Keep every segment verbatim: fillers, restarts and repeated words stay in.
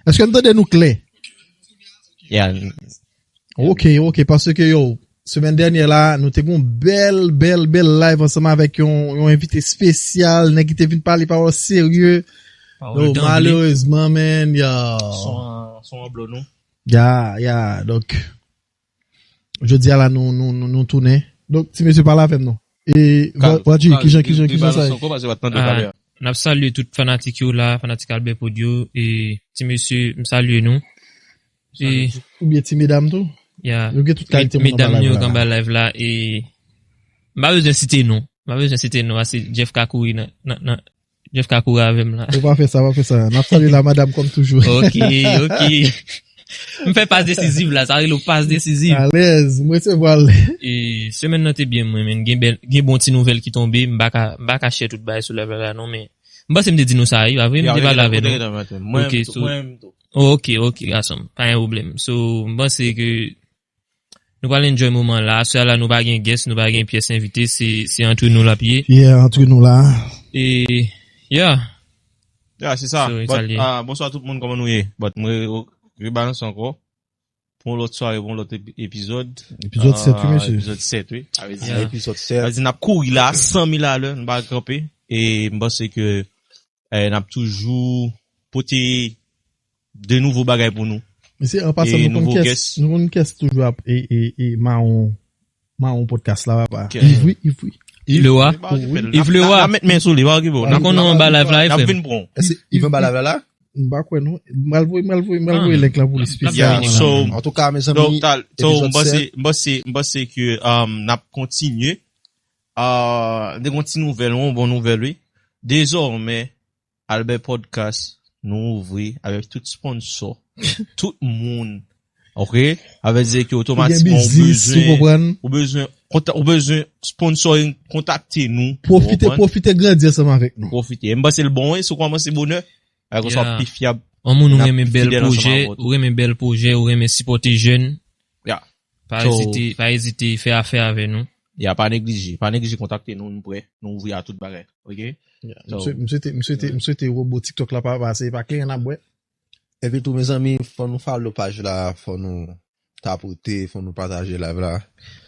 Èske n tande nou klè? Yeah. Ok, ok, paske yo, semèn dènyè la, nou te gon bèl, bèl, bèl live ansanm avèk yon, yon envite espesyal, nèg ki te vin pale pawòl serye. Pawòl Yo, tanble. Malerezman, man, ya. Son an- son an blo nou. Ya, ya, donk, jodi a la, nou, nou, nou, nou tounen. Donk, ti mesye pale avè m non. E, Wadji, kijan, kijan, kijan sa ye? N ap salye tout fanatik yo la, fanatik Albert Pod yo, e ti mesye, m salye nou. E, Oubyen ti medam tou? Ya. Nou gen tout kalite moun Medam anba yo live la. Anba live la, e, m pa bezwen site non. M pa bezwen site non, se Jeff ka kouri nan, nan, nan, Jeff ka kouri avè m la. Ou pa fè sa, pa fè sa. N ap salye la, madam, kòm toujou. Ok, ok. M fè pas desiziv la, sa rele pas desiziv. Alèz, m resevwa l. E semèn nan te byen mwen, men gen bèl, gen bon ti nouvèl ki tonbe, m pa ka, m pa ka share tout bagay sou live la non, men m panse m te di nou sa, wi, pa vre, m te pale avè nou. Mwen, Ok, so- mwen, mwen tou. Oh, ok, ok, gason, pa gen pwoblèm. So, m panse ke nou pral enjoy moman la. Aswè la, nou pa gen guest, nou pa gen pyès envite, se, se antre nou l ap ye. Yeah, antre nou la. E, yeah. Ya, se sa. So, But, salye. Ah, bonswa tout moun, kòman nou ye? But, mwen re- rebalanse ankò. Pou yon lòt sware, pou yon lòt epi- epizòd. Epizòd sèt, wi, Ah, mesye. Epizòd sèt, wi. Yeah. Epizòd Sa vle sèt. di n ap kouri la, san mil alè, n pa kanpe. E m panse ke eh, n ap toujou pote de nouvo bagay pou nou. Mesye, an pasan, E nou konn nouvo kès, guest. Nou konn kès toujou ap, e, e, e, mawon, mawon podcast la, papa. Kès. Yves, wi, Yves, wi. Yves Leroy. Li pa okipe l. Yves Leroy. N ap met men sou li, pa okipe w. N ap konn nou anba live la, N ap frè. Vin pran. Èske Yves anba live la? M pa kwè non. M pral voye, m pral voye, m pral Ah. voye link la pou li N ap spesyal. Yeah, so, An tou ka, donk, mezanmi, tal- so, m epizòd panse, sèt. m panse, m panse ke um, n ap kontinye. Uh, de gon ti nouvèl, yon bon nouvèl, wi. Dezòmè, Albert Podcast, nou ouvri avèk tout sponsor, tout moun. Ok? Avè di ke Ou gen otomatikman ou biznis, ou bezwen, konprann? Ou bezwen, konta- ou bezwen sponsoring, kontakte nou. Pwofite, Ou konprann? Pwofite grandi ansanm avèk nou. Pwofite. M panse l bon, wi, si w kòmanse bonè, alè konsa w Yeah. ap pi fyab. Yon moun ou N ap renmen bèl fidèl ansanm pwojè, avèk ou. Ou renmen bèl pwojè, ou renmen sipòte jèn. Yeah. Pa So- ezite, pa ezite fè afè avè nou. Ya, pa neglije. Pa neglije kontakte nou, nou prè. Nou ouvri a tout bagay. Ok? M swete, m swete, m swete, m swete wobo TikTok la pa pase, pa kleren ap bwè. Epi tou, mezanmi, fò nou follow paj la, fò nou tapote, fò nou pataje live la.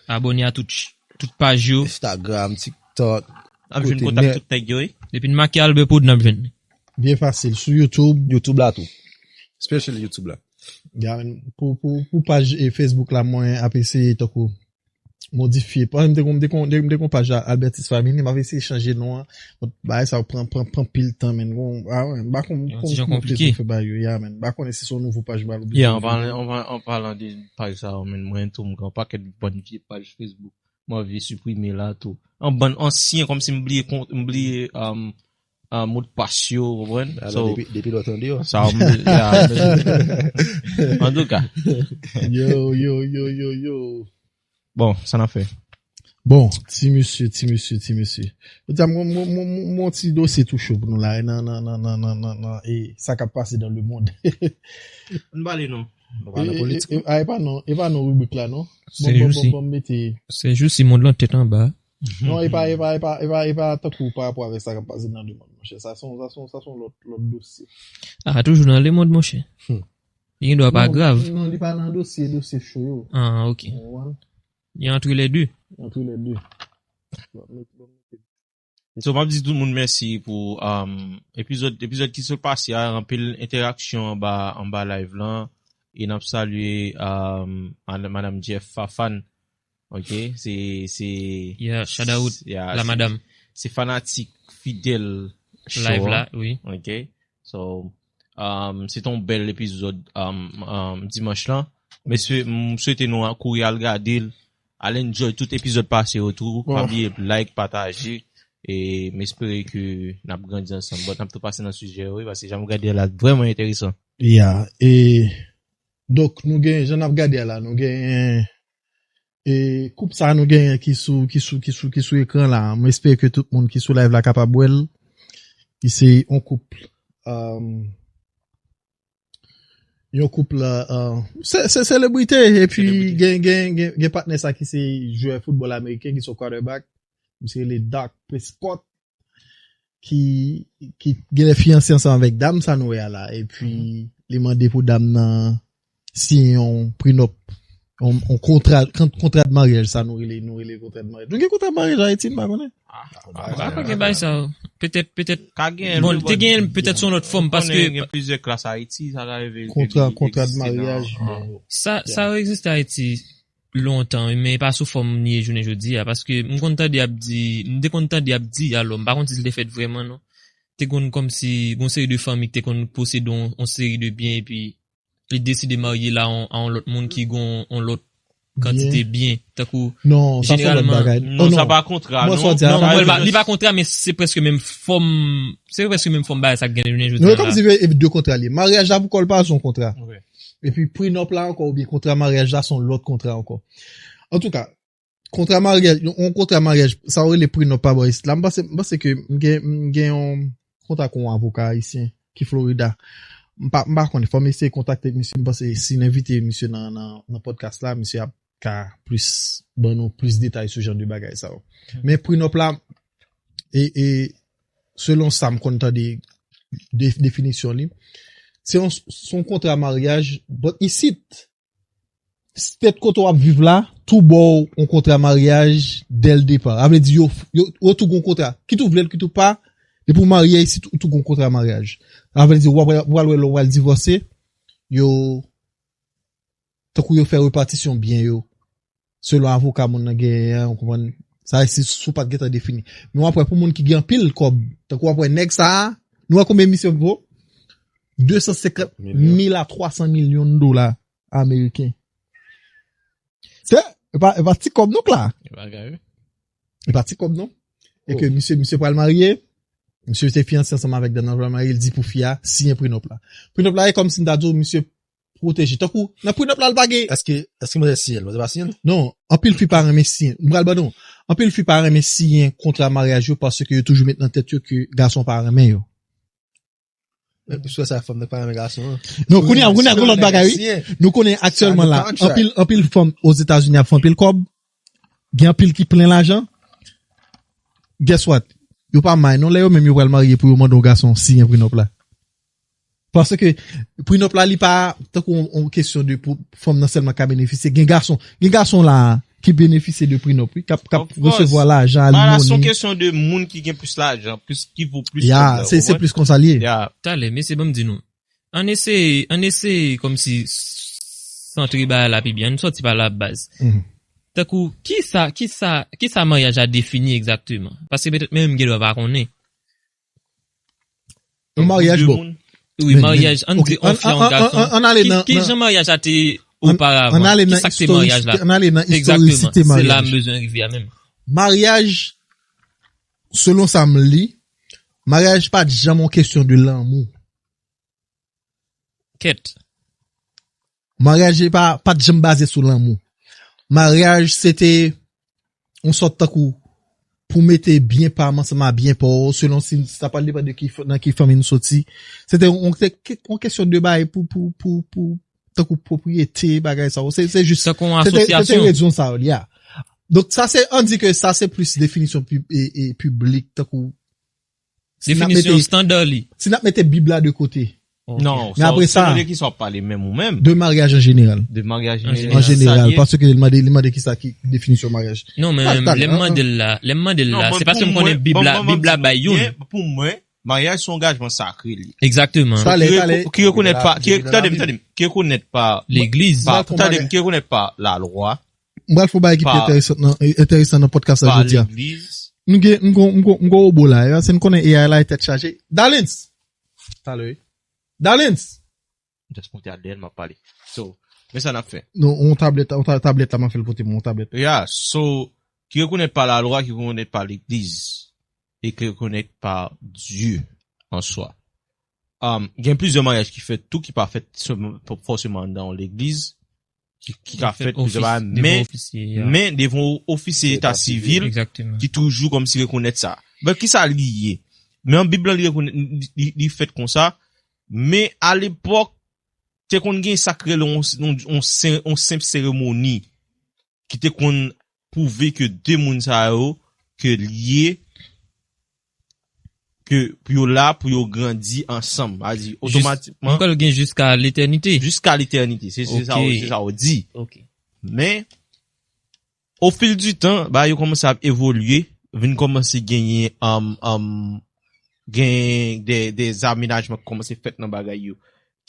Abòne a tout, ch- tout paj yo. Instagram, TikTok, N ap jwenn kote kontak nèt. Tout nèg yo, wi. Depi n make Albert Pod, n ap jwenn li. Byen fasil. Sou YouTube. YouTube la tou. Especially YouTube la. Ya, men, pou, pou, pou paj e Facebook la, mwen ap eseye tankou modifye. Pa, m te kon, m te kon, m te kon paj la, Albertis Family, m ap eseye chanje non an. Bon, bagay sa pran, pran, pran pil tan, men. Bon, ah, wè, m pa konn, Yon konn, ti jan konn konplike. Fè bagay yo, ya, men. M pa konnen si se yon nouvo paj m al oubyen Yeah, se an palan, an, an palan de paj sa, men mwen tou, m gen yon pakèt bann vye paj Facebook. Mwen vye siprime la tou. An bann ansyen, kòmsi m bliye kont, m bliye um, uh, modpas yo, ou konprann? Alò, So, depi, depi lòt an deyò. Sa, m, ya, an tou ka. Yo, yo, yo, yo, yo. Bon, sa n ap fè. Bon, ti mesye, ti mesye, ti mesye. Ou di, mwen, mwen, mwen, mwen, mwen ti dosye tou cho pou nou la, nan, nan, nan, nan, nan, nan, nan, e sa k ap pase nan le mond. N pale non. Nou pa nan politik. E, e, e, a, e pa non, e pa non ribrik la, non. Se Bon, bon, jousi. Bon, bon, mete. Se jousi mond lan tèt anba. Non, e pa, e pa, e pa, e pa, e pa tankou pa rapò avèk sa k ap pase nan le mond, monchè. Sa se yon, sa se yon, sa se yon lòt, lòt dosye. Ah, toujou nan le mond, monchè. Hmm. Li gen dwa pa Non, grav. Non, li pa nan dosye, dosye cho yo. Ah, ok. Ou konprann? Li antre lè de. Antre lè de. So, m ap di tout moun mèsi pou um, epizòd, epizòd ki sot pase a, anpil entèraksyon anba, anba live lan. E n ap salye um, Madam, Madam Jeff Fafan. Ok, se, se Yeah, shout out ya, la se- madam. Se fanatik fidèl show Live an. La, wi. Ok. So, um, se te yon bèl epizòd um, um, dimanch lan. Mesye, m swete nou kouri al gade l. Al enjoy tout epizòd pase yo tou. Pa bliye like, pataje. E m espere ke n ap grandi ansanm. But n ap tou pase nan sijè yo, wi, paske jan m gade la vrèman enteresan. Ya, e donk nou gen, jan n ap gade a la, nou gen e koup sa nou genyen ki sou, ki sou, ki sou, ki sou ekran la. Mwen espere ke tout moun ki sou live la kapab wè l. Ki se yon koup, um, yon koup la, uh, se, se selebrite, epi Selebrite. Gen, gen, gen, gen patnè sa ki se jwè foutbòl ameriken, ki se yon quarterback. Misye rele Dak Prescott, ki, ki gen lè fiyanse ansanm avèk dam sa nou wè a la. Epi, li mande pou dam nan siyen yon prenup, yon, yon kontra, kon- kontra de maryaj, sa nou rele, nou rele kontra de maryaj. Nou gen kontra de maryaj Ayiti, m pa konnen. Ah, pa gen bagay sa. Petèt, petèt. Ka gen. Bon, te gen petèt son lòt fòm paske gen plizyè klas Ayiti, sa ka rive. Kontra, kontra de maryaj. Sa, sa egziste Ayiti lontan, men pa sou fòm li ye jounen jodi a, paske m konn tande ap di, m te konn tande ap di, alò, m pa konn si l te fèt vrèman, non. Te konn kòmsi, gon seri de fanmi ki te konn posede yon, yon seri de byen, epi li deside marye la a yon, a yon lòt moun ki gon yon lòt kantite byen, tankou Non, sa se lòt Jeneralman, bagay. Non, sa pa kontra, Mwen non. sa di a, non, sa mwen, pa- li pa kontra, men se prèske menm fòm, se prèske menm fòm bagay sa k gen jounen jodi Nou a e kòm la. Si e de kontra li. Maryaj la pou kò l pa se yon kontra. Ok. Epi prenup la ankò, oubyen kontra maryaj la se yon lòt kontra ankò. Antouka, kontra maryaj, yon kontra maryaj, sa yo rele prenup pa bò isit la. M panse, m panse ke m gen, m gen yon kontak yon avoka ayisyen ki Florida. M pa, m pa konnen, fò m eseye kontakte misye, m panse si n envite misye nan, nan, nan podcast la, misye ap ka plis, ban nou plis detay sou jan de bagay sa yo. Men prenup la, e, e selon sa m konn tande de, definisyon li, se yon, se yon kontra maryaj, but isit, state kote w ap viv la, tou ba w yon kontra maryaj dès le départ. Sa vle di, yo, yo, yo tou gon kontra. Kit ou vle l, kit ou pa, depi w marye isit, ou tou gon kontra maryaj. Sa vle di, w ap, w al wè lè w al divòse, yo, tankou yo fè repatisyon byen yo, selon avoka moun nan genyen an, ou konprann? Sa, si, si w pa t gentan defini. Men w ap wè pou moun ki gen anpil kòb, tankou w ap wè nèg sa a, nou wè konbyen misye vo? De san senkant mil a twa san milyon dola ameriken. Se, e pa, e pa ti kòb non k la. Bagay. E pa ti kòb non. E ke misye, misye pral marye, misye te fiyanse ansanm avèk dam nan, pral marye, li di pou fi a siyen prenup la. Prenup la e kòm si m ta di w, misye pwoteje. Tankou, nan prenup la, l pa gen. Èske, èske mwen siyen, mwen pa siyen? Non, anpil fi pa renmen siyen. M pral ban nou. Anpil fi pa renmen siyen kontra maryaj yo paske yo toujou met nan tèt yo ke gason pa renmen yo. Mwen plis wè sa fòm nan pa renmen gason an. Non, kounye a, kounye a, gon lòt bagay, wi. Nou konnen aktyèlman la, anpil, anpil fanm Ozetazini ap fè anpil kòb, gen anpil ki plen lajan. Guess what? Yo pa may non, lè yo menm yo pral marye pou yo mande yon gason siyen prenup la. Paske prenup la, li pa tankou yon, yon kesyon de pou fanm nan sèlman ka benefisye. Gen gason, gen gason la ki benefisye de prenup, wi, k ap, k ap resevwa lajan, Bagay la se yon alimoni. Kesyon de moun ki gen plis lajan, plis ki vo plis. Ya, se, se plis konsa l ye. Ya. Talè, mesye, ban m di nou. Ann eseye, ann eseye kòmsi santre bagay la pi byen, ann sòti pa la baz. Mhm. Tankou, kisa, kisa, kisa maryaj la defini egzakteman? Paske petèt menm m gen dwa pa konnen. Yon maryaj, bon. Wi, maryaj, ann di yon fi a yon gason. Ann ale nan, ki jan maryaj la te oparavan? Ann ale nan Kisa k te maryaj la? Ann ale nan Egzakteman, istorikte se la maryaj. M bezwen rive a menm. Maryaj, selon sa m li, maryaj pa t janm yon kesyon de lanmou. Kèt. Maryaj pa, pa t janm baze sou lanmou. Maryaj, se te yon sòt tankou pou mete byen pa m ansanm a byen pa w, selon si sa pral depann de ki, nan ki fanmi nou soti. Se te yon, yon kesyon de bagay pou, pou, pou, pou, tankou pwopriyete, bagay sa yo. Se, se jis, Tankou yon se te, se te asosyasyon. Rezon sa yo, li a. Donk, sa se, ann di ke sa se plis definisyon pib-, e, e piblik, tankou si n ap Definisyon mete, estanda li. Si n ap mete Bib la de kote. Non, Men apre sa, de ki sa w ap pale menm ou menm? De maryaj an jeneral. De maryaj An jeneral. An jeneral, paske li mande, li mande kisa ki definisyon maryaj. Non, men Talè, talè, lè m an, mande l la, lè m mande l la, se paske m konnen Bib la, Bib la bay youn. Pou mwen, maryaj se yon angajman sakre li. Egzakteman. Talè, talè. Ki rekonèt pa, ki, tande m, tande m, ki rekonèt pa Legliz. pa, Sa fon tande m, bagay. Ki rekonèt pa lalwa, M pral fè yon bagay ki pi Pa- enteresan nan, enteresan nan podcast la pa jodi a. legliz. Nou gen, nou gen, nou gen, nou gen obo la, se n konnen A I la e tèt chaje. Dalens! Talè, wi. Dalens! Just monte a dèyè m ap pale. So, men sa n ap fè. Non, yon tablèt, yon ta-, tablèt la, m ap fè l pote m yon tablèt. Ya, so, ki rekonèt pa lalwa, ki rekonèt pa legliz, e ki rekonèt pa Dye an swa. Um, gen plizyè maryaj ki fèt tou, ki pa fèt sèlman, fòseman anndan yon legliz, ki, ki ka fèt plizyè bagay, men, men devan ofisye eta sivil, Egzakteman. Ki toujou kòmsi rekonèt sa. Bon, ki sa li ye? Men an Bib lan, li rekonèt, li, li, li fèt konsa, men alepòk, te konn gen sa k rele yon, yon, yon sen-, yon senp seremoni ki te konn pwouve ke de moun sa yo, ke li ye, ke pou yo la, pou yo grandi ansanm. A di, otomatikman, Mwen kwè l gen jiska letènite. Jiska letènite. Se se sa, Ok. Se sa w di. Ok. Men, o fil di tan, ba yo kòmanse ap evolye, vin kòmanse genyen, um, um, gen de, de amenajman ki kòmanse fèt nan bagay yo,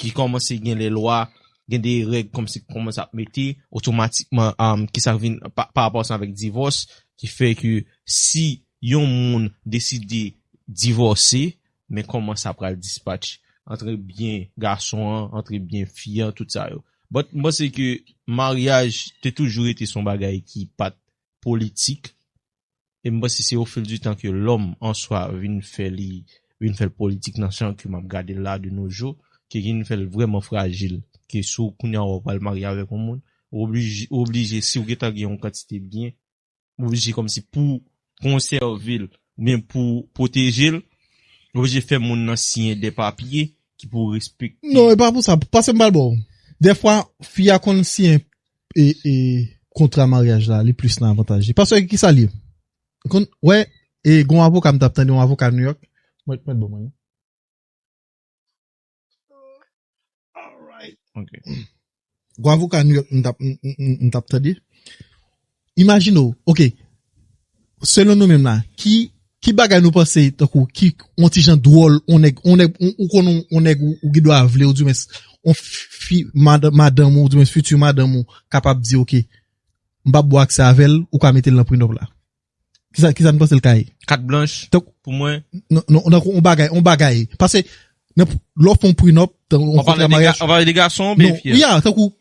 ki kòmanse gen lè lwa, gen de règ kòmsi ki kòmanse ap mete, otomatikman, um, ki sa vin pa, pa rapò sa avèk divòs, ki fè ke si yon moun deside divòse, men kòman sa pral dispatch antre byen gason an, antre byen fi an, tout sa yo. But m panse ke maryaj te toujou rete son bagay ki pa t politik. E m panse se o fil di tan ke lòm an swa vin fè li, vin fè l politik nan jan ke m ap gade l la de nos jours, ke vin fè l vrèman frajil. Ke si w kounye a w pral marye avèk yon moun, ou oblije, ou oblije, si w gentan gen yon kantite byen, ou oblije kòmsi pou konsève l, oubyen pou pwoteje l, ou oblije fè moun nan siyen de papye ki pou respekte. Non, e pa pou sa. Pase m pral ba w. Dèfwa, fi a konn siyen e, e kontra maryaj la, li plis nan avantaj li. Paske ki sa l ye? Konn, wè, e gon avoka m t ap tande, yon avoka New York. Mwen, mwen bon, mwen. Ok. Gon avoka New York m t ap, m, m, m, m t ap tande. Imajine w, ok, selon nou menm la, ki, ki bagay nou panse, tankou, ki, yon ti jan dwòl, yon nèg, yon nèg, ou, ou konn yon, yon nèg ou, ou gen dwa vle, ou di mens, yon fi, madan, madanm ou, ou di mens, fiti madanm ou, kapab di, ok, m p ap ba w aksè avè l, ou ka mete l nan prenup la. Kisa, kisa n panse l ka ye? Kat blanch, Tank- pou mwen, Non, non, non, yon bagay, yon bagay. Paske, nan, lè w fè yon prenup, yon w pale kontra de, maryaj, ga- w pale de gason oubyen non, fi a? Ya, tankou,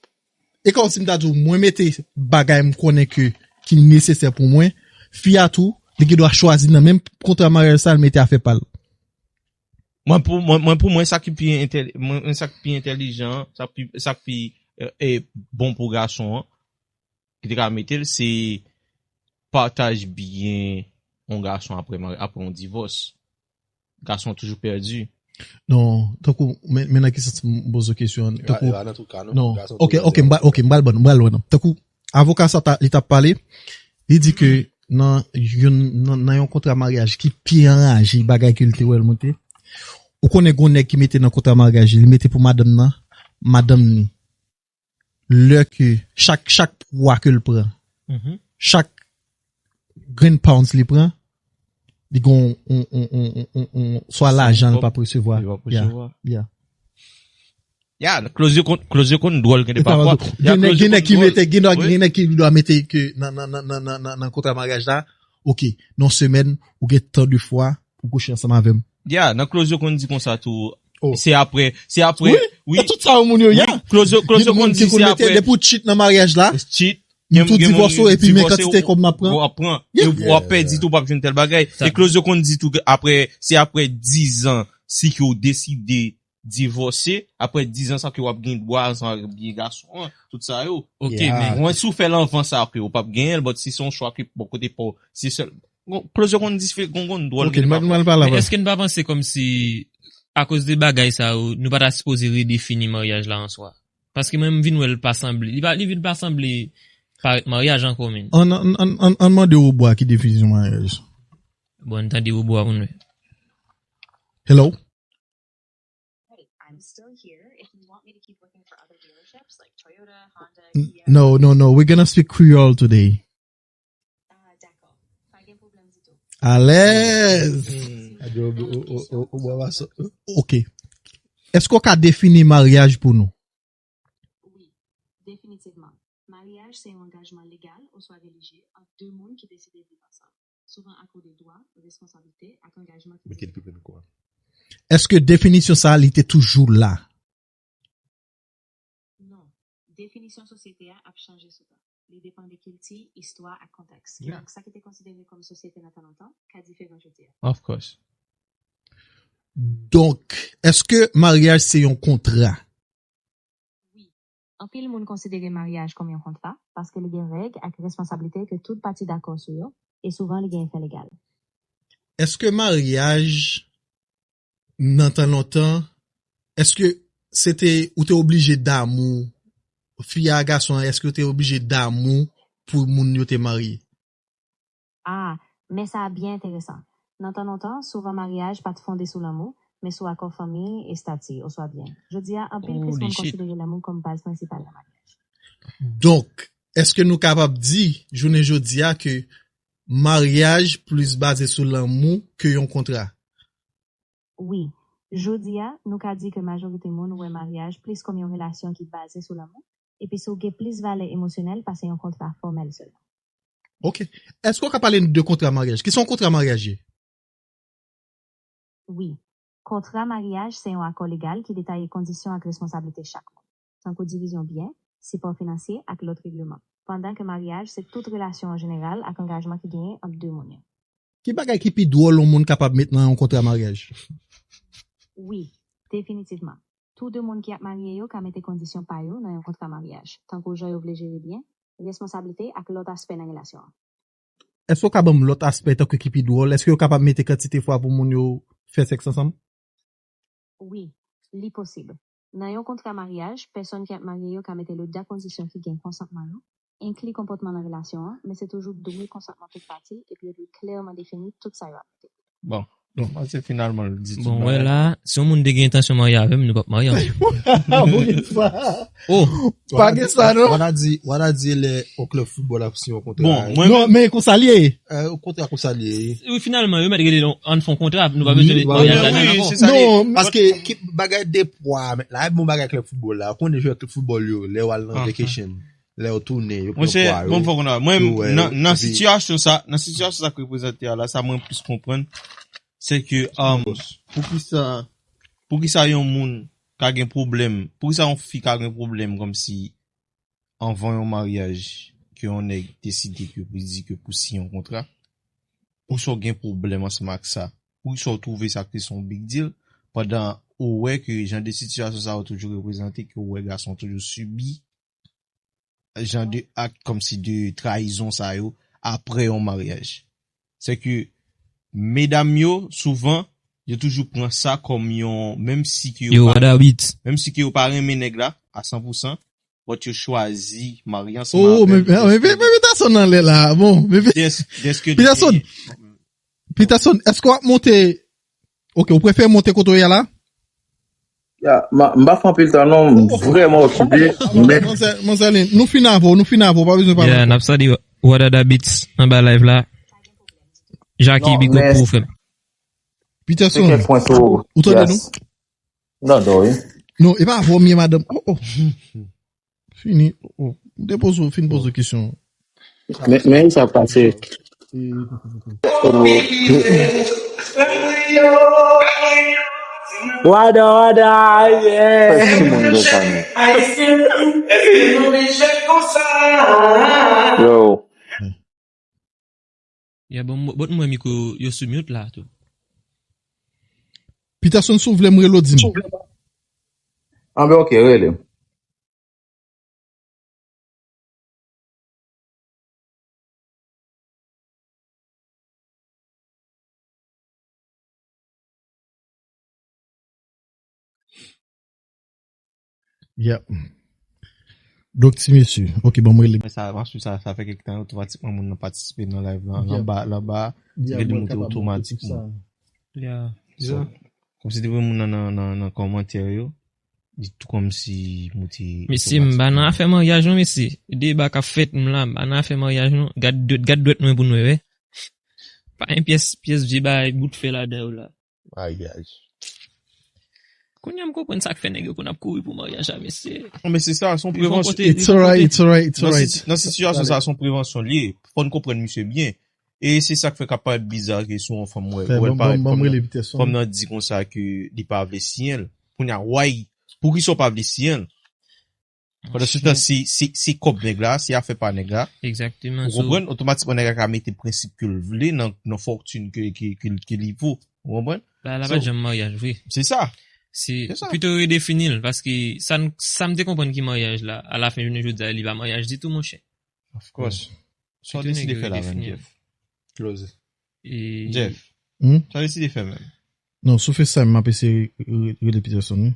e kòm si m ta di w, mwen mete bagay m konnen ke, ki nesesè pou mwen, fi a tou, li gen dwa chwazi nan menm kontra maryaj sa, l mete afè pa l. Mwen pou mwen, mwen pou mwen sa ki pi entèl, mwen, mwen sa ki pi entèlijan, sa pi, sa ki pi, e, e, bon pou gason an, ki te ka mete l, se pataj byen yon gason apre mari-, apre yon divòs. Gason toujou pèdi. Non, tankou, men, men nan ki sans m poze kesyon an, tankou, Nan tout ka, non. Non, Gason ok, toujou ok, m ba, ok, m ba l ban, m ba l ban, non. Tankou, avoka sa, ta, li t ap pale, li di ke nan, yon, nan, nan yon kontra maryaj ki pi anraje bagay ke l te wè l monte, ou konnen gon nèg ki mete nan kontra maryaj, li mete pou madanm nan, madanm ni. Lè ke chak, chak pwa ke l pran, chak grenn pounds li pran, li gon on, on, on, on, on, on, swa lajan l p ap resevwa. Li p ap Ya, resevwa. ya. Ya, kloze konn, kloze konn dwòl gen de E pa pafwa. tout. Ya, Gen nèg, kloze gen nèg konn ki dwòl. mete, gen nèg, Wi. Gen nèg ki dwa mete ke nan, nan, nan, nan, nan, nan, nan kontra maryaj la, ok, nan semèn, ou gen tan de fwa pou kouche ansanm avè m. Ya, nan kloze konn di konsa tou. Oh. Se apre, se apre. Wi, Wi. Se tout sa yon moun yo, ya. Wi, kloze, kloze Gen moun konn ki di konn se mete, apre. Depi w cheat nan maryaj la, Cheat. m tou divòse w, epi men kantite kòb m ap pran. W ap pran. Yeah. E w ap pèdi tou, w p ap jwenn tèl bagay. Sa- E kloze konn di tou ke apre, se apre diz an, si ke w deside divòse, apre diz an sa ke w ap gen dwa ansanm avèk vye gason an, tout sa yo. Ok, Yeah. men Mwen si w fè l anvan sa ke w p ap genyen l, but si se yon chwa ke bò kote pa w, se sèl. Bon, kloze konn di fè gon gon dwòl Ok, gen de mal, pafwa. mal pale Men avan. Èske n pa panse kòmsi, akoz de bagay sa yo, nou pa ta sipoze redefini maryaj la an swa? Paske mwen, m vin wè l pa sanble. Li pa, li vin pa sanble parèt maryaj ankò, men. An, an, an, an, an mande Robo a ki definisyon maryaj. Bon, n tande Robo a pou n wè. Hello? Hey, I'm still here if you want me to keep looking for other dealerships like Toyota, Honda, N- Kia. No, no, no. We're gonna speak Creole today. Ah, d'accord. Pa gen pwoblèm ditou. Alèz. Ok. Èske w ka defini maryaj pou nou? Wi, definitivman. Maryaj se yon angajman legal oswa relijye ant de moun ki deside viv ansanm. Souvan akòde dwa, responsablite ak angajman ki Mete l pi plen kwa. Èske definisyon sa a, li te toujou la? Non. Definisyon sosyete a ap chanje sou tan. Li depann de kilti, istwa ak kontèks. Yeah. Donk, sa ki te konsidere kòm sosyete nan tan lontan ka diferan jodi a. Of course. Donk, èske maryaj se yon kontra? Wi. Anpil moun konsidere maryaj kòm yon kontra paske li gen règ ak responsablite ke tout pati dakò sou yo, e souvan li gen efè legal. Èske maryaj nan tan lontan, èske se te, ou te oblije damou, fi a gason an, èske ou te oblije damou pou moun yo te marye? Ah, men sa a byen enteresan. Nan tan lontan, souvan maryaj pa t fonde sou lanmou, men sou akò fanmi, estati, oswa byen. Jodi a, anpil plis moun konsidere lanmou kòm baz prensipal nan maryaj. Donk, èske nou kapab di, jounen jodi a, ke maryaj plis baze sou lanmou ke yon kontra? Wi. Jodi a, nou ka di ke majorite moun wè maryaj plis kòm yon relasyon ki baze sou lanmou, epi si w gen plis valè emosyonèl pase yon kontra fòmèl sèlman. Ok. Èske w ka pale n de kontra maryaj? Kisa yon kontra maryaj ye? Wi. Kontra maryaj se yon akò legal ki detaye kondisyon ak responsablite chak moun, tankou divizyon byen, sipò finansye ak lòt regleman, pandan ke maryaj se tout relasyon an jeneral ak angajman ki genyen ant de moun yo. Ki bagay ki pi dwòl yon moun kapab met nan yon kontra maryaj? Wi, definitivman. Tou de moun ki ap marye yo ka mete kondisyon pa yo nan yon kontra maryaj, tankou jan yo vle jere byen, responsablite ak lòt aspè nan relasyon an. Èske w ka ban m lòt aspè tankou ki pi dwòl? Èske yo kapab mete kantite fwa pou moun yo fè sèks ansanm? Wi, li posib. Nan yon kontra maryaj, pèsòn ki ap marye yo ka mete le de kondisyon ki gen konsantman yo, enkli konpòtman nan relasyon an, men se toujou dwe konsantman tout pati, epi yo dwe klèman defini tout sa yo ap mete. Bon, bon, se finalman l di tout bagay. Bon, wè la, si yon moun te gen entansyon marye avè m, nou p ap marye ansanm. Oh, pa gen sa, non? Wada di, Wada di lè yon klèb foutbòl ap siyen yon kontra. Bon, mwen menm. Non, men konsa l ye. Euh, kontra konsa l ye. Wi, finalman, yo mèt rele l yon, ann fè yon kontra, nou pa bezwen maryaj la ankò. Wi, se sa l ye. Non, paske ki bagay de pwa, men la, bon bagay klèb foutbòl la, ou konnen jwè klèb foutbòl yo, lè yo al nan vacation, lè yo tounen, yo pran pwa yo. Monchè, bon, fòk nou, mwen, nan, nan sitiyasyon sa, nan sitiyasyon sa k reprezante a la, sa mwen plis konprann, se ke, um, poukisa, poukisa yon moun ka gen pwoblèm, poukisa yon fi ka gen pwoblèm kòmsi anvan yon maryaj ke yon nèg deside ke pou di ke pou siyen yon kontra, poukisa w gen pwoblèm ansanm ak sa? Poukisa w twouve sa ke se yon big deal, pandan ou wè ke jan de sitiyasyon sa yo toujou reprezante, ke ou wè gason toujou sibi jan de ak kòmsi de trayizon sa yo apre yon maryaj? Se ke medam yo, souvan, yo toujou pran sa kòm yon, menm si ke yo pa, menm si ke yo pa renmen nèg la a san pou san, but yo chwazi marye ansanm avè l. Oh, men, men, men, men Peterson anlè la. Bon, men Pe-, Peterson, Peterson, èske w ap monte? Ok, ou prefere monte kote w ye a la? Ya, m pa fè anpil tan non, m vrèman okipe, men manzè, manzè Lin, nou fin avè w, nou fin avè w, pa bezwen pale ankò. Yeah, n ap salye Wadada Beats anba live la. Jackie, big up pou ou, frè m. Peterson, ou tande nou? Non, non, wi. Non, e pa avè w m ye, madanm. Oh, oh. Fini. Oh, oh. M te poze w, fin poze w kesyon. Men, men sa pase. Wada, wada, yeah. Fè timoun yo sa, men. Yo. Ya, bon, bon, mwen mikwo yo sou mute la tou. Peterson, si w vle m rele w, di m. Anben, ok, rele m. Yep. Donk, ti mesye. Ok, bon, mwen rele. Mwen sa, m ap swiv sa, sa fè kèk tan, otomatikman, moun nan patisipe nan live lan, anba, anba, li mete otomatikman. Yeah. So, kòmsi depi moun nan, nan, nan, nan kòmantè yo, li tou kòmsi moute. Mesye, m pa nan afè maryaj non, mesye. Deba k ap fèt, m la, m pa nan afè maryaj non. Gad dwèt, gad dwèt mwen pou nou wè. Pa gen pyès, pyès vye bagay bout fè ladan yo la. Maryaj. Kounye a m konprann sa k fè nèg yo konn ap kouri pou maryaj la, mesye. Non, men se sa, se yon prevansyon. It's alright, it's alright, it's alright. Nan sitiyasyon sa, se yon prevansyon li ye. Fò n konprann misye byen. E se sa k fè k ap parèt biza ke si yon fanm wè, wè l parèt kòm nan, fanm nan di konsa ke li pa vle siyen l. Kounye a, why? Poukisa w pa vle siyen l? Pandan se tan, se, se, se kòb nèg la, se afè pa nèg la. Egzakteman. Ou konprann? Otomatikman, nèg la ka mete prensip ke l vle nan, nan fòtin ke, ke, ke, ke li vo. Ou konprann? Bagay la pa t janm maryaj vre. Se sa. Se pito yo redefini l, paske sa n, sa m te konprann ki maryaj la, alafen jounen jodi a, li pa maryaj ditou, monchè. Of course. Sa w deside fè la menm, Jeff? Close. Jeff, sa w deside fè menm? Non, si w fè sa, m ap eseye re-, rele Peterson, wi.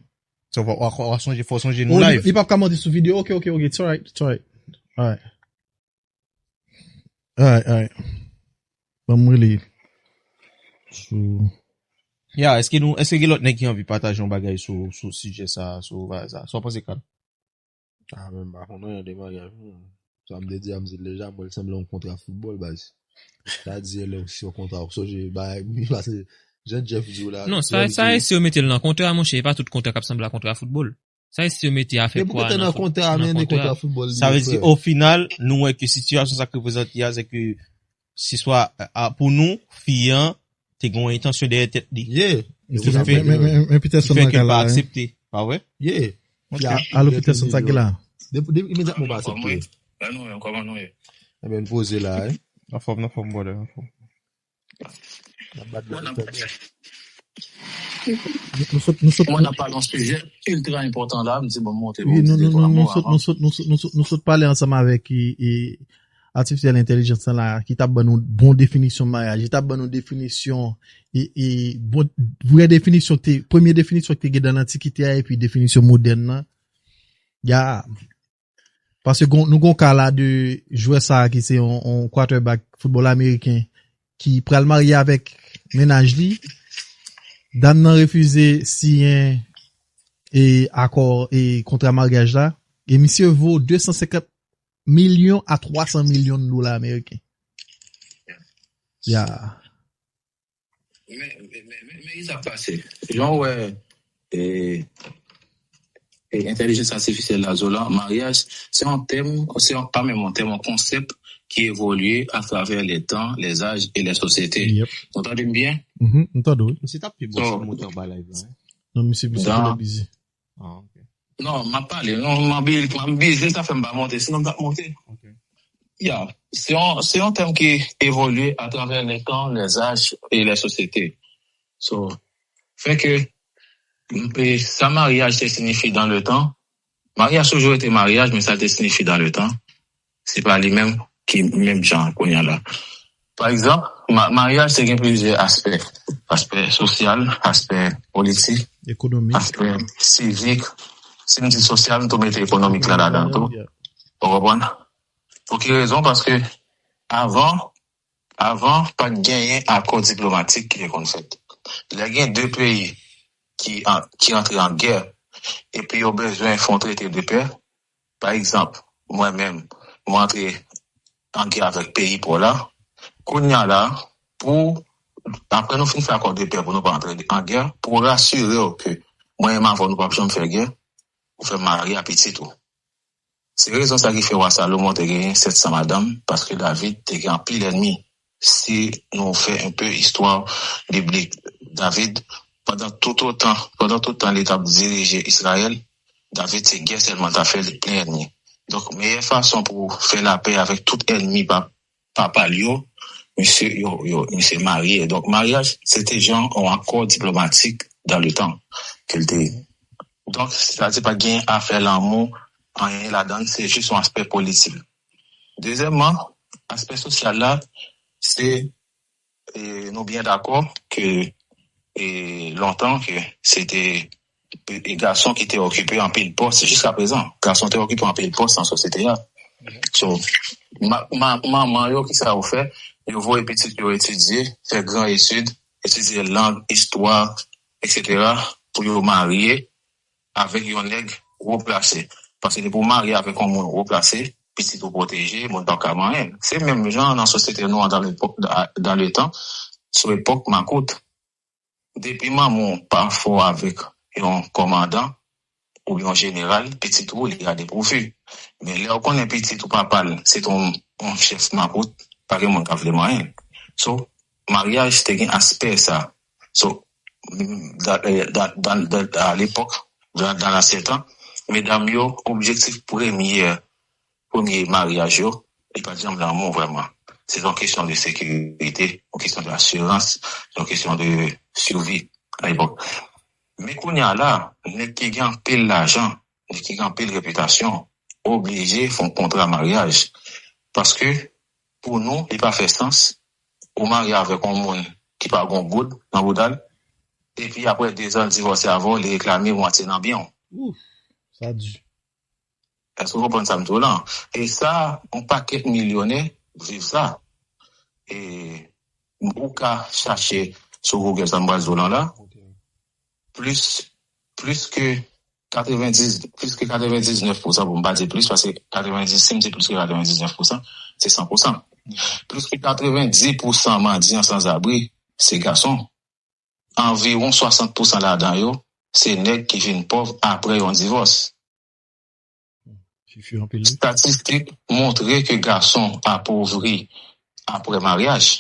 So, w a, w a, w a sonje, fò w sonje nou live. Li p ap ka monte sou videyo. Ok, ok, ok. It's alright, it's alright. Alright. Alright, alright. Ban m rele. sou... Ya, èske nou, èske gen lòt nèg ki anvi pataje yon bagay sou, sou sijè sa, sou bagay sa? Sa w panse, Kal? Ah, men m pa konn anyen de maryaj, non. Sa m te di a, m di l deja, mwen, l sanble yon kontra foutbòl, baz. Sa di, lè w si yon kontra, w sonje, bagay, mi pase, jan Jeff di w la. Non, sa, sa, e si yo mete l nan kontra, monchè, e pa tout kontra k ap sanble a kontra foutbòl. Sa, e si yo mete afè kwa nan kontra, men de kontra foutbòl. Sa vle di, o final, nou wè ke sitiyasyon sa k reprezante a, se ke, se swa, pou nou, fi an, te gen yon entansyon dèyè tèt li. Yeah. Men Peterson nan kay la. Ki fè ke l pa aksepte, pa vre? Yeah. Alo Peterson, sa ki la? Depi imedyatman pa aksepte. Kòman nou ye? Kòman nou ye? Ebyen, n poze la, wi. Anfòm, anfòm, brother, anfòm. Nou sot, nou sot. Mwen ap pale yon sijè iltra enpòtan la, m di bon monte. Wi, nou sot, nou sot, nou sot, nou sot pale ansanm avèk e, e, atifisyèl entèlijans lan la, ki t ap ban nou bon definisyon maryaj, li t ap ban nou definisyon, e, e, bon, vrè definisyon, te, premye definisyon ki te gen nan lantikite a, epi definisyon modèn nan. Ya. Paske nou gon ka la de jwè sa ki se yon quarterback foutbòl ameriken ki pral marye avèk mennaj li. Dam nan refize siyen e akò e kontra maryaj la. E misye vo de san senkant milyon a twa san milyon dola ameriken. Ya. Men, men, men, men, men, sa k pase. Jan w wè, e, e entèlijans atifisyèl la, Zola, maryaj, se yon tèm, se yon, pa menm yon tèm, yon konsèp ki evolye atravè le tan, les âges et les sociétés. Yep. Nou tande m byen? Mm-hmm, m tande w, wi. Misye t ap pi bon si w monte anba live la, wi. Non, misye, misye genlè bizi. Ah, ok. Non, m ap pale. Non, m ap bizi, sa fè m pa monte. Sinon, m t ap monte. Ok. Ya, se yon, se yon tèm ki evolye atravè le tan, les âges et les sociétés. So, fè ke, e, sa maryaj te siyifi dan le tan, maryaj toujou rete maryaj, men sa te siyifi dan le tan, se pa li menm ki menm jan kounye a la. Pa egzanp, maryaj te gen plizyè aspè. Aspè sosyal, aspè politik, aspè sivik. Si m di sosyal, m tou mete ekonomik la ladan tou. Ou konprann? Pou ki rezon? Paske avan, avan, pa t genyen akò diplomatik ki te konn fèt. Lè gen de peyi ki, ki antre an gè, epi yo bezwen fè yon trete de pè, pa egzanp, mwen menm, mwen antre an gè avèk peyi pa w la, kounye a la, pou, apre nou fin fè akò de pè pou nou pa antre an gè, pou rasire w ke mwen menm avè w nou p ap janm fè gè, ou fè m marye a pitit ou. Se rezon sa ki fè wa Salomon te genyen sèt san madanm, paske David te gen anpil ènmi. Si nou fè enpe istwa biblik, David, pandan tout otan, pandan tout tan li t ap dirije Izrayèl, David se gè sèlman l t ap fè, li plen ènmi. Donk, meyè fason pou fè lapè avèk tout ènmi pa, papa l yo, misye, yo, yo, misye marye. Donk, maryaj, se te jan yon akò diplomatik dan le tan ke l te ye. Donk, sètadi pa gen afè lanmou, anyen ladan l, se jis yon aspè politik. Dezyèmman, aspè sosyal la, se, e, nou byen dakò ke, e, lontan ke se te, e, gason ki te okipe anpil pòs, jiska prezan, gason te okipe anpil pòs nan sosyete a. So, ma, ma, manman yo, kisa yo fè? Yo voye pitit yo etidye, fè gran etid, etidye lang, istwa, etsetera, pou yo marye avèk yon nèg wo plase. Paske depi w marye avèk yon moun wo plase, pitit ou pwoteje, moun pa ka manyen l. Se menm jan nan sosyete nou an dan lepòk, dan le tan, sou epòk makout. Depi manman w pa fò avèk yon kòmandan oubyen yon jeneral, pitit ou li a depouvi. Men lè w konnen pitit ou papa l se t yon, yon chèf makout, pa gen moun k ap vle manyen l. So, maryaj te gen aspè sa. So, dan, dan, dan, dan, a lepòk, dan, dan lansyen tan, medam yo, objektif premye, premye maryaj yo, li pa t janm lanmou vrèman. Se yon kesyon de sekirite, yon kesyon de asirans, yon kesyon de sivi alepòk. Men kounye a la, nèg ki gen anpil lajan, nèg ki gen anpil repitasyon, oblije fè yon kontra maryaj. Paske, pou nou, li pa fè sans, ou marye avèk yon moun ki pa gen yon goud nan bouda l, epi apre de zan, l divòse avè w, li reklame mwatye nan byen w. Ouf, sa di. Èske w konprann sa m di w lan? E sa, yon pakèt milyonè viv sa. E ou ka chache sou Google, sa m pral di w lan la, plis, plis ke katrevendis, plis ke katrevendiznèf pousan, bon, m pa di plis, paske katrevendis, si m di plis ke katrevendiznèf pousan, se san pousan. Plis ke katrevendis pousan mandyan sanzabri, se gason. Anviwon swasant pousan ladan yo, se nèg ki vin pòv apre yon divòs. Statistik montre ke gason apovri apre maryaj,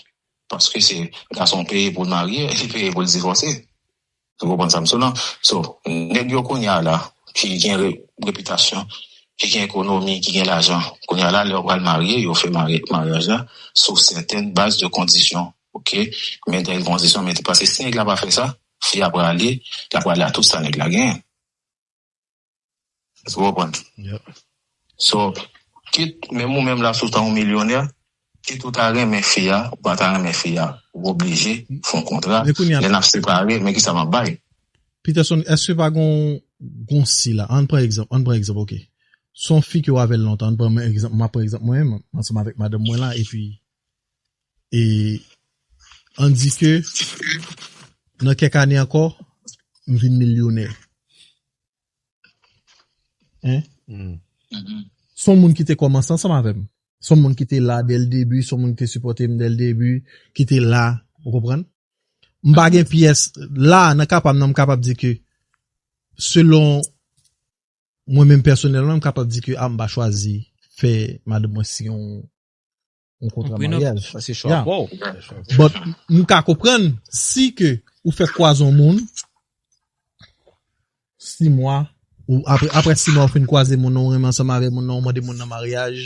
paske se gason peye pou l marye, li peye pou l divòse. Ou konprann sa m sou lan? So, nèg yo kounye a la, ki gen re- repitasyon, ki gen ekonomi, ki gen lajan, kounye a la, lè yo pral marye, yo fè mari- maryaj la sou sètèn baz de kondisyon. Oke? Men dèyè kondisyon, men paske si nèg la pa fè sa, fi a prale, l ap prale a tout sa nèg la genyen. Èske w konprann? So, kit, menm ou menm la, si w ta yon milyonè, kit ou ta renmen fi a, ou pa ta renmen fi a, ou oblije fè yon kontra. Lè n ap separe, men kisa m ap bay. Peterson, èske pa gon, gon si la? Ann pran egzanp, ann pran egzanp, oke. Se yon fi ke w avè l lontan, ann pran egzanp, m ap pran egzanp mwen menm, ansanm avèk madanm mwen la, epi, e, ann di ke nan kèk ane ankò, m vin milyonè. Hein? Se yon moun ki te kòmanse ansanm avè m. Se yon moun ki te la dè l debi, se yon moun ki te sipòte m dè l debi, ki te la, ou konprann? M pa gen pyès, la, nan ka pa m nan, m kapab di ke, selon mwen menm pèsonèlman, m kapab di ke, a, m pa chwazi fè madanm mwen si yon, yon kontra maryaj. Sa se chwa pa w. But m ka konprann si ke ou fè kwaze yon moun, sis mwa, ou apre, apre sis mwa ou fin kwaze moun nan, ou renmen ansanm avè moun nan, ou mande moun nan maryaj,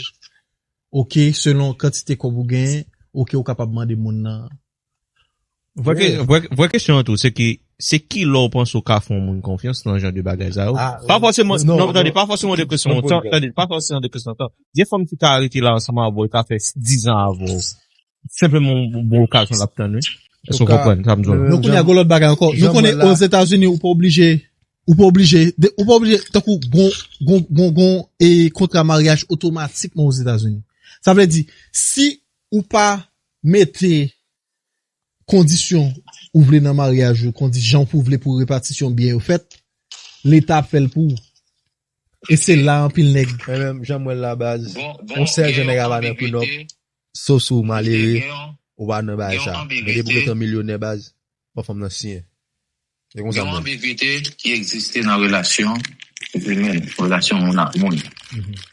oke, selon kantite kòb ou genyen, oke, ou kapab mande moun nan. Vrè ke- vrè vrè kesyon an tou, se ki se ki lè w panse w ka fè yon moun konfyans nan jan de bagay sa yo? Pa fòseman, non, tande, pa fòseman de kesyon tan, tande, pa fòseman de kesyon tan. Gen fanm ki ka rete la ansanm avè w, ka fè dizan avè w. Senpleman yon bon okazyon l ap tann, wi. Èske w konprann sa m di w la? Nou konnen gon lòt bagay ankò. Nou konnen Ozetazini, ou pa oblije, ou pa oblije, ou pa oblije, tankou gon, gon, gon, gon, e kontra maryaj otomatikman Ozetazini. Sa vle di, si ou pa mete kondisyon ou vle nan maryaj ou, kondi- jan pou vle pou repatisyon byen yo fèt, Leta ap fè l pou ou. E se la anpil nèg. Mwen menm, jan m wè l la baz, yon sèl jan nèg ap ap nan prenup, sof si w malere, ou pa nan bagay sa. Men depi w gentan milyonè baz, fò fanm nan siyen. Se konsa m wè l. Gen yon anbigwite ki egziste nan relasyon imèn, relasyon moun ak moun.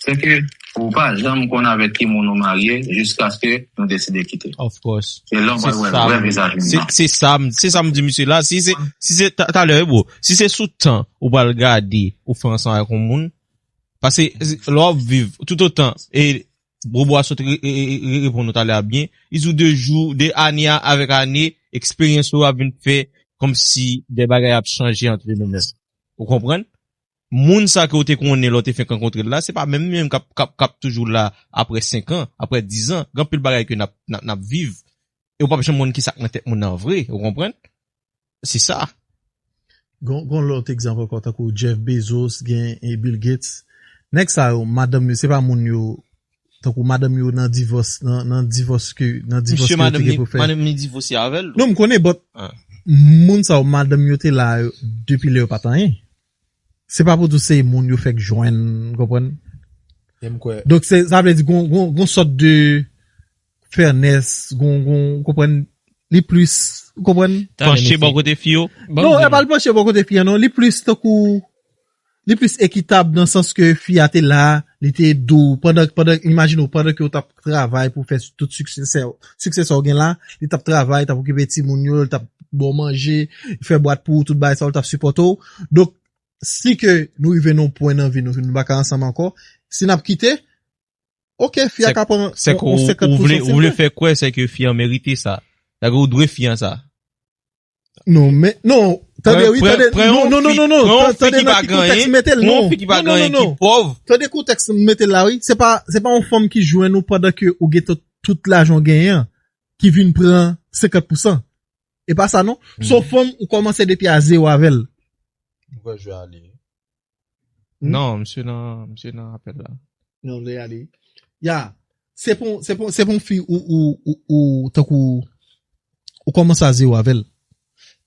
Se ke ou pa janm konn avèk ki moun ou marye jiskaske nou deside kite. Of course. Se lè w pral wè vrè vizaj moun nan. Se sa m se sa m di misye la. Si se si se talè wi bro. Si se sou tan ou pral gade ou fè ansanm avèk yon moun. Paske lè w ap viv toutotan e Bobo a sot reponn ou talè a byen. Li di w de jou, de ane avèk ane, eksperyans ou ap vin fè kòmsi de bagay ap chanje antre nou menm. Ou konprann? Moun sa ke w te konnen lè w te fenk rankontre l la, se pa menm li menm k ap k ap k ap toujou la apre senk an, apre diz an. Gen anpil bagay ke n ap n ap n ap viv. E w p ap janm konn kisa k nan tèt moun nan vre, ou konprann? Se sa. Gon gon lòt egzanp ankò, tankou Jeff Bezos, gen e Bill Gates. Nèg sa yo, madanm yo, se pa moun yo, tankou madanm yo nan divòs, nan nan divòs ke nan divòs ke yo te gen pou fè. Madanm li divòse avè l. Non, m konnen, but moun sa yo, madanm yo te la depi lè yo pa t anyen. Se pa pou di se moun yo fèk jwenn, ou konprann? Donk se sa vle di gon gon gon sòt de fairness, gon gon ou konprann, li plis, ou konprann? Panche bò kote fi yo. Non, e pa l panche bò kote fi an non, li plis tankou li plis ekitab nan sans ke fi a te la, li te ede w pandan pandan imajine w pandan ke w t ap travay pou fè tout siksè sa w gen la, li t ap travay, t ap okipe timoun yo, li t ap ba w manje, fè bwat pou ou, tout bagay sa yo, li t ap sipòte w. Donk si ke nou rive nan yon pwen nan vi nou, nou pa ka ansanm ankò, si n ap kite, oke, fi a ka pran yon senkant pousan si l vle. Ou vle fè kwè se ke fi an merite sa. Sa ke ou dwe fi an sa. Non, men, non, tande, wi, tande, non, non, non, non, non, tande nan ki kontèks m mete l, non, non, non, non, non, tande kontèks m mete l la, wi, se pa, se pa yon fanm ki jwenn ou pandan ke ou gen tout, tout lajan w genyen an, ki vin pran senkant pousan. E pa sa, non, se yon fanm ou kòmanse depi a zewo avè l. Ou wè jwe ale. Non, misye nan, misye nan apèl la. Non, li ale. Ya, se pou, se pou, se pou yon fi ou, ou, ou, ou, tankou, ou kòmanse a zewo avè l.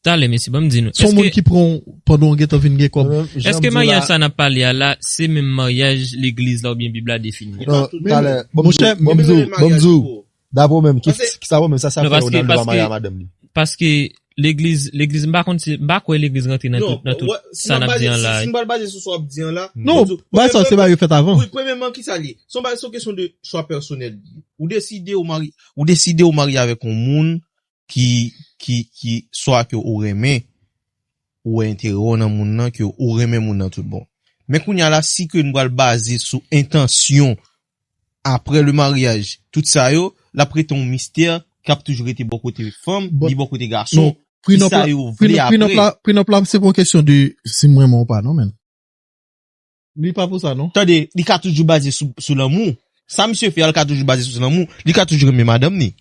Talè, mesye, ban m di nou. Se yon moun ki pran w pandan w gentan vin gen kòb. Èske maryaj sa n ap pale a la, se menm maryaj legliz la oubyen Bib la defini? Non, talè, ban m di w, ban m di w, ban m di w. Dapre w menm, ki sa w menm, sa sa fè w nan lè w pa marye a madanm li? Paske legliz, legliz, m pa konn si, m pa kwè legliz rantre nan tout, nan tout sa n ap di an la. Si m pral baze sou sa w ap di an la. Non, bagay sa se bagay yo fèt avan. Wi, premyèman, ki sa l ye? Se yon bagay, se yon kesyon de chwa pèsonèl li ye. Ou deside ou marye, ou deside ou marye avèk yon moun ki, ki, ki, swa ke ou renmen, ou wè enterè w nan moun nan, ke ou renmen moun nan tout bon. Men kounye a la, si ke nou pral baze sou entansyon, apre le maryaj, tout sa yo, l ap rete yon mistè k ap toujou rete bò kote fanm, li bò kote gason, ki sa yo vle apre. Prenup la, prenup la, se pa yon kesyon de si m renmen w pa, non, men. Li pa pou sa, non. Tande, li ka toujou baze sou, sou lanmou. Sa misye fè a, li ka toujou baze sou lanmou. Li ka toujou renmen madanm ni.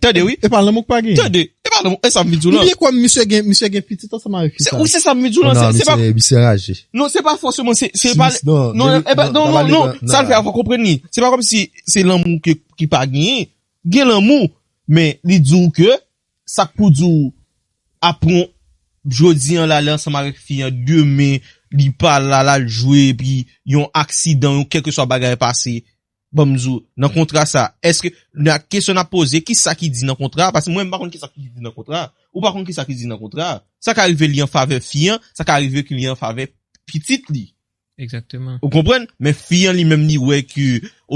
Tande, wi. E pa lanmou k pa gen. Tande, e pa lanmou. E sa m vin di w lan. Ou byen kwè misye gen, misye gen pitit ansanm avèk fi sa. Wi, se sa m vin di w lan. Se pa. Misye raje. Non, se pa fòseman, se, se pa. Non, non, non, non. Sa l fè a, fò konprann li. Se pa kòmsi se lanmou ki, ki pa genyen. Gen lanmou, men li di w ke sa k pou di w aprann jodi an la, li ansanm avèk fi an, demen, li pa la, l al jwe, epi yon aksidan, yon kèlkeswa bagay pase. Ban m di w, nan kontra sa, èske, nan kesyon n ap poze, ki sa ki di nan kontra? Paske mwen, m pa konn ki sa ki di nan kontra. Ou pa konn ki sa ki di nan kontra. Sa ka rive li an favè fi an, sa ka rive ke li an favè pitit li. Egzakteman. Ou konprann? Men fi an li menm li wè ke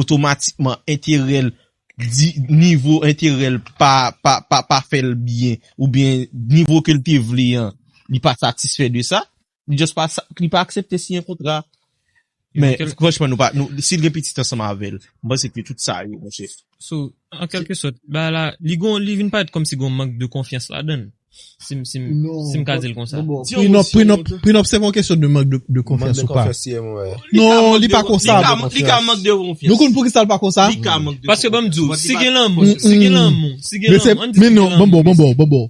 otomatikman enterè l, di, nivo enterè l pa, pa, pa, pa fè l byen, oubyen nivo ke l te vle an, li pa satisfè de sa, li just pa, li pa aksepte siyen kontra. Men, franchman, nou pa, nou, si l gen pitit ansanm avè l, m panse ke tout sa yo, monchè. So, an kèlke sòt, ba la, li gon, li vin parèt kòmsi gon mank de konfyans ladan l. Si m, si m, si m ka di l konsa. Prenup, prenup, prenup, se pa yon kesyon de mank de, de konfyans ou pa. Non, li pa konsa. Li ka mank de konfyans. Nou konn poukisa l pa konsa? Li ka mank de konfyans. Paske ban m di w, si gen lanmou, si gen lanmou, si gen lanmou, ann di si gen lanmou. Men non, bon, bon, bon, bon, bon, bon.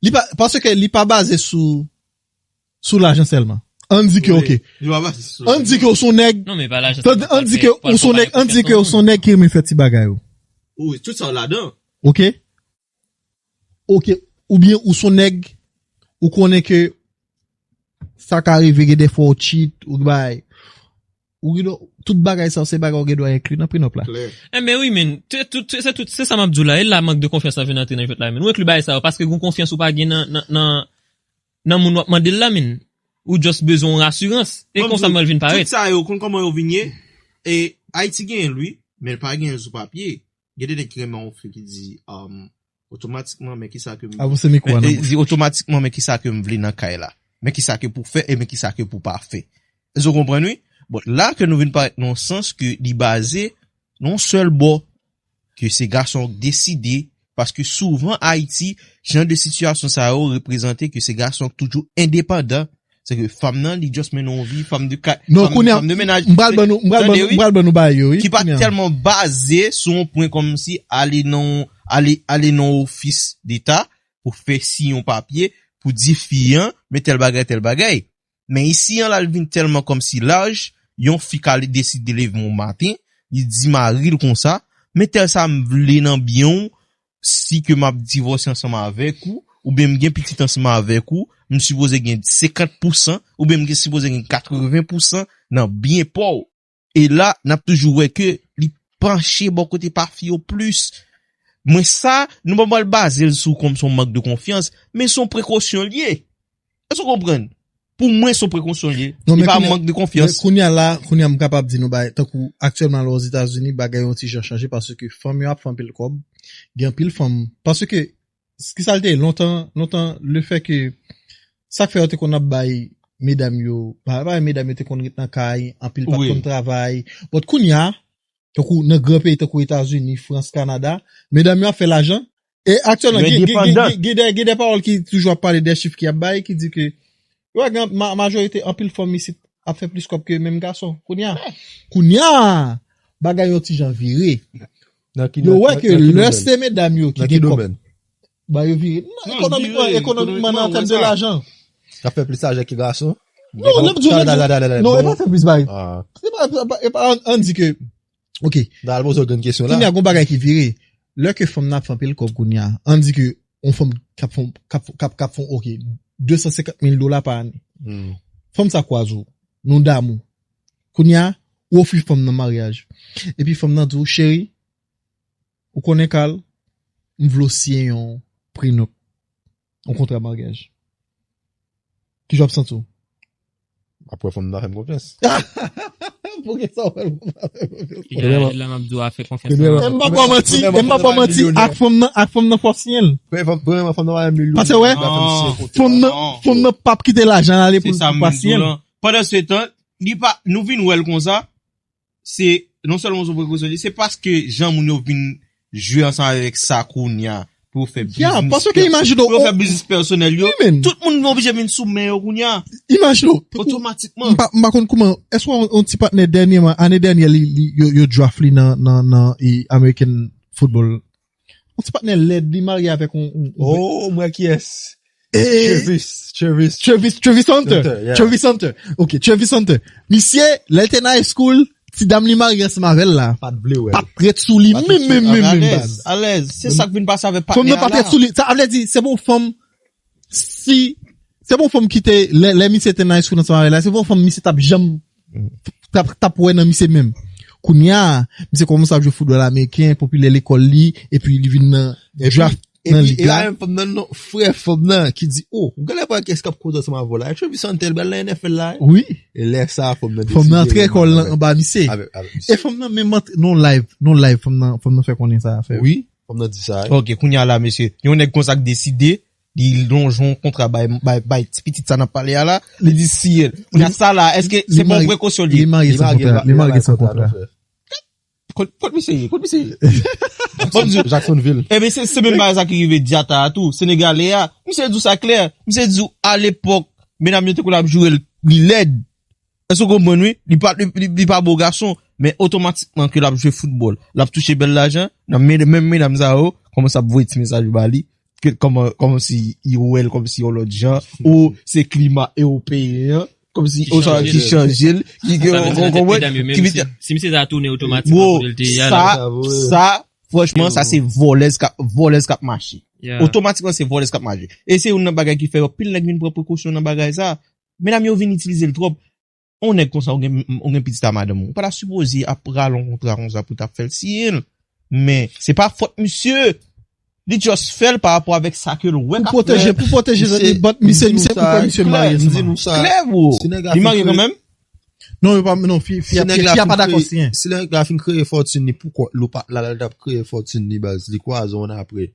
Li pa, paske li pa baze sou sou lajan sèlman. Ann di ke, ok. Ann di ke ou son nèg. Non, men pa lajan sèlman. Ann di ke ou son nèg, ann di ke ou son nèg ki renmen fè ti bagay ou. Wi, tout sa ladan. Ok? Ok, oubyen ou son nèg, ou konnen ke sa ka rive gen de fwa ou cheat, ou bay. Ou gen dwa, tout bagay sa, se bagay ou gen dwa enkli nan prenup la. Klè. Enben wi, men, se sa m ap di w la, e la mank de konfyans la vin antre nan jwèt la, men. Ou enkli bagay sa yo, paske gon konfyans ou pa gen nan, nan, nan, nan moun w ap mande l la, men. Ou just bezwen yon rasirans. E konsa mwen vin parèt. Tout sa yo, konn kòman yo vin ye? E Ayiti genyen l, wi, men l pa genyen l sou papye. Gen de nèg ki renmen yon fi ki di, um, otomatikman, men kisa ke m. Avanse mikwo a, non. Di otomatikman, men kisa ke m vle nan kay la. Men kisa ke pou fè e men kisa ke pou pa fè. Èske w konprann, wi? Bon, la ke nou vin parèt nan yon sans ke li baze nan yon sèl bò, ke se gason k deside, paske souvan Ayiti, jan de sitiyasyon sa yo reprezante ke se gason k toujou endepandan, se ke fanm nan, li just mennen yon vi, fanm de ka, non, fanm, fanm de menaj. M pral ban nou, m pral ban nou, m pral ban nou bagay yo, wi, ki pa tèlman baze sou yon pwen kòmsi ale nan, ale, ale nan ofis deta pou fè siyen yon papye, pou di fi an, men tèl bagay, tèl bagay. Men isi an la, l vin tèlman kòmsi laj, yon fi ka deside leve yon maten, li di mari l konsa, men tèl sa m vle nan byen w, si ke m ap divòse ansanm avèk ou, oubyen m gen pitit ansanm avèk ou, m sipoze gen senkant pousan, oubyen m gen sipoze gen katreven pousan nan byen pa w. E la, n ap toujou wè ke li panche bò kote pa fi yo plis. Mwen sa, nou pa pral baze l sou kòm se yon mank de konfyans, men se yon prekosyon l ye. Èske w konprann? Pou mwen, se yon prekosyon l ye. Non, e pa mank de konfyans. Men kounye a la, kounye a m kapab di nou bagay, tankou aktyèlman la Ozetazini, bagay yon ti jan chanje paske fanm yo ap fè anpil kòb, gen anpil fanm. Paske, kisa l te ye? Lontan, lontan, le fè ke, sa k fè yo te konn ap bay medam yo, pa, pa medam yo te konn ret nan kay, anpil pa t konn travay. But kounye a, tankou nan gran peyi, tankou Etazini, Frans, Kanada, medam yo ap fè lajan. E aktyèlman, gen, gen, gen, gen, gen de, gen de pawòl ki toujou ap pale de chif ki ap bay, ki di ke, yo wè gen ma-, majorite, anpil fanm isit ap fè plis kòb ke menm gason. Kounye a, kounye a, bagay yon ti jan vire. Yo wè ke lè se medam yo ki gen kòb, ba yo vire. Non, ekonomikman, ekonomikman, nan tèm de lajan. K ap fè plis lajan ke gason. Non, n ap di w, non, e pa fè plis bagay. Se pa, e pa, e pa, ann, ann di ke, ok. N al poze w grenn kesyon la. Kounye a, gon bagay ki vire. Lè ke fanm nan ap fè anpil kòb kounye a, ann di ke yon fanm k ap fè, k ap, k ap, k ap fè, ok, de san senkant mil dola pa ane. Fanm sa kwaze w, nou damou. Kounye a, ou ofri fanm nan maryaj. Epi fanm nan di w, cheri, ou konnen Carl, m vle w siyen yon prenup, yon kontra maryaj. Kijan w ap santi w? Apre fanm nan fè m konfyans. Poukisa w fè l konfyans? Kounye a la m ap di w a fè konfyans nan. M pa ba w manti, m pa ba w manti, ak fanm nan, ak fanm nan fò w siyen l. Premyèman, fanm nan pa yon milyon. Paske wè, fanm nan, fanm nan p ap kite lajan ale pou l pa siyen l. Pandan se tan, li pa, nou vin wè l konsa, se non sèlman se yon prekosyon li, se paske jan moun yo vin jwe ansanm avèk sa kounye a pou yo fè biznis. Ya, paske imajine w. Pou yo fè biznis pèsonèl yo. Tout moun oblije vin sou men yo kounye a. Imajine w. Otomatikman. M pa konn kouman, èske yon ti patnè dènyèman, ane dènyè, li, li, yo, yo draft li nan, nan, nan American Football. Yon ti patnè lèd, li marye avèk yon. Oh, mwen ki yès. Travis, Travis. Travis, Travis Hunter. Travis Hunter. Ok, Travis Hunter. Misye, lè l te nan high school, ti dam li marye ansanm avè l la. Pa t vle wè. Pa t ret sou li menm, menm, menm, menm baz. Alèz, se sa k vin pase avèk patnè a la. Fanm nan pa t ret sou li. Sa vle di, se bon fanm, si, se bon fanm ki te, lè, lè misye te nan high school ansanm avè l la, se bon fanm misye t ap janm t ap, t ap wè nan misye menm. Kounye a, misye kòmanse ap jwe foutbòl ameriken, popilè lekòl li, epi li vin nan draft nan lig la. Epi, e la menm fanm nan, non, frè fanm nan, ki di, oh, ou genlè wè kiyès k ap koze ansanm avè w la? Travis Hunter, l pral nan N F L la. Wi. E lè sa, fanm nan deside. Fanm nan antre kò l anba misye. E fanm nan menm antre, nan live, nan live, fanm nan, fanm nan fè konnen sa fè. Wi, fanm nan di sa. Ok, kounye a la, mesye, yon nèg konsa k deside, li lonje yon kontra bay, bay, bay ti pitit sa n ap pale a la, li di siyen l. Kounye a sa la, èske se pa yon prekosyon li ye? Li marye san kontra. Li marye san kontra. Kot, kot misye ye? Kot misye ye? Bon, di w. Jacksonville. Ebyen, se, se menm bagay sa ki rive Diatta a tou, Senegalè a. Misye di w sa klè. Misye di w, alepòk, medam yo te konn ap joure l, li lèd. Èske w konprann, wi? Li pa, li, li, li pa bo gason, men otomatikman ke l ap jwe foutbòl, l ap touche bèl lajan, nan men, menm medam sa yo, kòmanse ap voye ti mesaj ba li, ke, kòman, kòmanse yo wè l kòmsi yon lòt jan, ou se klima ewopeyen an, kòmsi, oswa ki chanje l, ki, ki, ki, ki, ki, si misye ta tounen otomatikman kote l te ye a la. Sa, sa, franchman, sa se vòlèz k ap, vòlèz k ap mache. Otomatikman, se vòlèz k ap mache. E se youn nan bagay ki fè anpil nèg vin pran prekosyon nan bagay sa. Medam yo vin itilize l twòp. On nèg konsa, ou gen, ou gen pitit a madanm ou. Ou pa ta sipoze ap rale yon kontra konsa pou w ta fè l siyen l. Men, se pa fòt misye. Li just fè l pa rapò avèk sa ke l wè k ap fèt. Pou pwoteje, pou pwoteje zanmi, but misye, misye, pou fè misye marye sèlman. Klè, bro. Li marye kanmenm? Non, yo pa, non, fi, fi, fi a pa dakò siyen. Si nèg la fin kreye fòtin li, poukò l pa t la, lè l t ap kreye fòtin li, baz, li kwaze w annapre.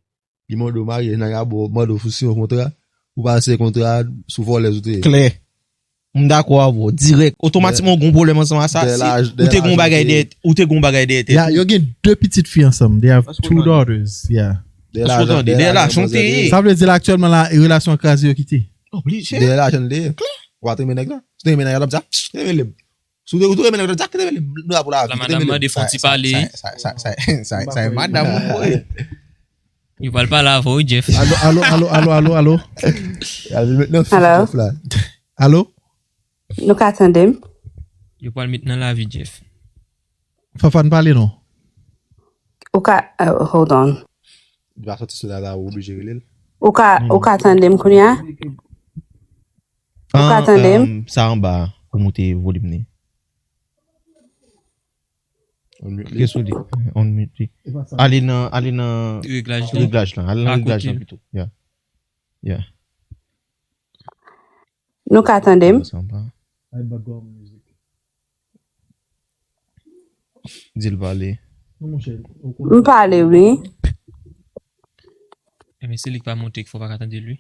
Li mande w maryaj nan rabo, mande w pou siyen yon kontra, ou pa siyen kontra, sou vòlèz ou te ye. Klè. M dakò avè w, dirèk. Otomatikman, ou gen yon pwoblèm ansanm a sa. Si ou te gen yon bagay dèyè, ou te gen yon bagay dèyè tèt ou. Yo gen de pitit fi ansanm. They have two daughters. Yeah. Èske w tande? Dèyè lajan w te ye. Sa vle di la aktyèlman la, relasyon an kraze, yo kite. Oblije. Dèyè lajan l te ye. Klè. Ou pa t renmen nèg la? Si w te renmen nèg la, w t ap di, ah, pff, renmen li. Si w te, ou te renmen nèg la, w t ap di, ah, renmen li. Nou la pou lavi. La madanm mande fè yon ti pale. Sa, sa, sa, sa, sa e madanm ou, wi. Yo pral pale avè w, wi, Jeff. Alo, alo, alo, alo, alo, alo. Al met nan fi Jeff la. Alo? Nou ka tande m? Yo pral met nan lavi Jeff. Fafane, pale non. Ou ka, uh, hold on. Li pa soti sou la la, ou oblije rele l. Ou ka, ou ka tande m kounye a? Ou ka tande m? Sa anba a, ou moute volim li. Klike sou li. Unmute li. Ale nan, ale nan reglaj lan. Ale nan reglaj lan pito. Yeah. Yeah. Nou ka tande m? Di l pale. M pale, wi. Ebyen, se li k pa monte, k fè w pa ka tande l, wi.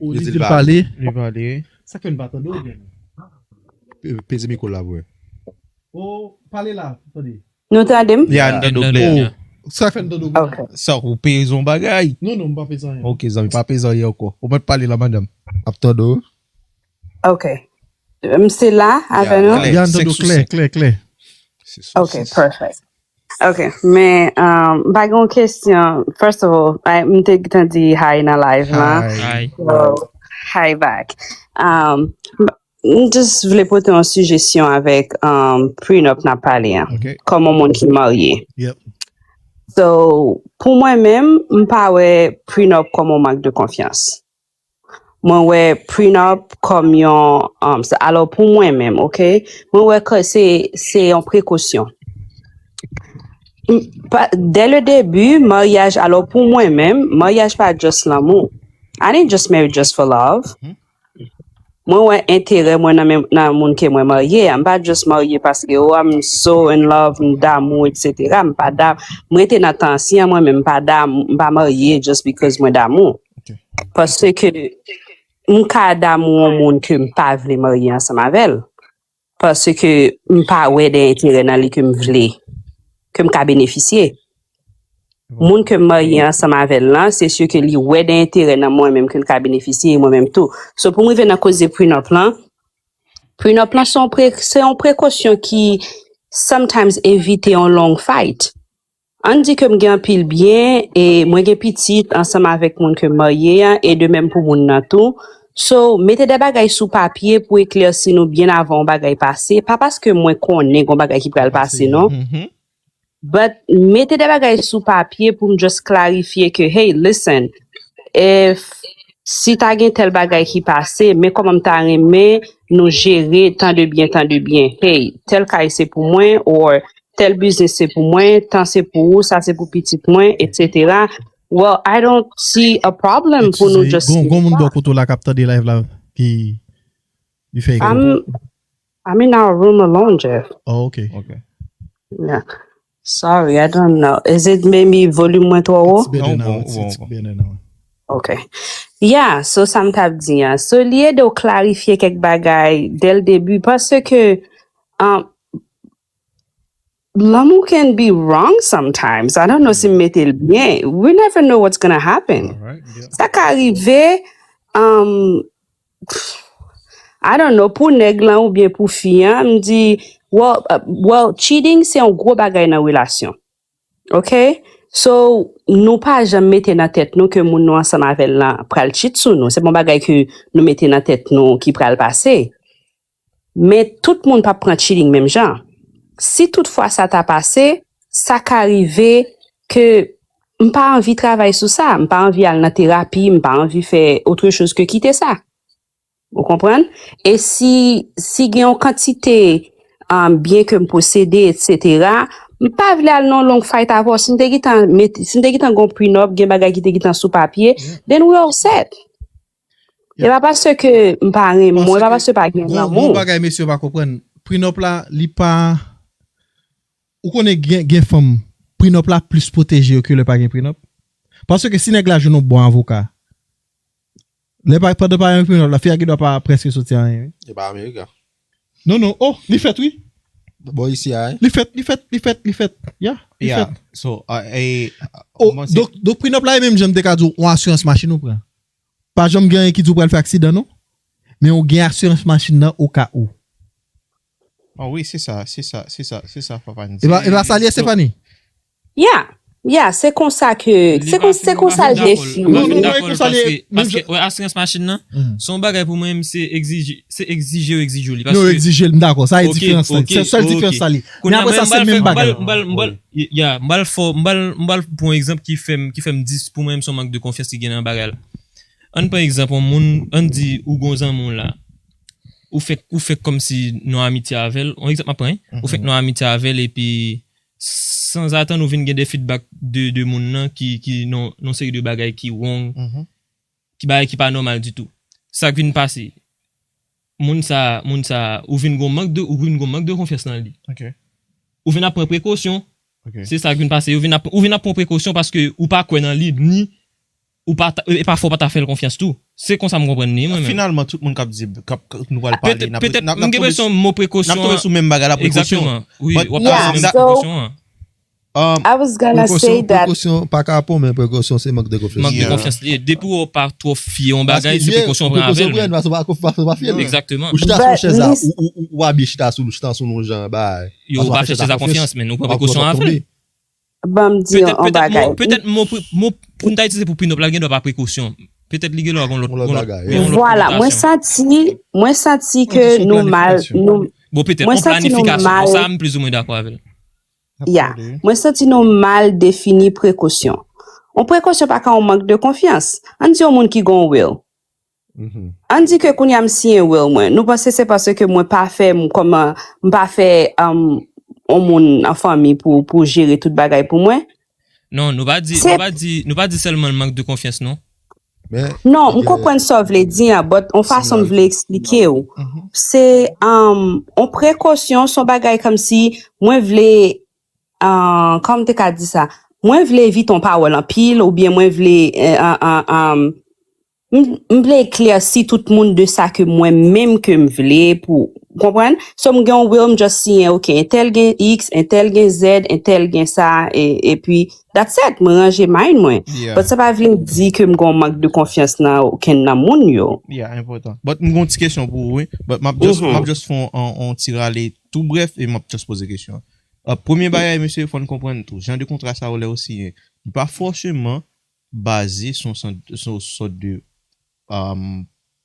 Ou di l pale? Li pale, wi. Sa k fè n pa tande w byen? Peze mikwo la pou mwen. O, pale la, tande. Nou tande m? Ya, n tande w klè. Sa k fè n tande w byen? Sa, ou peze yon bagay? Non, non, m pa peze anyen. Ok, zanmi, pa peze anyen ankò. Ou mèt pale la, madanm. Ap tande w. Ok. M se la avè nou? Ya, n tande w klè, klè, klè. Ok, perfect. Ok, men um, m pa gen yon kesyon. First of all, I, m te gentan di hi nan live lan. Hi. So, hi back. Um, m just vle pote yon sijesyon avèk um, prenup n ap pale an. Kòm yon moun ki marye. Yep. So, pou mwen menm, m pa wè prenup kòm yon mank de konfyans. Mwen wè prenup kòm yon, um, sa- alò pou mwen menm, ok? Mwen wè ke se, se yon prekosyon. M- pa- Dès le début, maryaj, alò pou mwen menm, maryaj pa just lanmou. I didn't just marry just for love. Mwen wè enterè mwen nan, men- nan moun ke mwen marye a. M pa just marye paske, oh, I'm so in love, m damou, et cetera. M pa da, mwen te nan tan ansyen mwen, men m pa damou, m pa marye just because mwen damou. Paske m ka damou yon moun ke m pa vle marye ansanm avè l. Paske m pa wè de enterè nan li ke m vle, ke m ka benefisye. Moun ke m marye ansanm avè l lan, se si ke li wè de enterè nan mwen menm ke l ka benefisye e mwen menm tou. So pou m rive nan koze prenup lan, prenup lan se yon pre, se yon prekosyon ki sometimes evite yon long fight. Ann di ke m gen anpil byen e mwen gen pitit ansanm avèk moun ke m marye a e de menm pou moun nan tou. So mete de bagay sou papye pou eklèsi nou byen avan yon bagay pase. Pa paske mwen konnen gon bagay ki pral pase non. But mete de bagay sou papye pou m just klarifye ke, hey, listen, if si ta gen tèl bagay ki pase, men kòman m ta renmen nou jere tan de byen, tan de byen. Hey, tèl kay se pou mwen, or tèl biznis se pou mwen, tan se pou ou, sa se pou pitit mwen, et cetera. Well, I don't see a problem pou nou just. Gon moun bò kote w la k ap tande live la ki li fè ekò. I'm in our room alone, Jeff. Oh, ok. Ok. Yeah. Sorry, I don't know. Is it maybe volume mwen twò wo? It's better now. It's, it's better now. Ok. Yeah, so sa m t ap di an. So li ede w klarifye kèk bagay dès le début paske um, lanmou can be wrong sometimes. I don't know si m mete l byen. We never know what's gonna happen. Sa ka rive um, I don't know, pou nèg lan oubyen pou fi an, m di, well, uh, well, cheating se yon gwo bagay nan relasyon. Ok? So, nou pa janm mete nan tèt nou ke moun nou ansanm avè l lan pral cheat sou nou. Se pa yon bagay ke nou mete nan tèt nou ki pral pase. Men tout moun p ap pran cheating menm jan. Si toutfwa sa ta pase, sa ka rive ke m pa anvi travay sou sa, m pa anvi al nan terapi, m pa anvi fè autre chose ke kite sa. Ou konprann? E si, si gen yon kantite um, byen ke m posede, et cetera, m pa vle al nan long fight avè w. Si m te gentan met, si m te gentan gon prenup, gen bagay ki te gentan sou papye, then we all set. E pa paske m pa renmen w, e pa paske pa gen lanmou. Gon bagay mesye yo pa konprann. Prenup la, li pa. Ou konnen gen, gen fanm, prenup la plis pwoteje yo ke lè pa gen prenup. Paske si nèg la jwenn yon bon avoka, lè pa, pandan pa gen prenup la, fi a gen dwa pa prèske soti anyen, wi. E pa Amerika. Non, non, oh, li fèt, wi. Bò isi a, wi. Li fèt, li fèt, li fèt, li fèt. Ya, li fèt. So, uh, e, oh, donk, donk prenup la, e menm jan m te ka di w, yon asirans machin ou pran. Pa janm gen anyen ki di w pral fè aksidan, non. Men ou gen asirans machin nan o ka ou. Oh wi, se sa, se sa, se sa, se sa, papa n di. E pa, e pa sa li ye, Stephanie? Yeah, yeah, se konsa ke, se kon, se konsa l defini. Non, non, non, e konsa li ye. Paske, wè, asirans machin nan, se yon bagay pou mwen, se egzije, se egzije yo egzije li. Non, egzije l, m dakò, sa e diferans la. Se sèl diferans la li. Men apre sa, se menm bagay. M bal, m bal, ya, m bal fò, m bal, m bal pran yon egzanp ki fè m, ki fè m di pou mwen, se yon mank de konfyans ki gen nan bagay la. Ann pran egzanp, yon moun, ann di ou gon zanmi w la, ou fèk, ou fèk kòmsi nou amitye avè l, yon egzanp m ap pran, wi, ou fèk nou amitye avè l, epi sanzatann ou vin gen de feedback de, de moun nan ki, ki nan, nan seri de bagay ki wrong, ki bagay ki pa nòmal ditou. Sa k vin pase, moun sa, moun sa, ou vin gon mank de, ou vin gon mank de konfyans nan li. Ou vin ap pran prekosyon. Se sa k vin pase, ou vin ap, ou vin ap pran prekosyon paske ou pa kwè nan li, ni ou pa ta, e pa fò w pa ta fè l konfyans tou. Se konsa m konprann li, mwen menm. Finalman, tout moun k ap di, k ap, k ap, nou pral pale, n ap, petèt, n ap, m gen enpresyon mo prekosyon an, n ap tonbe sou menm bagay la, prekosyon. Egzakteman. Wi, w ap pale sou menm prekosyon an. Um, I was gonna say that. Prekosyon pa ka pon, men prekosyon se mank de konfyans. Mank de konfyans li ye. Depi w pa twò fye yon bagay, se prekosyon w pran avè l, men. Prekosyon w pran, paske w pa, paske w pa fye l. Egzakteman. Ou chita sou chèz la, ou, ou, ou, ou abiye chita sou, chita sou yon jan, bay. Yo, ou pa fè chèz la konfyans, men ou pran prekosyon avè l. Ban m di yon bagay. Petèt mo, petèt mo, mo pou n ta itilize pou prenup la, l gen dwa pa prekosyon. Petèt li gen dwa gon lòt, gon lòt, yon lòt konotasyon. Vwala, mwen santi, mwen santi ke nou mal, nou, bon, petèt, yon planifikasyon, sa m plizoumwen dakò avè l. Ya, mwen santi nou mal defini prekosyon. Yon prekosyon pa ka yon mank de konfyans. Ann di yon moun ki gon will. Ann di ke kounye a m siyen will mwen. Nou panse se paske mwen pa fè m kòman, m pa fè um, on moun an fanmi pou, pou jere tout bagay pou mwen? Non, nou pa di, nou pa di, nou pa di sèlman mank de konfyans, non. Non, m konprann sa w vle di an, but on fason m vle eksplike w. Se um, on prekosyon, se on bagay kòmsi mwen vle, uh, kòman m te ka di sa? Mwen vle evite on pawòl anpil, oubyen mwen vle, uh, uh, um, m, m vle eklèsi tout moun de sa ke mwen menm ke m vle pou, ou konprann? So m gen on will, m just siyen, ok, entèl gen X, entèl gen Z, entèl gen sa, e, epi that's it, mwen ranje mind mwen. But sa pa vle di ke m gen on mank de konfyans nan okenn nan moun yo. Yeah, enpòtan. But m gen on ti kesyon pou ou, wi. But m ap just, m ap just fè on, on ti rale tou brèf e m ap just poze kesyon. Uh, premye bagay, mesye, fò n konprann tou. Jan de kontra sa yo lè yo siyen, li pa fòseman baze sou sòt de um,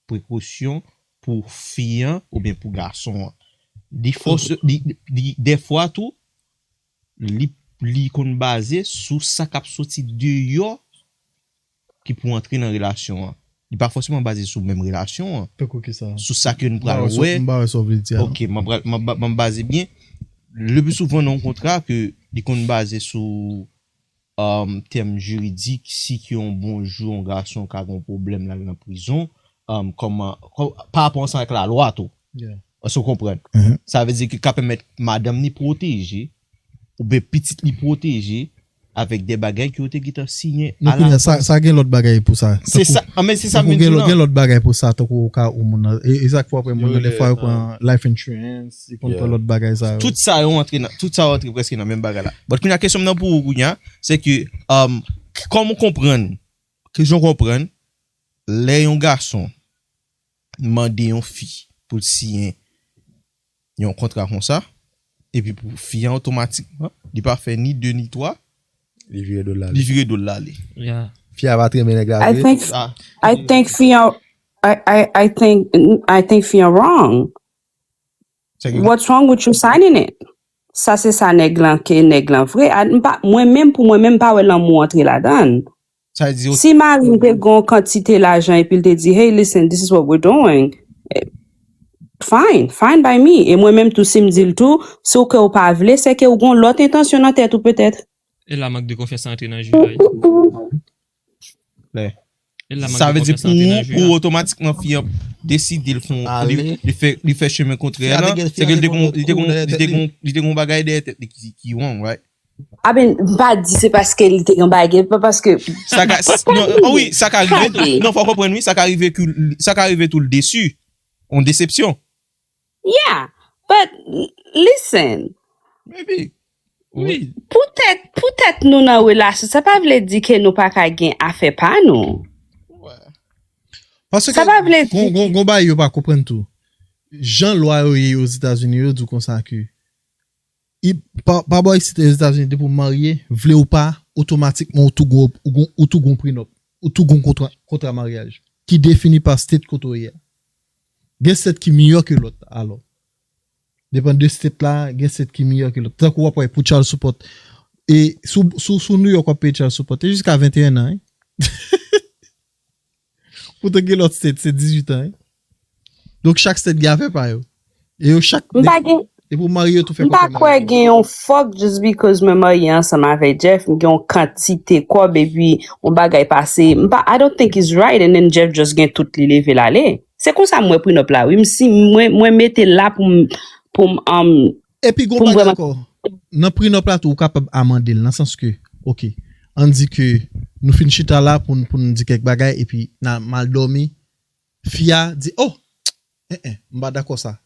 prekosyon pou fi an oubyen pou gason an. Li fòs, li, li, dèfwa tou, li, li konn baze sou sa k ap soti deyò ki pou antre nan relasyon an. Li pa fòseman baze sou menm relasyon an. Tankou kisa? Sou sa ke n pral wè. M pa wè sa w vle di a. Ok, m ap, m ap, m ap baze byen. Le pli souvan nan yon kontra ke li konn baze sou um, tèm jiridik, si ke yon bon jou yon gason ka gen yon pwoblèm l al nan prizon, um, kòman, pa rapò ansanm ak lalwa tou. Èske w konprann? Sa vle di ke ka pèmèt madanm li pwoteje, oubyen pitit li pwoteje, avèk de bagay ke yo te gentan siyen. Sa gen lòt bagay pou sa. Se sa, men se sa m di. Gen lòt bagay pou sa, tankou ou ka ou moun nan. E sa k fè w ap wè moun nan, dèfwa yo pran life insurance, li konn pran lòt bagay sa yo. Tout sa yo antre nan, tout sa yo antre prèske nan menm bagay la. But kounye a kesyon m nan pou ou kounye a, se ke, um, kòman w konprann, ke jan w konprann, lè yon gason mande yon fi pou l siyen yon kontra konsa, epi pou fi an otomatikman, li pa fè ni de ni twa, li vire do l la. Li vire do l la, li. Fi a pa t renmen nèg la vre. I think fi an, I, I, I think, I think fi an wrong. What's wrong with you signing it? Sa se sa nèg lan ke nèg lan vre. Mwen menm pou mwen menm m pa wè lanmou antre ladan l. Si mari m te gen yon kantite lajan epi l te di, hey, listen, this is what we're doing, fine, fine by me. E mwen menm tou si m di l tou, si w ke w pa vle, se ke w gen yon lòt entansyon nan tèt ou petèt. E la mank de konfyans antre nan jwi a. Sa vle di pou ou, otomatikman fi an deside l fè, li fè chemen kontrè a, se ke li te gen yon bagay dèyè tèt li ki wrong, right? I mean, m pa di se paske li te gen bagay, pa paske. Sa ka, non, wi, sa ka rive tou. Non, fò w konprann, wi, sa ka rive tou, sa ka rive tou l desi. Yon desepsyon. Yeah, but listen. Maybe. Wi. Poutèt, poutèt nou nan relasyon, sa pa vle di ke nou pa ka gen afè pa nou. Paske sa pa vle di. Gon bagay yo pa konprann tou. Jan lwa yo ye Ozetazini, yo di w konsa ke pa bò isit Ozetazini, depi w marye, vle ou pa, otomatikman ou tou gon, ou tou gon prenup, ou tou gon kontra, kontra maryaj ki defini pa state kote w ye a. Gen state ki miyò ke lòt, alò. Depann de state la, gen state ki miyò ke lòt. Tankou w ap wè pou child support, e sou, sou, sou New York w ap peye child support, e jiska venteyen an, wi. Poutan gen lòt state, se dizuit an, wi. Donk chak state gen afè pa yo. E yo chak. M pa gen. Depi w marye, yo tou fè kontra maryaj. M pa kwè gen yon fuck just because mwen marye ansanm avèk Jeff, m gen yon kantite kòb epi yon bagay pase. M pa, I don't think it's right and then Jeff just gen tout li leve l ale. Se konsa m wè prenup la wi. M si mwen mwen mete l la pou m pou m um, Epi gon bagay ankò. Nan prenup la tou ou kapab amande l nan sans ke, ok, ann di ke nou fin chita la pou n pou n di kèk bagay epi n a mal dòmi, fi a di oh en en m pa dakò sa.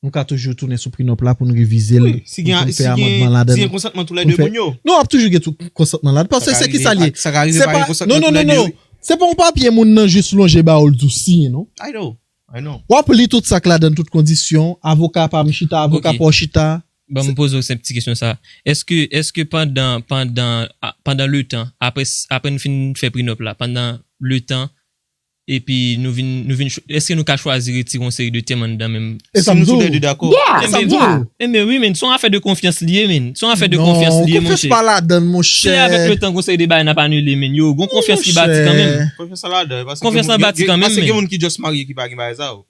Nou ka toujou tounen sou prenup la pou n revize l, pou n fè amandman ladan l. Si gen konsantman tou lè de moun yo. Non, ap toujou gen konsantman ladan l. Paske se ki sa l ye. Sa ka rive pa gen konsantman tou lè de. Se pa yon papye moun nan jis lonje ba w l di w siyen non. I know, I know. W ap li tout sa k ladan l, tout kondisyon, avoka pa m chita, avoka pa w chita. Ban m poze w senp ti kesyon sa. Èske, èske pandan, pandan, pandan letan, apre, apre n fin fè prenup la, pandan letan, epi nou vin, nou vin, chw- èske nou ka chwazi retire yon seri de tèm anndan menm? E sa m Si nou di w. toulède dakò. Yeah, Enben, yeah. Enben wi, men se yon afè de konfyans li ye, men. Se yon afè de Non, konfyans li ye, konfyans monchè. Pa ladan, monchè. Se avèk le tan, yon seri de bagay n ap anile, men. Yo, gon konfyans ki bati kanmenm. Konfyans la ladan. Paske Konfyans gen- la bati gen- kanmenm, Paske men. Gen moun ki just marye ki pa gen bagay sa yo.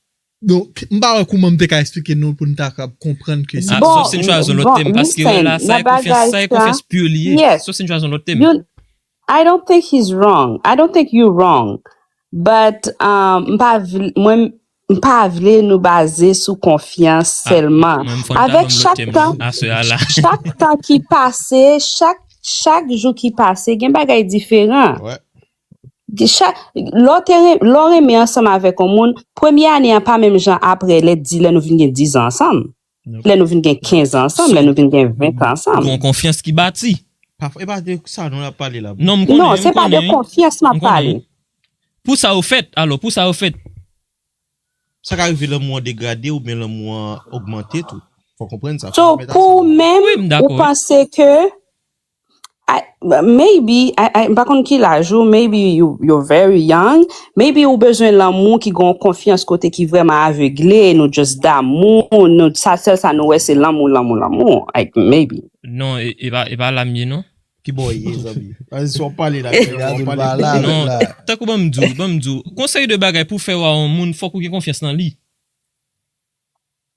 Donk, m pa wè kouman m te ka eksplike nou pou n ta kab konprann ke se Ah, Bon, Sof si n chwazi yon lòt bon, tèm, paske listen, la, sa nan e konfyans, bagay sa e sa, konfyans pure li ye. Yes. Sof si n chwazi yon lòt tèm. You, I don't think he's wrong. I don't think you wrong. But um, m pa vle, mwen, m pa vle nou baze sou konfyans Ah, sèlman. Mwen, m fòn ta Avèk ban m lòt chak tèm tan, aswè a la. Chak tan ki pase, chak, chak jou ki pase, gen bagay diferan. Ouais. Chak, lè w te ren- lè w renmen ansanm avèk yon moun, premye ane an pa menm jan apre, lè di lè nou vin gen diz an ansanm. Lè nou vin gen kenz an ansanm, lè nou vin gen ven an ansanm. Gon konfyans ki bati. Pa- E pa de sa nou la pale la. Non, m konnen. Non, se m pa de konnen, konfyans m ap m konnen. Pale. Pou sa yo fèt, alò, pou sa yo fèt. Sa ka rive lanmou an degrade oubyen lanmou an ogmante tou. Fò konprann sa. So, pou ou menm, Wi, m dakò, ou wi. Panse ke I, maybe, I, I, m pa konn ki laj ou, maybe you, you're very young, maybe ou bezwen lanmou ki gon konfyans kote ki vrèman avegle, nou just damou, nou sa sèl sa nou wè se lanmou, lanmou, lanmou, like, maybe. Non, e, e pa, e pa la m ye, non. Ki bò ye, zanmi? Ann si w ap pale la. Gade ou pa la avèk Non, la. Tankou ban m di w, ban m di w, konsèy de bagay pou fè w a yon moun, fòk ou gen konfyans nan li.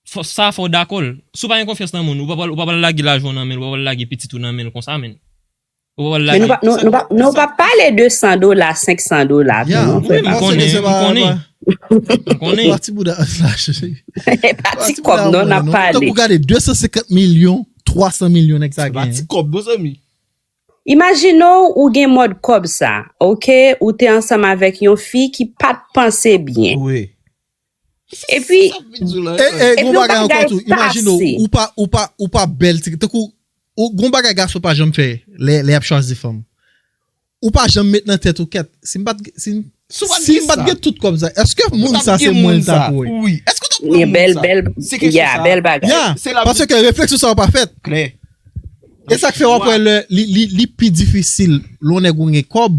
Fò, sa fò w dakò l. Si w pa gen konfyans nan moun, ou pa pral, ou pa pral lage lajan w nan men l, ou pa pral lage pitit ou nan men l konsa, men. Ou pa pral Men nou lage. pa, nou, nou pa, nou pa pale de san dola, senk san dola, tou, Yeah. non, Wi, frè m Pastè. konnen, m konnen. M konnen. Pati bouda. Pati kòb, non, n ap pale. Tankou gade de san senkant milyon, twa san milyon nèg sa Se pa gen. Ti kòb, non, zanmi. Imajine w, ou gen mòd kòb sa, ok? Ou te ansanm avèk yon fi ki pa t panse byen. Wi. Epi, E, e, Epi gon yon bagay ankò bagay tou. Imajine w, pase. Ou pa, ou pa, ou pa bèl ti. Tankou, ou, gon bagay gason pa janm fè lè, lè y ap chwazi fanm. Ou pa janm met nan tèt ou kèt. Si m pa t, si, m- Si w pa t si gen m pa t sa. Gen tout kòb sa, èske moun sa se mwen l ta pou wè? Wi. Èske w t ap Ye pran bèl, moun bèl, sa? Se kesyon ya, sa. bèl bagay. Ya, Se la paske refleksyon sa yo pa fèt. Klè. E sa k fè w ap wè lè li, li, li pi difisil lè w nèg ou gen kòb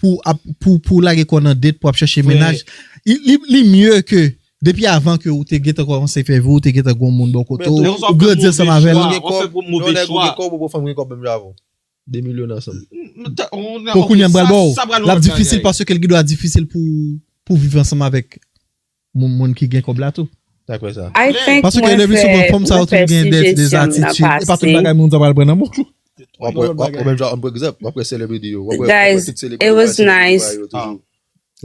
pou, ap- pou, pou lage kò nan date pou ap chèche Frè. Mennaj. Li, li, li mye ke depi avan ke ou te gentan kòmanse fè vi, ou te gentan gon moun bò kote w, ou grandi ansanm avè l. Ou fè move chwa. Kòb ou fanm gen kòb menm jan avè w. De milyon ansanm. Pou kounye a m pral ba w. L ap difisil paske l gen dwa difisil pou, pou viv ansanm avèk moun, moun ki gen kòb la tou. Dakò sa. I think Paske mwen le pli fè, souvan fanm sa yo mwen fè tou gen des, des sijestyon nan attitudes. E pa tout pase. Bagay moun sa pral pran nan bouch ou. W ap wè, w ap wè menm jan ann pran egzanp, w ap wè selebriti yo. W ap wè Guys, tout selebriti it yo was bay selebriti nice. yo toujou.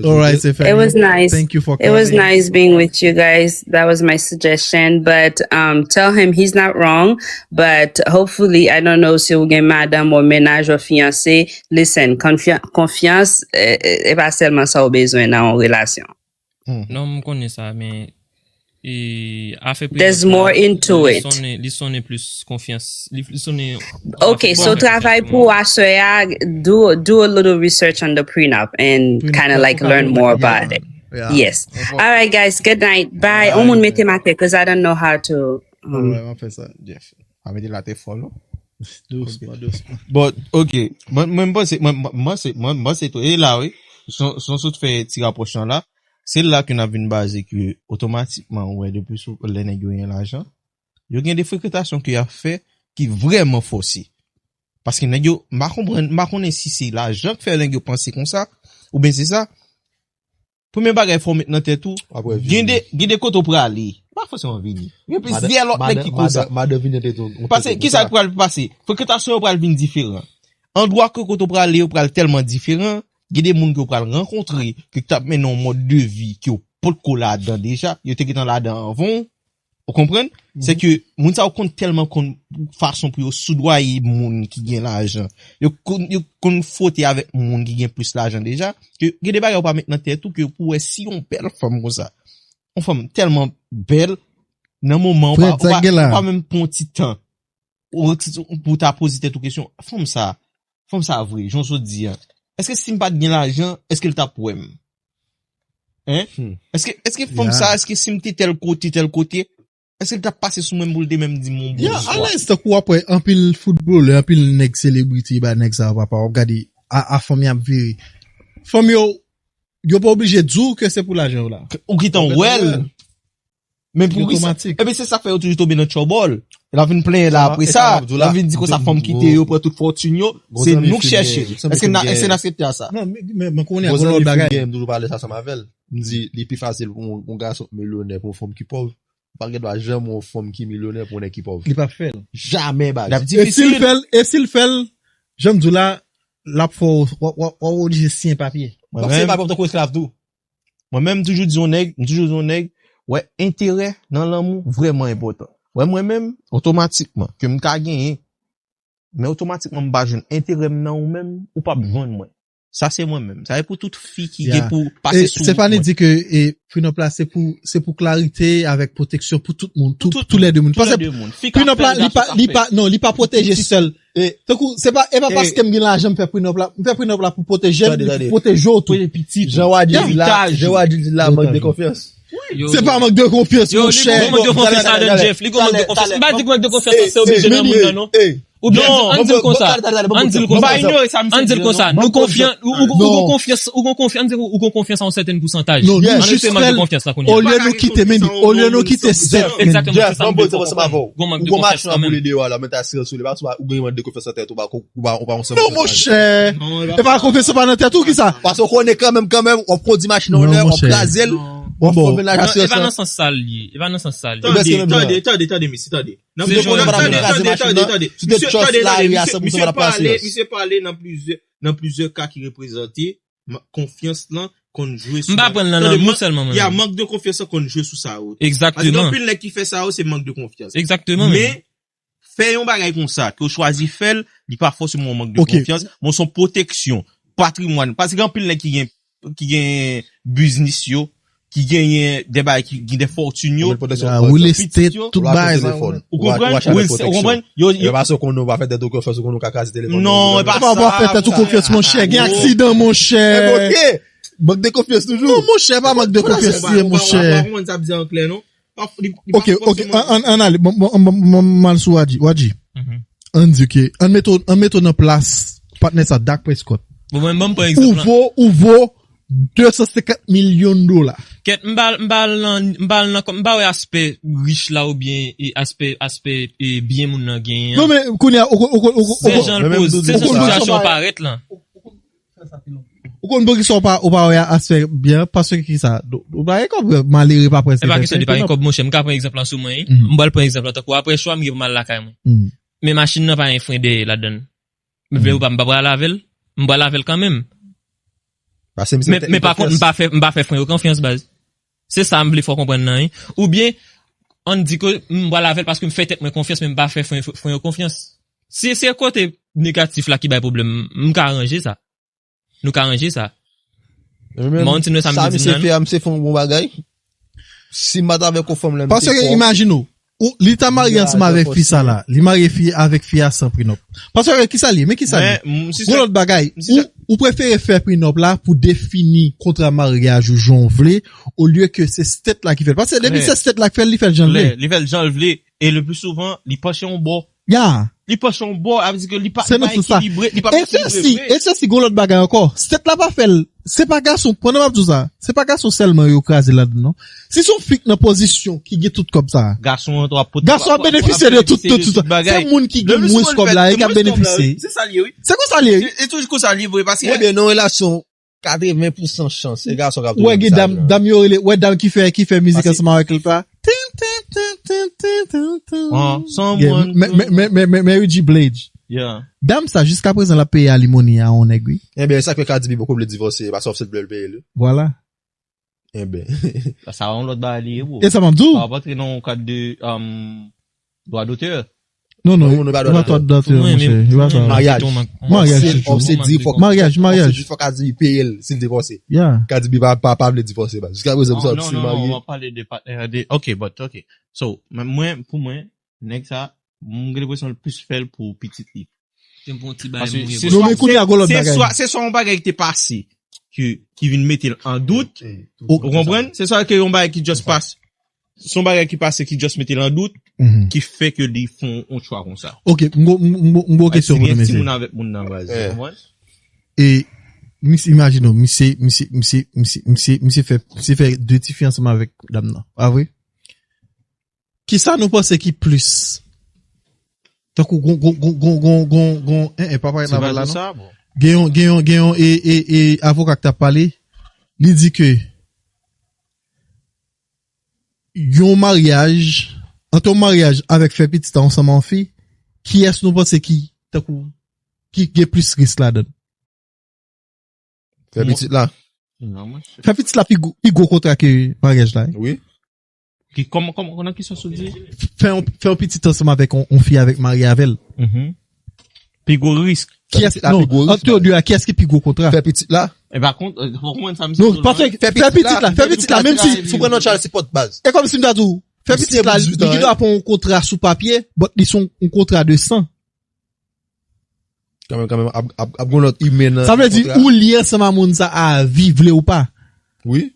Alright, se fè. It was nice. Thank you for It was coming. Nice being with you guys. That was my suggestion. But um, tell him he's not wrong. But hopefully, I don't know si ou gen madanm ou mennaj ou fiyanse. Listen, konfya- konfyans, eh, eh, e pa sèlman sa ou bezwen nan yon relasyon. Non, m konnen sa, men e, afè There's more into li it. Sonnen, li sonnen plis konfyans. Li, li sonnen Okay, so travay pou aswè a, do, do a little research on the prenup and kind of like learn more about it. Yeah. Yes. All right, guys. Good night. Bye. On moun mete m atè, because I don't know how to. Um, Mwen fè sa, Jeff. A mete la te fò, non? Dousman, dousman. But, ok. Mwen, mwen, m panse, mwen, mwen, mwen, se, mwen, mwen, se tou. E la, wi. Son, son sot fè ti rapwochman la. Se la ke n ap vin baze ke otomatikman, ou wè, depi sou lè nèg yo gen lajan, yo gen de frekantasyon ke y ap fè ki vrèman fòse. Paske nèg yo, m pa konprann, m pa konnen si se lajan k fè nèg yo panse konsa, oubyen se sa. Premye bagay fò w met nan tèt ou, gen de, gen de kote w prale. Pa fòseman vini. Gen plizyè lòt nèg ki konsa. Madan vini nan tèt ou. Paske, kisa k pral pase? Frekantasyon yo pral vin diferan. Andwa ke kote w prale yo pral tèlman diferan, gen de moun ke w pral rankontre, ke t ap mennen yon mòd de vi ke w potko ladan deja, yo te gentan ladan anvan w. Ou konprann? Se ke moun sa yo konn tèlman konn fason pou yo soudwaye moun ki gen lajan. Yo konn, yo konn fwote avèk moun ki gen plis lajan deja, ke gen de bagay ou pa met nan tèt ou ke pou wè si yon bèl fanm konsa. Yon fanm tèlman bèl, nan moman ou pa, ou pa, ou pa menm pran yon ti tan. Ou, pou ta poze tèt ou kesyon, fanm sa, fanm sa vre, jan w sot di an. Èske si m pa t gen lajan, èske l t ap wè m? Hein? Èske, èske fanm sa, èske si m te tèl kote, tèl kote, èske l t ap pase sou mwen pou l te menm di m yon bonswa? Ya, alèz, tankou w ap wè anpil foutbolè, anpil nèg selebriti, ba nèg sa yo papa, w ap gade a, a fanm y ap vire. Fanm yo, Yo pa oblije di w ke se pou lajan yo la. Ou gentan wè l. Men pou ki sa? Epi se sa k fè yo toujou tonbe nan tchòbòl. L ap vin plenyen la apre sa. L ap vin di konsa fanm kite yo, pran tout fòtin yo. Se nou k chèche. Èske n aksepte a sa? Non, men mwen konnen a gwo lòt bagay. M toujou pale sa ansanm avè l. M di, li pi fasil pou yon gason milyonè pou yon fanm ki pòv. Ou pa gen dwa janm yon fanm ki milyonè pou yon nèg ki pòv. Li p ap fè l. Jamè, baz. E si l fè l, e si l fè l, jan m di w la, l ap fè w, w ap oblije siyen papye. W ap siyen papye w tankou esklav tou. Mwen menm, m toujou di yon nèg, m toujou di yon nèg, wè, enterè nan lanmou vrèman enpòtan. Wè, mwen menm, otomatikman, ke m ka genyen, men otomatikman m pa jwenn enterè m nan ou menm, ou p ap jwenn mwen. Sa se mwen menm. Sa e pou tout fi ki gen pou pase sou mwen. Stefani di ke prenup la se pou se pou klarite avèk pwoteksyon pou tout moun, tou tou lè de moun. Paske prenup la li pa li pa non, li pa pwoteje sèl. Tankou se pa e pa paske m gen lajan m fè prenup la, m fè prenup la pou pwoteje m, pou pwoteje w tou. Jan w a di la, jan w a di la mank de konfyans. Se pa mank de konfyans monchè. Li gon mank de konfyans ladan Jeff, li gon mank de konfyans. M pa di mank de konfyans se oblije nan moun nan non. Oubyen ann di l konsa, ann di l konsa, ann di l konsa, nou konfyan, ou gon konfyans, ou gon konfyans, ann di ou gon konfyans a yon sèten pousantaj. Ann rete mank de konfyans la kounye a. Olye nou kite Mendy, olye nou kite Steph. Egzakteman, se sa m vle fè w konprann. Gon mank de konfyans kanmenm. Non monchè, e pa konfyans ou pa nan tèt ou kisa? Paske ou konnen kanmenm kanmenm w ap kondi machin nan w lè w ap kraze l. W ap fòme laj asirans lan. E pa nan sans sa l ye, e pa nan sans sa l ye. Tande, tande, tande, tande mesye, tande. Nan pwogram sa, tande, tande, tande, tande. Misye, tande, tande, misye, misye pale, misye pale nan plizyè, nan plizyè ka ki reprezante konfyans lan konn jwe sou. M pa pran l nan lanmou sèlman mwen. Ya, mank de konfyans lan konn jwe sou sa yo. Egzakteman. Paske anpil nèg ki fè sa yo se mank de konfyans. Egzakteman. Men fè yon bagay konsa, ke w chwazi fè l, li pa fòseman yon mank de konfyans, men se yon pwoteksyon patrimwàn. Paske gen anpil nèg ki gen ki gen biznis yo, ki genyen de bagay ki gen de fòtin yo. Real estate, tout bagay. Ou konprann? Ou konprann? Yo yo. Paske ou konnen ou pa fè tèt ou konfyans, ou konnen ou ka kraze telefòn. Non, e pa sa. Ou pa fè tèt ou konfyans monchè, gen aksidan monchè. Mank de konfyans toujou. Non monchè, pa mank de konfyans li ye monchè. Ou konprann sa ap di an klè non. Ok, ok, ann ale, m al sou Wadji. Wadji, ann di ke, ann mete w nan plas patnè sa, Dak Prescott. Bon, mwen, ban m pran egzanp lan. Ou vo, ou vo de san senkant milyon dola. Kèt, m pa al, m pa al nan, m pa al nan, m pa wè aspè rich la oubyen e aspè, aspè e byen moun nan genyen an. Non, men kounye a, ou, ou, ou, ou, ou, se jan l poze, se jan sitiyasyon an parèt lan. Ou konn poukisa w pa, ou pa wè aspè byen, paske kisa? Ou pa gen kòb, malere pa prèske. E pa kesyon de pa gen kòb, monchè. M ka pran egzanp lan sou mwen, wi. M pral pran egzanp lan tankou apre chwa, m gen pou m al lakay mwen. Men machin nan pa gen fren dèyè ladan l. M vle ou pa, m pa pral avè l. M pral avè l kanmenm. Men pa kont, m pa fè, m pa fè fren yo konfyans, baz. Se sa m vle fè w konprann nan, wi. Oubyen, ann di ke m pral avè l paske m fè tèt mwen konfyans, men m pa fè fren, fren yo konfyans. Si se kote negatif la ki bay pwoblèm, m ka ranje sa. Nou ka ranje sa. Mwen, sa misye fè a, misye fè yon bon bagay. Si m pa t avèk yon fanm lè, misye fò. Paske imajine w, li ta marye ansanm avèk fi sa la. Li marye fi avèk fi a san prenup. Paske kisa li ye? Men kisa li ye? Yon lòt bagay, ou, ou prefere fè prenup la pou defini kontra maryaj ou jan w vle, olye ke se state la ki fè l. Paske depi se state la ki fè l, li fè l jan l vle. Li fè l jan l vle. E le pli souvan, li panche yon bò. Ya. Li panche yon bò, sa vle di ke li pa, li pa ekilibre, li pa ekilibre. E se si, e se si gon lòt bagay ankò. State la pa fè l. Se pa gason, pandan m ap di w sa, se pa gason sèlman yo kraze ladan l non. Si se yon fi k nan pozisyon ki gen tout kòb sa. Gason an tou ap pote. Gason ap benefisye de tout, tout, tout. Se moun ki gen mwens kòb la, e k ap benefisye. Se sa l ye, wi. Se konsa l ye, wi. E toujou konsa l ye vre, paske. Ebyen, nan yon relasyon, katreven pousan chans se gason k ap tounen. Wè gen dam, dam yo rele, wè dam ki fè, ki fè mizik ansanm avèk l pa. Tin, tin, tin, tin, tin, tin, tin. Mary J Blige. Dam sa, jiska prezan, l ap peye alimoni a yon nèg, wi. Ebyen, sa k fè Cardi B poko vle divòse, paske Offset vle l peye l. Vwala. Enben. Sa yon lòt bagay li ye, bro. E sa m ap di w. Sa ap antre nan yon kad de, um, dwa dotè. Non, non, li pa dwa dotè, monchè. Li pa dwa. Maryaj. Maryaj, toujou. Maryaj, maryaj. Offset di fòk Cardi B peye l si l divòse. Cardi B pa, pa, pa vle divòse, baz. Jiska prezan, pou sa, si l marye. Non, non, non, w ap pale de patnè, de, ok, but, ok. So, men mwen, pou mwen, nèg sa, m gen lenpresyon l plis fè l pou pitit li. Paske se swa, se swa, se swa yon bagay ki te pase, ki, ki vin mete l an dout. Ou konprann? Se swa ke yon bagay ki just pase, se yon bagay ki pase ki just mete l an dout, ki fè ke li fè yon, yon chwa konsa. Ok, m gon, m gon, m gon kesyon pou nou, mesye. Timoun avèk moun nan, baz, ou konprann? E Misye, imajine w, misye, misye, misye, misye, misye, misye fè, misye fè de ti fi ansanm avèk dam nan. Pa vre? Kisa nou panse ki plis? Tankou gon, gon, gon, gon, gon, gon, gon, en, en, pa parèt la, la, non? Gen yon, gen yon, gen yon, e, e, e, avoka k t ap pale, li di ke yon maryaj, ant yon maryaj avèk fè pitit ansanm an fi, kiyès nou panse ki, tankou, ki gen plis risk ladan? Fè pitit la. Non, mwen. Fè pitit la pi gwo, pi gwo kontra ke maryaj la, wi. Ki, kòman, kòman, nan ki sans ou di? Fè yon, fè yon pitit ansanm avèk yon, yon fi avèk marye avè l. Mhm. Pi gwo risk. Kiyès, non, ant yo de a, kiyès ki pi gwo kontra? Fè pitit la. E pa kont, fò konprann sa, misye. Non, pa fè, fè pitit la, fè pitit la, menm si. Si w pran nan child support baz. E kòm si m ta di w, fè pitit la, li gen dwa pa yon kontra sou papye, but li se yon, yon kontra de san. Kanmenm, kanmenm, ap, ap, ap gon lòt imen nan. Sa vle di, ou lye ansanm a moun sa a vi, vle ou pa. Wi.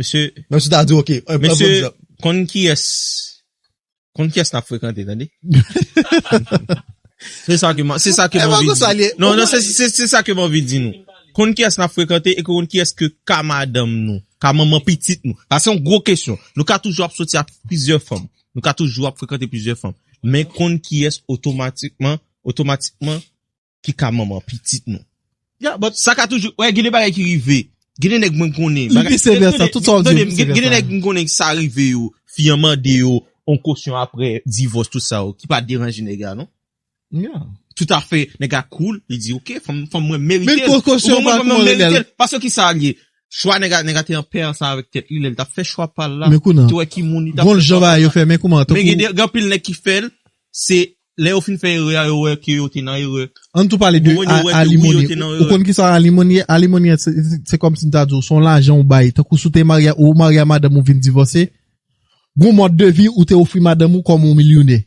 Mesye, menm si w ta di, ok, an, an, mesye, konn kiyès, konn kiyès n ap frekante, tande? Se sa ke m, se sa ke m anvi di. Non, non, se, se, se sa ke m anvi di nou. Konn kiyès n ap frekante e konn kiyès ke ka madanm nou, ka manman pitit nou. Sa se yon gwo kesyon. Nou ka toujou ap soti ak plizyè fanm. Nou ka toujou ap frekante plizyè fanm. Men konn kiyès otomatikman, otomatikman, ki ka manman pitit nou. Yeah, but sa ka toujou, wè, gen de bagay ki rive. Gen de nèg mwen konnen. Li vice versa, tout sa w di, tande m, gen de nèg mwen konnen sa rive yo, fi an mande yo, on kosyon apre divòs, tout sa yo, ki pa deranje nèg la, non? Yeah. Toutafè, nèg la cool, li di, ok, fanm, fanm mwen merite l. Men kosyon pa kòman l rele l. Paske ki sa l ye? Chwa nèg la, nèg la te an pè ansanm avèk tèt li, lè l t ap fè chwa pa l la, men kounye a, te wè ki moun li t ap fè chwa pa l la. Gon jan bagay yo fè, men kòman, men gen de, gen anpil nèg ki fè l, se lè yo fin fè erè a, yo wè ke yo te nan erè. Ann tou pale de alimoni. Ou konn ki sa alimoni ye? Alimoni, se, se, se kòm si m ta di w, se yon lajan ou bay. Tankou si w te marye, ou marye a madanm ou vin divòse, gon mòd de vi ou te ofri madanm ou kòm yon milyonè.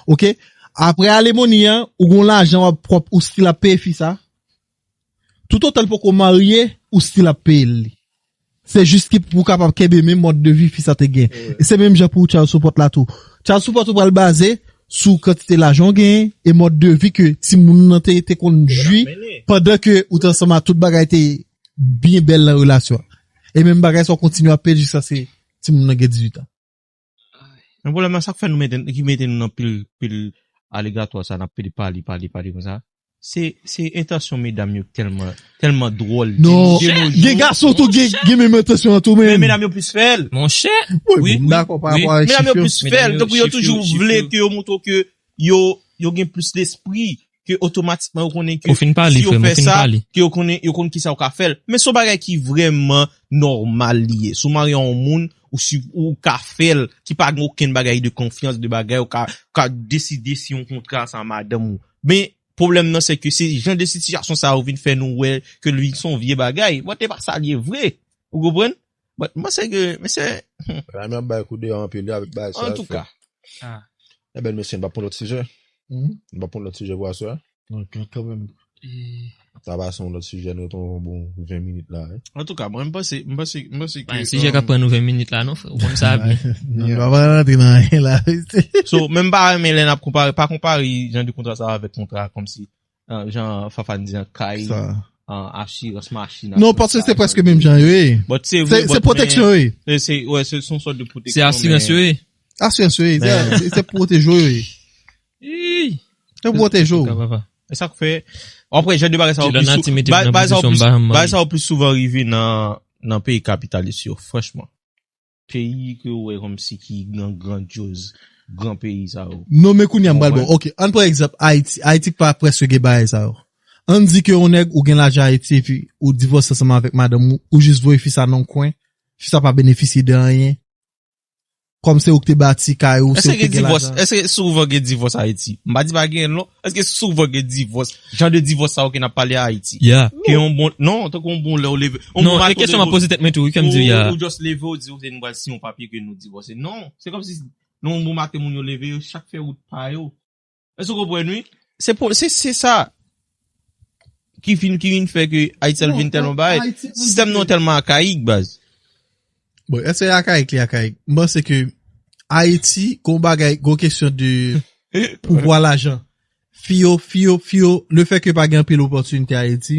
Ok? Apre alimoni an, ou gon lajan w ap pwòp, ou still ap peye fi sa. Toutotan l poko marye, ou still ap peye l li. Se jis ki pou w kapab kenbe menm mòd de vi fi sa te gen. E se menm jan pou child support la tou. Child support ou pral baze sou kantite lajan w genyen e mòd de vi ke timoun nan te, te konn jwi pandan ke ou te ansanm a tout bagay te byen bèl nan relasyon an. E menm bagay sa w kontinye ap peye l jiskaske timoun nan gen dizuit an. Men pwoblèm nan, sa k fè nou mete, ki mete nou nan pil, pil alegatwa sa, n ap pede pale, pale, pale konsa. Se, se entansyon medam yo tèlman, tèlman dwòl. Non, gen gason tou gen, gen menm entansyon an tou, men medam yo plis fè l. Monchè. Wi, wi, m dakò pa rapò a chif yo. Medam yo plis fè l, tankou yo toujou vle ke yo montre w ke yo, yo gen plis lespri, ke otomatikman yo konnen ke si yo fè sa, ke yo konnen, yo konn kisa yo ka fè l. Men se yon bagay ki vrèman nòmal li ye. Si w marye a yon moun, ou si, ou ka fè l, ki pa gen okenn bagay de konfyans, de bagay, ou ka, ka deside si yon kontra sa madanm ou. Men, pwoblèm nan, se ke se jan de sitiyasyon sa yo vin fè nou wè ke li se yon vye bagay. Bon, te pa sa l ye vre. Ou konprann? Bon, m panse ke, mesye. Medam yo ap bay kou deyò anpil, wi, avèk bagay sa yo fè. Antouka. Ebyen, mesye, n pa pran lòt sijè. N pa pran lòt sijè pou aswè a. Ok, kanmenm. Sa pa se yon lòt sijè, nou ret yon bon ven minit la, wi. Antouka, mwen, m panse, m panse, m panse ke, sijè k ap pran nou ven minit la, non, frè. Ou konn sa byen. Nou pa pral rantre nan anyen la. So, men m pa renmen lè n ap konpare, pa konpare jan de kontra sa avèk kontra kòmsi, jan Fafane di an kay, asirans machin. Non, paske se prèske menm jan yo ye. But se vre, se pwoteksyon yo ye. Se, wè, se yon sòt de pwoteksyon. Se asirans yo ye. Asirans yo ye, se, se pwoteje w yo ye. Se pwoteje w. E sa k fè, apre, jan de bagay sa yo plis sou, bagay sa yo plis, bagay sa yo plis souvan rive nan, nan peyi kapitalis yo, franchman. Peyi ke w wè kòmsi ki gran, grandyoz, gran peyi sa yo. Non, men kounye a m pral ba w. Ok, ann pran egzanp Ayiti. Ayiti pa prèske gen bagay sa yo. Ann di ke yon nèg ou gen lajan Ayiti epi ou divòse ansanm avèk madanm ou, ou jis voye fi sa nan yon kwen, fi sa pa benefisye de anyen. Kòm se ou ki te bati kay ou, se ou ki te gen lajan. Èske souvan gen divòs Ayiti? M pa di pa gen, non. Èske souvan gen divòs? Jan de divòs sa yo ke n ap pale a Ayiti. Ke yon bon, non, tankou yon bon lè ou leve. Non, e kesyon m ap poze tèt mwen tou, wi, ke m di, ou just leve, ou di, ok, nou pral siyen yon papye ke nou divòse. Non, se kòmsi, nan yon bon maten, moun yo leve, yo chak fè wout pa yo. Èske w konprann, wi? Se pou, se, se sa ki vin, ki vin fè ke Ayiti al vin tèlman bagay. Sistèm nou an tèlman akayik, baz. Bon, èske akayik li akayik? M panse ke Ayiti, gon bagay, gon kesyon de pouvwa lajan. Fi yo, fi yo, fi yo, lefètke pa gen anpil opòtinite Ayiti,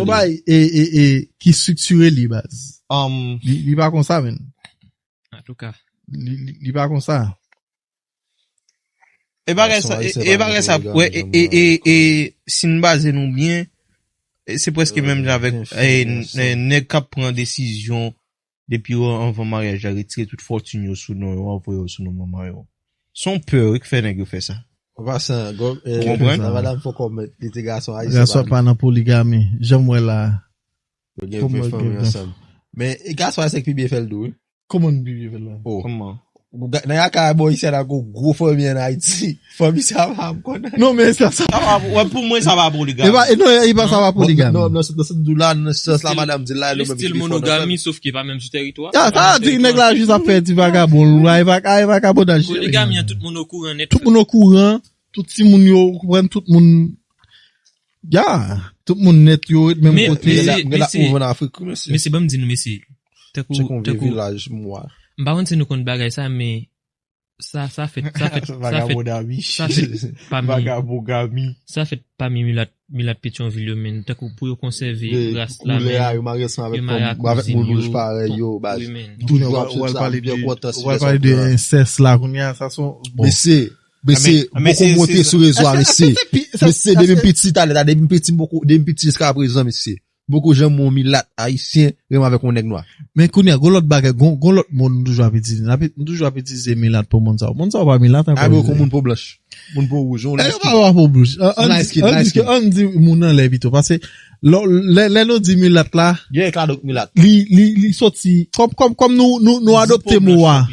Son li. Bagay e, e, e, ki striktire li, baz. Um, Li, li pa konsa, men. Antouka. Li, li, li pa konsa. E bagay Gason sa, e, ayisyen e pa bagay gen sa, pwoblèm wè, e, avèk e, mwen. E, e, si n baze nou byen, e, se prèske menm jan avèk Byen e, fini, e, nèg k ap pran desizyon depi yo anvan maryaj la, retire tout fòtin yo sou non yo, anvoye yo sou non manman yo. Se yon pè, wi, k fè nèg yo fè sa. An pasan, gòm, Ou konprann? nan madanm fò kòmèt, li te gason ayisyen. Gason pa nan poligami. Janm wè la. Yo gen Kòman vre gen fanmi vre ansanm. Men, e gason ayisyen ki pi byen fè l tou, wi. Kòman n pi byen fè la? Oh. Kòman? Ou ga- Nan yon kay bò isi a, nan yon gwo fanmi an Ayiti. Fanmi sa pa m konnen. Non, men sa, sa. Sa pa, wè, pou mwen, sa pa poligami. E pa, e non, e pa sa pa poligami. Non, nan stil la, nan sans la, Stil- madanm di la, Le nou menm stil ki fè monogami, sof ki pa menm sou teritwa. Ya, sa di nèg la jis ap fè ti vagabon. Ay, vag- ay, vagabondaj. Poligami an, tout moun okouran nèt. Tout moun okouran. Tout timoun yo, ou konprann, tout moun. Ya, tout moun nèt yo, menm Men- kote. Mwen la, mesye, mwen la mesye, ouvè nan Afrik, wi, mesye. Mesye, ban m di nou, mesye. Tankou, Chèk yon vye tankou, vilaj mwa. m pa konn si nou konn bagay sa, men sa, sa fèt, sa fèt, sa fèt, Vagabondami. sa fèt pami, Vagabondami. sa fèt pami milat, milat Petyonvil yo, men tankou pou yo konsève De ras la, koulè a, men yo marye ansanm avèk yo marye fanm, ak avèk kouzin moun yo. wouj parèy yo, baz. Wi, men. Toujou ap Ou sot pral sa, pale de, byen kontan, ou pral pale de ensès la, kounye a, sa son, bon. Mesye, mesye, Ah, men poko se- monte se- sou rezo a, mesye. Sa, se pi- sa, Mesye, sa, depi m se- piti talè la, depi m piti m poko, depi m piti jiska prezan, mesye. M poko janm wè yon milat ayisyen renmen avèk yon nèg nwa. Men kounye a, gon lòt bagay, gon, gon lòt mo nou toujou ap itilize. Nou ap- nou toujou ap itilize milat pou moun sa yo. Moun sa yo pa milat ankò. A, men kon moun po blanch. Moun po wouj, yon Eh, light pa skin. wè pou bouch. An, an, Light di- skin, an, light di ke- skin. An di moun anlè pito. Paske lò- lè lè nou di milat la, Gen klado k milat. li li li soti kòm kòm kòm nou nou nou adopte mo a.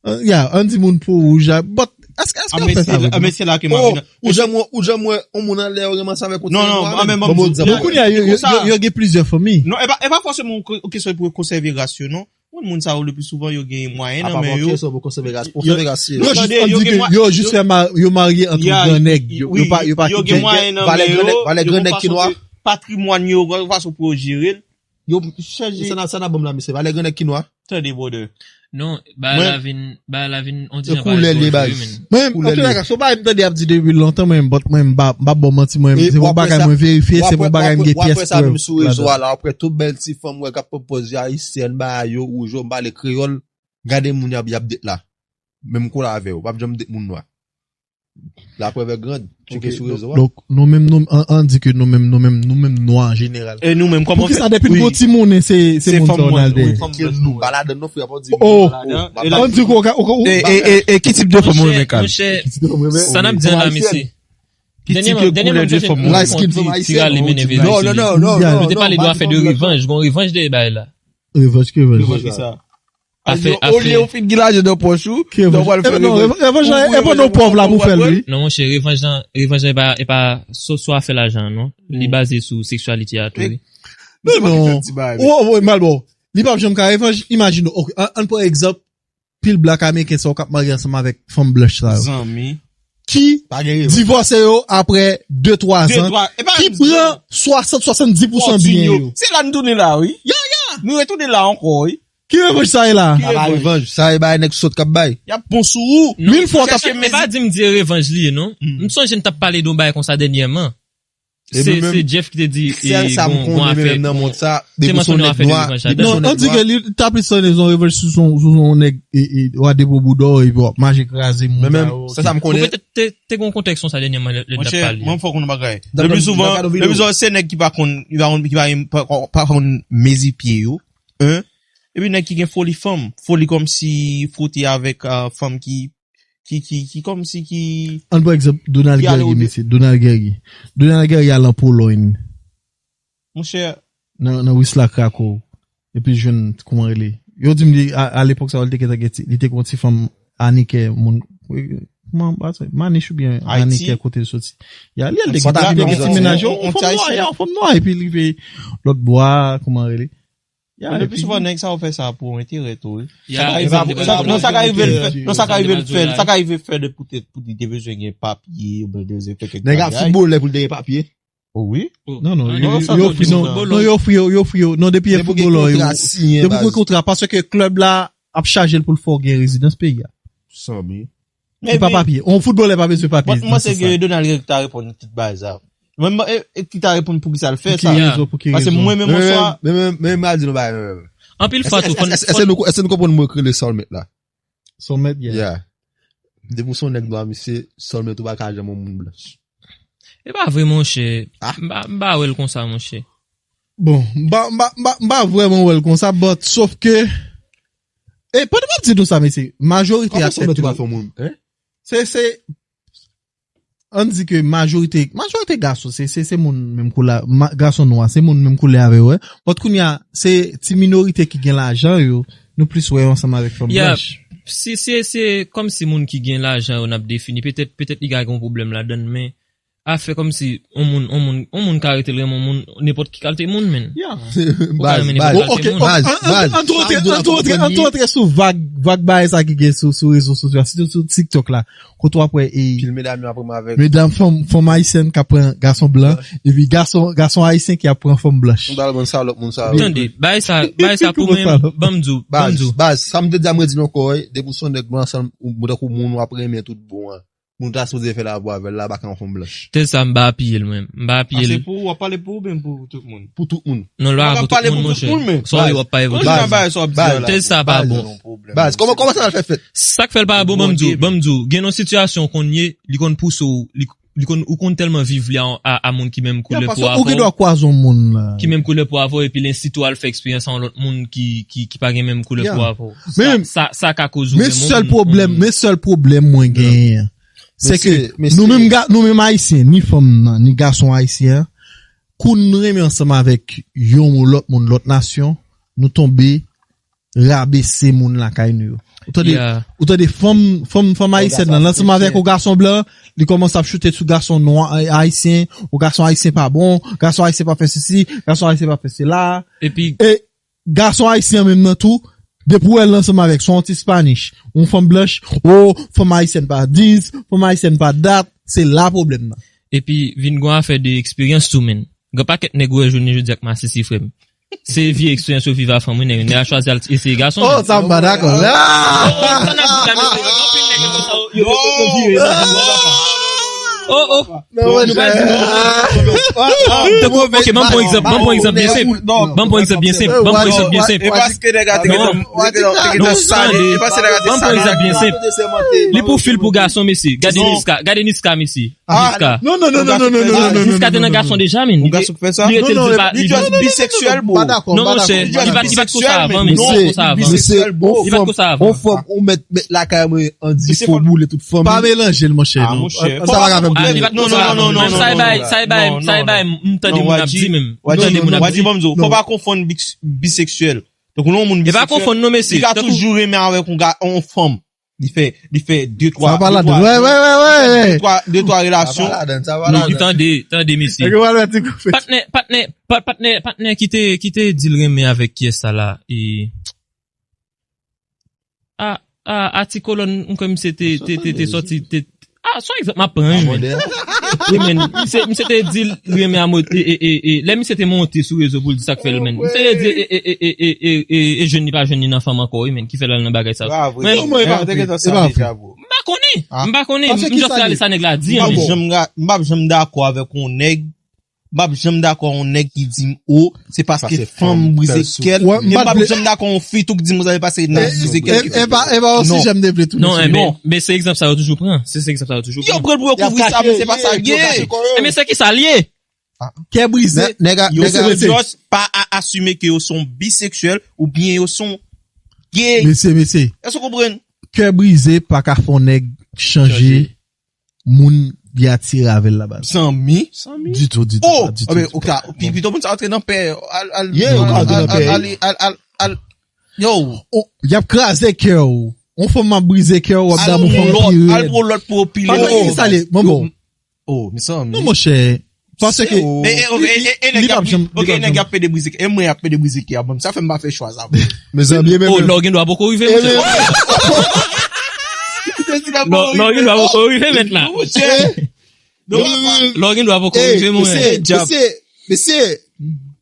An, ya, an di moun po wouj a. But èske èske Ah, yo men fè se sa la- vre? men se la ke m Oh, ap vin. Ou janm wè- ou janm wè yon moun anlè yo renmen ansanm avèk yon Non, ti non, nwa an men menm? bon, Bon, bon, bon, egzanp. Bon, kounye a, yo- yo- Pou sa- yo- yo gen plizyè fanmi. Non, e pa, e pa fòseman yon kesyon pou yo konsève ras yo, non. Moun sa yo le pli souvan yo gen mwayen A nan pa men fòk yo. kesyon pou konsève ras. Pou Yo- konsève ras yo. Yo jis Tande, ap yo di gen ke mwa- yo jis yo- fè ma- yo marye antre Ya, gran nèg. y- Yo wi, yo pa yo pa yo kite. gen mwayen nan Valè men gran yo, nèg- valè yo gran gen nèg ki fason nwa. ke patrimwàn yo, yon fason pou yo jere l. Yo, chèche. Sa n ap sa n ap ban m la, misye. Valè gran nèg ki nwa. Tande, brother. Non, ba Mwen- la vin, ba la vin, on E koulè li baz. Mwen, Koulè anpil li. Bagay, se yon bagay m tande ap di depi lontan, mwen, but mwen, m pa m pa bon manti, mwen, E se w yon ap wè bagay sa- mwen verifye, w ap se yon wè- bagay m w ap wè- gen w ap wè pyès sa prèv menm sou rezo ladan. a la, w ap wè tout bèl ti fanm, wè, k ap pran pòz yo ayisyèn, ba yo, wouj yo, m pale kreyòl, gade moun y ap, y ap det la. Menm koulè avè yo, w p ap janm det moun nwa. La preuve est grande, tcheke sou rezo a. Donk, nou menm, nou, an, an di ke nou menm, nou menm, nou menm nwa an jeneral. E nou menm, kòman Poukisa depi n gon ti monnen, se, se moun sa yo n al dèyè? Ke nou pa ladann non, frè, pa di Oh, Ladan, e an di ke ou ka, ou ka, ou- E, e, e, e ki tip de fanm ou renmen, Kal? Monchè, sa n ap di an la, mesye. Ki tip de koulè de fanm ou renmen? Dènyèman, m te fè yon ti tirale men nèvèzite. Non, non, non. Nou te pale de afè de revanj, gon revanj de bagay la. Revanj, ki revanj? Revanj ki sa? Afè, Olye afè. Ou fin gen lajan nan pòch ou, Ki revanj? w al fè Eh, non, revanj. revanj, revanj la, e pa nan pòv la pou fè l, wi. Non, monchè, revanj lan, revanj lan e pa, e pa sou, sou afè lajan, non. Li baze sou seksyalite a tou, wi. Non, non. Ti bagay. Oh, oh, mal bon. Li p ap janm ka revanj. Imajine, ok, an, an pran egzanp, pil black ameriken sa yo k ap marye ansanm avèk fanm blanch sa yo. Zanmi. Ki Pa gen revanj. divòse yo apre de twa De, zan, twa, e pa ki di- pran swasant, swasanndis pousan byen yo. Se la n tounen la, wi. Ya, ya. Nou retounen la ankò, wi. Ki revanj sa ye la? Sa pa revanj. Sa e bay nèg sòt k ap bay. Y ap bon sou ou. Non, Mil fwa w t ap chèche, e pa di m di revanj li ye, non. M sonje n t ap pale de yon bagay konsa dènyèman. E Se, menm- se Jeff ki te di, Sèl e, sa m gon, gon konnen afè, menm nan gon, mond sa, te depi son mansonn yon nèg afè de nwa, revanj depi ladan. son Non, nèg an di nwa. Ke li t ap li sonnen yon revanj sou son, sou son nèg, e, e, w a depo bouda w, epi w ap mache kraze moun Men sa menm, yo. sa, sa m Ou konnen. petèt te, te gon kontèks konsa dènyèman lè, lè n t ap Monchè, pale. mwen fò konn bagay. Dam, Le pli dam, souvan, dam, dam, le pli souvan, se nèg ki pa konn, ki pa konn, ki pa, pa, pa konn mezi pye yo. Hein? Epi nèg ki gen foli fanm, foli kòmsi fwote avèk, ah, fanm ki, ki, ki, ki kòmsi ki An pran egzanp, Donald Ki ale Guerrier, o de- mesye. Donald Guerrier. Donald Guerrier al an Polòy. Monchè, Nan, nan Wisla Krakow. Epi jwenn, kouman rele? Yo di m li, a, a lepòk sa yo, li te gentan gen ti, li te gen yon ti fanm Anikè, moun, kouman, ba se, Manich oubyen Ayiti. Anikè kote l soti. Ya, li al te Sa ta gentan vin gen ti yon mennaj yo, yon yon ti fanm nwa, Ayisyen. Ya, yon fanm nwa, epi li rive lòt bò a, kouman rele? Ya, men le epi pli souvan nèg sa yo fè sa pou enterè tou, wi. Ya, Sa ka egzanp, rive, te sa, pral non, sa ka pran rive l egzanp, fè, te non, sa ka pral rive l pran fè, egzanp. Sa ka rive fè de poutèt, pou li te bezwen gen papye, oubyen te bezwen fè kèk Nèg ap bagay. Foutbolè pou l te gen papye. Oh, wi. Non, non, Ah, yo, non, sa yo bon, ofri, non, foutbolè. Non, yo ofri, yo, yo ofri, yo, non, depi Depi gen pou gen foutbolè, kontra yo, siyen, depi pou gen baz. Kontra, paske klèb la ap chaje l pou l fè w gen rezidans peyi a. Sanble. Ki pa papye. On foutbolè pa bezwen papye. Mwen se ke Donald Guerrier ki ta reponn tout bagay sa. Mwen, mwen, e, e ki ta reponn pou ki sa l fè sa. Pou ki rezon? Paske mwen menm, mwen swa. Men, men, men, men, di nou bagay, men, men. Anpil fwa tou, fòn, Èske nou, èske nou konprann mwen k rele soulmate la? Soulmate, yeah. Yeah. Depi w se yon nèg nwa, misye, soulmate ou pa ka janm yon moun blanch. E pa vre, monchè. Ah. M pa, m pa wè l konsa, monchè. Bon, m pa, m pa, m pa, m pa vrèman wè l konsa, but, sof ke, e, pandan m ap di nou sa, mesye, majorite Kòman atlèt soulmate ou yo, pa fè yon moun, hein? se, se, ann di ke majorite, majorite gason, se, se, se moun menm koulè, ma, gason nwa, se moun menm koulè avè yo, wi. But kounye a, se ti minorite ki gen lajan yo, nou plis wè yo ansanm avèk fanm Ya, blanch. si, si, se kòmsi moun ki gen lajan yo n ap defini, petèt, petèt li ka gen yon pwoblèm ladann, men afè kòmsi on moun, on moun, on moun ka rete l renmen on moun, nenpòt ki kalite moun, men. Yeah. Ou ka Baz, renmen baz. nenpòt Ok, kalite ok, moun. Baz, an, an, baz. an tou antre, Sa m di w la an tou antre, konprann an tou antre sou vag, vag bagay sa ki gen sou, sou rezo sosyo, sitou sou TikTok la. Kote w ap wè, e, Pil medam yo ap renmen avèk. medam, fanm, fanm ayisyèn k ap pran gason blan, epi gason, gason ayisyen ki ap pran fanm blanch. M pral ban sa lòt moun sa yo. Tande, bay sa, bay sa pou Kòman mwen, sa, non? Ban m di w, ban m Baz, di w. Baz, sa m te di a mwen di nou ankò, wi, depi w se yon nèg blan, sa m, ou, mwen tankou moun w ap renmen tout bon an. Moun ta sipoze fè lavi avè l la, pa ka yon fanm blanch. Tèz sa m pa apiye l, mwen. M pa apiye Ase l. Pou w ap pale pou ou, men pou tout moun. Pou tout moun. Non, lwa Ou pou ap pale tout moun, pou tout monchè. Moun, men. Sorry, w ap pale pou Konn tout jan moun. bagay sa w ap di a la. Tèz sa pa bon. Baz, kòman, kòman sa fè fèt? Sa k fè l pa bon, ban m di w, ban m di w. Gen yon sitiyasyon w konn ye, li konn pouse w, li, li konn, ou konn tèlman viv li a, a, a moun ki menm koulè po a Ou gen dwa w. kwaze yon moun la. Ki menm koulè po a w, epi l ensite w al fè eksperyans a yon lòt moun ki, ki, ki pa gen menm koulè Yeah. po a w. Men, Sa, sa, sa ka koze w men renmen sèl yon pwoblèm, moun. Men sèl pwoblèm mwen genyen. Se ke nou menm, nou menm Ayisyen, ni fanm nan, ni gason ayisyen, kou nou renmen ansanm avèk yon moun, lòt moun, lòt nasyon, nou tonbe rabese moun lakay nou yo. Ou tande, ou tande fanm, fanm, fanm ayisyèn nan, ansanm avèk yon gason blan, li kòmanse ap choute sou gason nwa, ayisyen, ou gason ayisyen pa bon, gason ayisyen pa fè sesi, gason ayisyen pa fè sela. Epi, e gason ayisyen menm nan tou, depi w wè l ansanm avèk swa yon ti Spanish, yon fanm blanch, o, fanm ayisyèn pa dis, fanm ayisyèn pa dat, se la pwoblèm nan. Epi, vin gon afè de eksperyans tou, menn. Gen pakèt nèg ou wè jounen jodi ak masisi, frè m. Se vye eksperyans yo viv a fanm, wi, nèg. Nèg la chwazi al eseye gason. Oh, sa m pa dakò. Oh, oh, sa n ap di la, mesye. Anpil nèg yo konsa, yo, yo, yo vire. Oh, oh. Ok, ban m pran egzanp, ban m pran egzanp byen senp. Ban m pran egzanp byen senp, ban m pran egzanp byen senp. Non, non, tande. Ban m pran egzanp byen senp. Li pou fil pou gason, mesye. Gade Niska, gade Niska, mesye. Niska. Non, non, non, non, non, non, non, non, non, Niska te nan gason deja, men. Li rete, li pa, li just biseksyèl, bro. Non, monchè, li pa, li pa t konsa avan, men. Li pa konsa avan. Li pa t konsa avan. On fanm, on mèt, mèt lakay mwen, an di fo boule tout fanm. Pa melanje l, monchè, non. Sa pa ka fè m. Non, non, non, non, non, sa e bay, sa e bay, sa e bay, m tande moun ap di menm. M tande moun ap di. Fò pa konfonn biseksyèl. Donk, lè yon moun biseksyèl, li ka toujou renmen avèk yon fanm. Li fè, li fè de, twa, de, twa, de, twa, de, twa relasyon. Non, tande, tande, mesye. Patnè, patnè, pa-, patnè, patnè ki te, ki te di l renmen avèk kiyès sa la? E, a, a, a ti kolòn, m kwè misye te, te, te, te sòti, te, a, se yon egzanp m ap pran, wi, men. Wi, men, misye, misye te di l renmen a mo-, e, e, e, e, lè misye te monte sou rezo pou l di sa k fè l, men. Misye te di, e, e, e, e, e, e, e, e jwenn li pa jwenn li nan fanm ankò, wi, men, ki fè l al nan bagay sa. Men, kòman e pa vre? E pa vre. M pa konnen. M pa konnen. M just rale sa nèg la di, men. M p ap janm dakò avèk yon nèg. M p ap janm dakò yon nèg ki di m, o, se paske fanm brize kè l. Men m p ap janm dakò yon fi tou ki di m, o, se paske nèg brize kè l ki fè. E pa, e pa yon sijè m te vle tounen sou li. Non, men se egzanp sa yo toujou pran. Se, se egzap sa yo toujou pran. Yo pran l pou yo kouvri sa, men se pa sa l ye. E men se ki sa l ye? Kè brize. Yo se just pa a asime ke yo se yon biseksyèl oubyen yo se yon gay. Mesye, mesye. Èske w konprann? Kè brize pa ka fè yon nèg chanje moun li atire avè l la baz. Zanmi. Ditou, ditou, ditou. Pito moun sa antre nan pè. Al, al, al, al, al, al, al, yo. Y ap kraze kè w. Yon fanm ap brize kè w, w ap damou fanm pi rèd. Al pou lòt pou yo pi rèd. Ki sa l ye? Bon, bon. Oh, mezanmi. Non, monchè. Paske li p ap janm, ok, nèg y ap pede brize kè. E mwen y ap pede brize kè a. Bon, sa fè m pa fè chwa sa. Mezanmi, e menm. Oh, lè w gen dwa poko rive, monchè. Lè w gen dwa poko rive, mèt la. Lè w gen dwa poko rive, mwen. Mesye, mesye,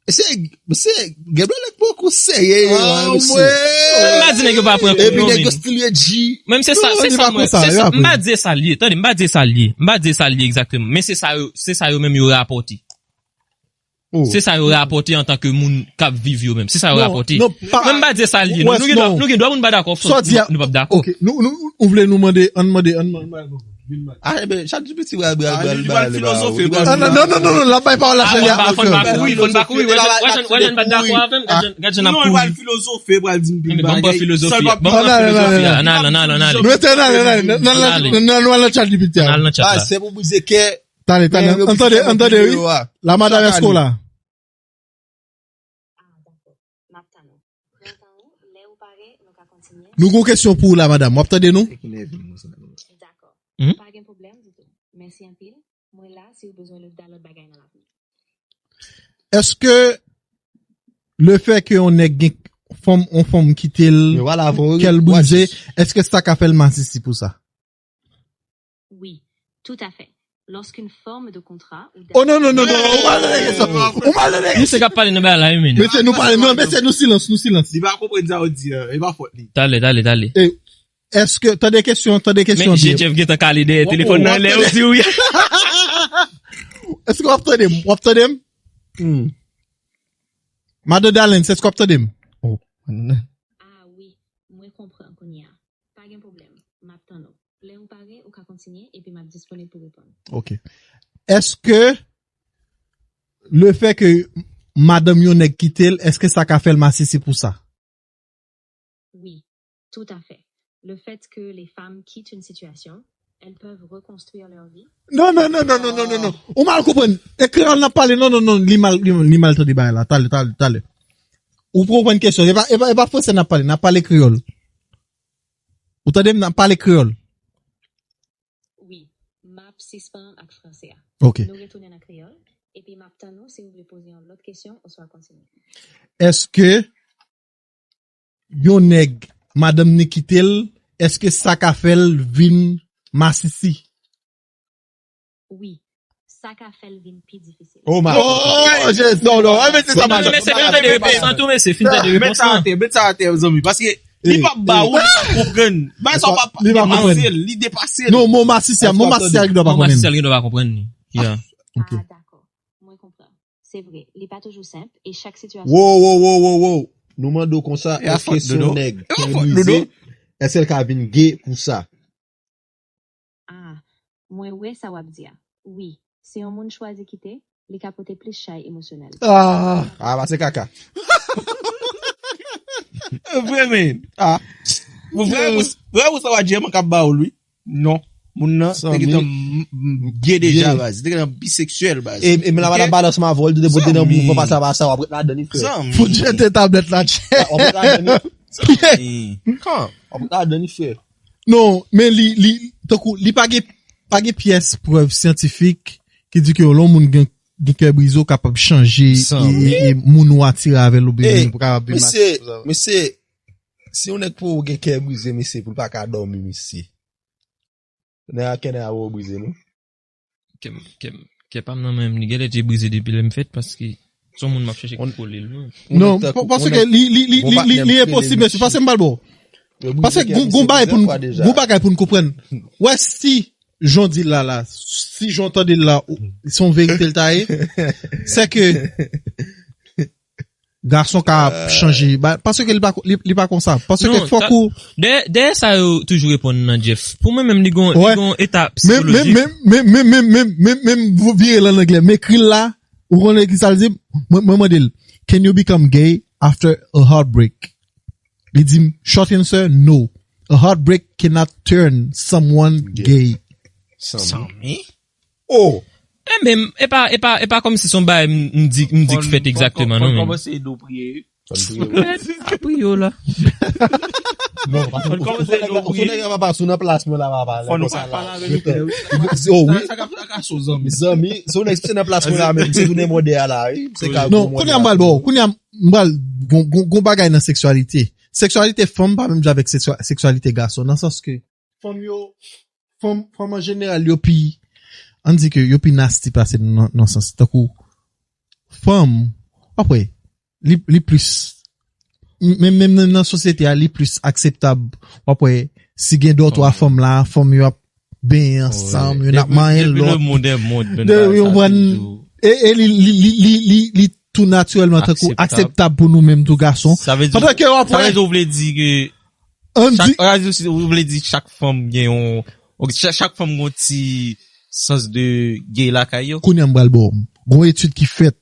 mesye, mesye, gen dwa nèg poko serye, mesye. M pa di nèg yo pa pran kou, non, men. Epi nèg yo still ye G. Men se sa, se sa mwen, se sa, m pa di sa l ye. Tande, m pa di sa l ye. M pa di sa l ye egzakteman. Men se sa yo, se sa yo menm yo rapòte. Se sa yo rapòte antanke moun k ap viv yo menm. Se sa yo rapòte. Mwen m pa di sa l ye. Nou, nou gen dwa, nou gen dwa pou nou pa dakò, nou p ap dakò. Ok, nou, nou, ou vle nou mande, ann mande, ann mande. Ah, enben, ChatGPT pral, pral, pral, pral, pral filozofe, pral. Non, non, non, non, non, l ap bay pawòl la, Chèlya. Fò n pa kouri, fò n pa kouri. Wè jan, wè jan, wè jan l pa t dakò avè m, gad jan, gad jan l ap kouri. Non, li pral filozofe, pral di m pil bagay. Enben, ban m pran filozofi a, ban m pran filozofi a. Ann al, ann al, ann al. Nou rete, ann al, ann al, ann al, ann al, nou al nan ChatGPT a. Ann al nan chat la. Ah, se pou brize kè. Tande, tande, ann tande, ann tande, wi. La madam, èske w la? Ah, dakò. M ap tann ou. Lè w tann ou, lè ou pare, nou ka kontinye. Nou gon kesyon pou ou la, madam. W ap tande nou? Dakò. Pa gen pwoblèm ditou. Mèsi anpil. Mwen la si w bezwen lòt, lòt bagay nan lavi. Èske lefè ke yon nèg gen fanm, yon fanm kite l, kè l brize, èske sa ka fè l masisi pou sa? Oui, tout à fait. Lorsqu'une forme de contrat ou... Oh non, non, non, non, ou mal nan kesyon. Ou mal nan kesyon. Misye k ap pale nan bagay la, wi, men. Mesye, nou pale, non, mesye, nou silans, nou silans. Li pa konprann sa yo di a, e pa fòt li. Talè, talè, talè. E, èske, tande kesyon, tande kesyon byen. Men Jeff gentan kale dèyè telefòn nan, lè yo di wi. Èske w ap tande m? W ap tande m? Hmm. Madan Dalens, èske w ap tande m? Oh. Ah wi, mwen konpran kounye a. Pa gen pwoblèm, m ap tann ou. Lè ou pare, ou ka kontinye, epi m ap disponib pou reponn. Ok. Èske lefè ke madanm yon nèg kite l, èske sa ka fè l masisi pou sa? Oui, tout à fait. Le fait que les femmes quittent une situation, elles peuvent reconstruire leur vie. Non, non, non, non, non, non, non, non. Ou mal konprann. E kreyòl n ap pale. Non, non, non, li mal, li, li mal tande bagay la. Talè, talè, talè. Ou pa konprann kesyon. E pa, e pa, e pa fransè n ap pale, n ap pale kreyòl. Ou tande m, n ap pale kreyòl. Wi, m ap sispann ak fransè a. Ok. Nou retounen nan kreyòl, epi m ap tann ou si w vle poze yon lòt kesyon oswa kontinye. Èske yon nèg, madanm ni kite l, èske sa ka fè l vin masisi? Wi, sa ka fè l vin pi difisil. Oh my Oh, Jezi. Non, non, ah, men se sa, Mwen, men se fin tande repons lan tou, men se fin tande Met repons sa lan. atè, met sa atè, zanmi. Paske li pa ba ou, li pa konprann. Ba sa pa Li pa konprann. depase l, li depase l. Non, mo masisi, mo masisi a gen dwa pa Mwen, konnen. si sèl gen dwa pa konprann li. Yeah. Ok. Ah, dakò. Mwen konprann. Se vre, li pa toujou senp, e chak sitiyasyon. Wo, wo, wo, wo, wo. Nou mande w konsa, E a èske fòt si yon Dodo. nèg E a ki fòt brize, Dodo. Èske l ka vin gay pou sa? Ah, mwen wè sa w ap di a. Wi, si yon moun chwazi kite, li ka pote plis chay emosyonèl. Ah, Ah, ba se kaka. Vre, men. Ah. Vre, vre, vre, sa w a di, mwen k ap ba ou l, wi. Non. Moun nan, te San gentan mil. m- m- gay deja, Gay. baz. Te gentan bisekswèl, baz. E, e men la, Ok? madam balans ma vòl, de bote nan Zanmi. mouvman pasa pasa, w ap ret ladan li, frè. Zanmi. Pou jete tablèt la, tchè. W ap ret ladan li, Zanmi. w ap ret ladan li, frè. Non, men li, li, tankou, li pa gen, pa gen pyès prèv syantifik ki di ke yon moun gen, gen kè brize ou kapab chanje San. e, e, e moun ou atire avè l oubyen Ey, moun ou kapab vin Mesye, mache. mesye, si yon nèg pou ou gen kè brize, mesye, pou l pa ka dòmi, mesye. Nèg a kè nèg a ou brize, non? Kè m- kè m- kè pa m nan men m, li genlè te brize depi lè m fèt, paske se yon moun m ap chèche kole l, non. Non, Ou nèg pa- paske li, li, li, bon li, patnè li, li m rele enposib, mesye. Pase m ba l ba w. Paske gon, gon bagay pou n, gon bagay pou n konprann. Wè si jan w di l la, la, si jan w tande l la, ou- se yon verite l ta ye, se ke gason ka ap chanje. Ba- Paske li pa, li, li pa konsa. Paske Non, fòk ta- ou. Dèyè, dèyè sa yo toujou reponn nan Jeff. Pou mwen menm, li gon, Wè. li gon eta Men, men, psikolojik. men, men, men, men, men, men, men, vire l an anglè. M ekri l la, ou konnen ki sa l di? Mwen, mwen mande l, "Can you become gay after a heartbreak?" Li di m, "Short answer, no. A heartbreak cannot turn someone gay." Zanmi. Oh! E menm, e pa, e pa, e pa kòmsi se yon bagay m, m di, m di k fèt egzakteman, non, men. Kòmanse edo priye. A priye w la. Non, pa fò. Kòmanse edo Fò nèg la pa sou nan plas mwen la, papa. Fò nou pa pale avèk li. Oh, wi. Sa ka fè traka sou zanmi. Zanmi, si yon nèg se nan plas mwen la, menm si tounen mòde a la, wi. Se ka Non, kounye a m pral ba w, kounye a m pral gon, gon, gon bagay nan seksyalite. Seksyalite fanm pa menm jan avèk sekswa- seksyalite gason, nan sans ke fanm yo, fanm, fanm an jeneral, yo pi, ann di ke yo pi nasty pase nan, nan sans. Tankou, fanm, w ap wè, li, li plis, menm, menm nan, nan sosyete a, li plis akseptab. W ap wè, si gen dòt twa fanm la, fanm yo ap benyen ansanm, yo n ap manyen lòt. Depi le monde est monde, De, yo pran, e, e li, li, li, li, li, li tou natirèlman tankou Akseptab. Akseptab pou nou menm tou gason. Sa vle di, Pandan ke w ap sa vle wè, di ou vle di ke ann di, chak, sa vle di, ou vle di chak fanm gen yon, ok, chak, chak fanm gen yon ti sans de gay lakay yo. Kounye a m pral ba w. Gon etid ki fèt.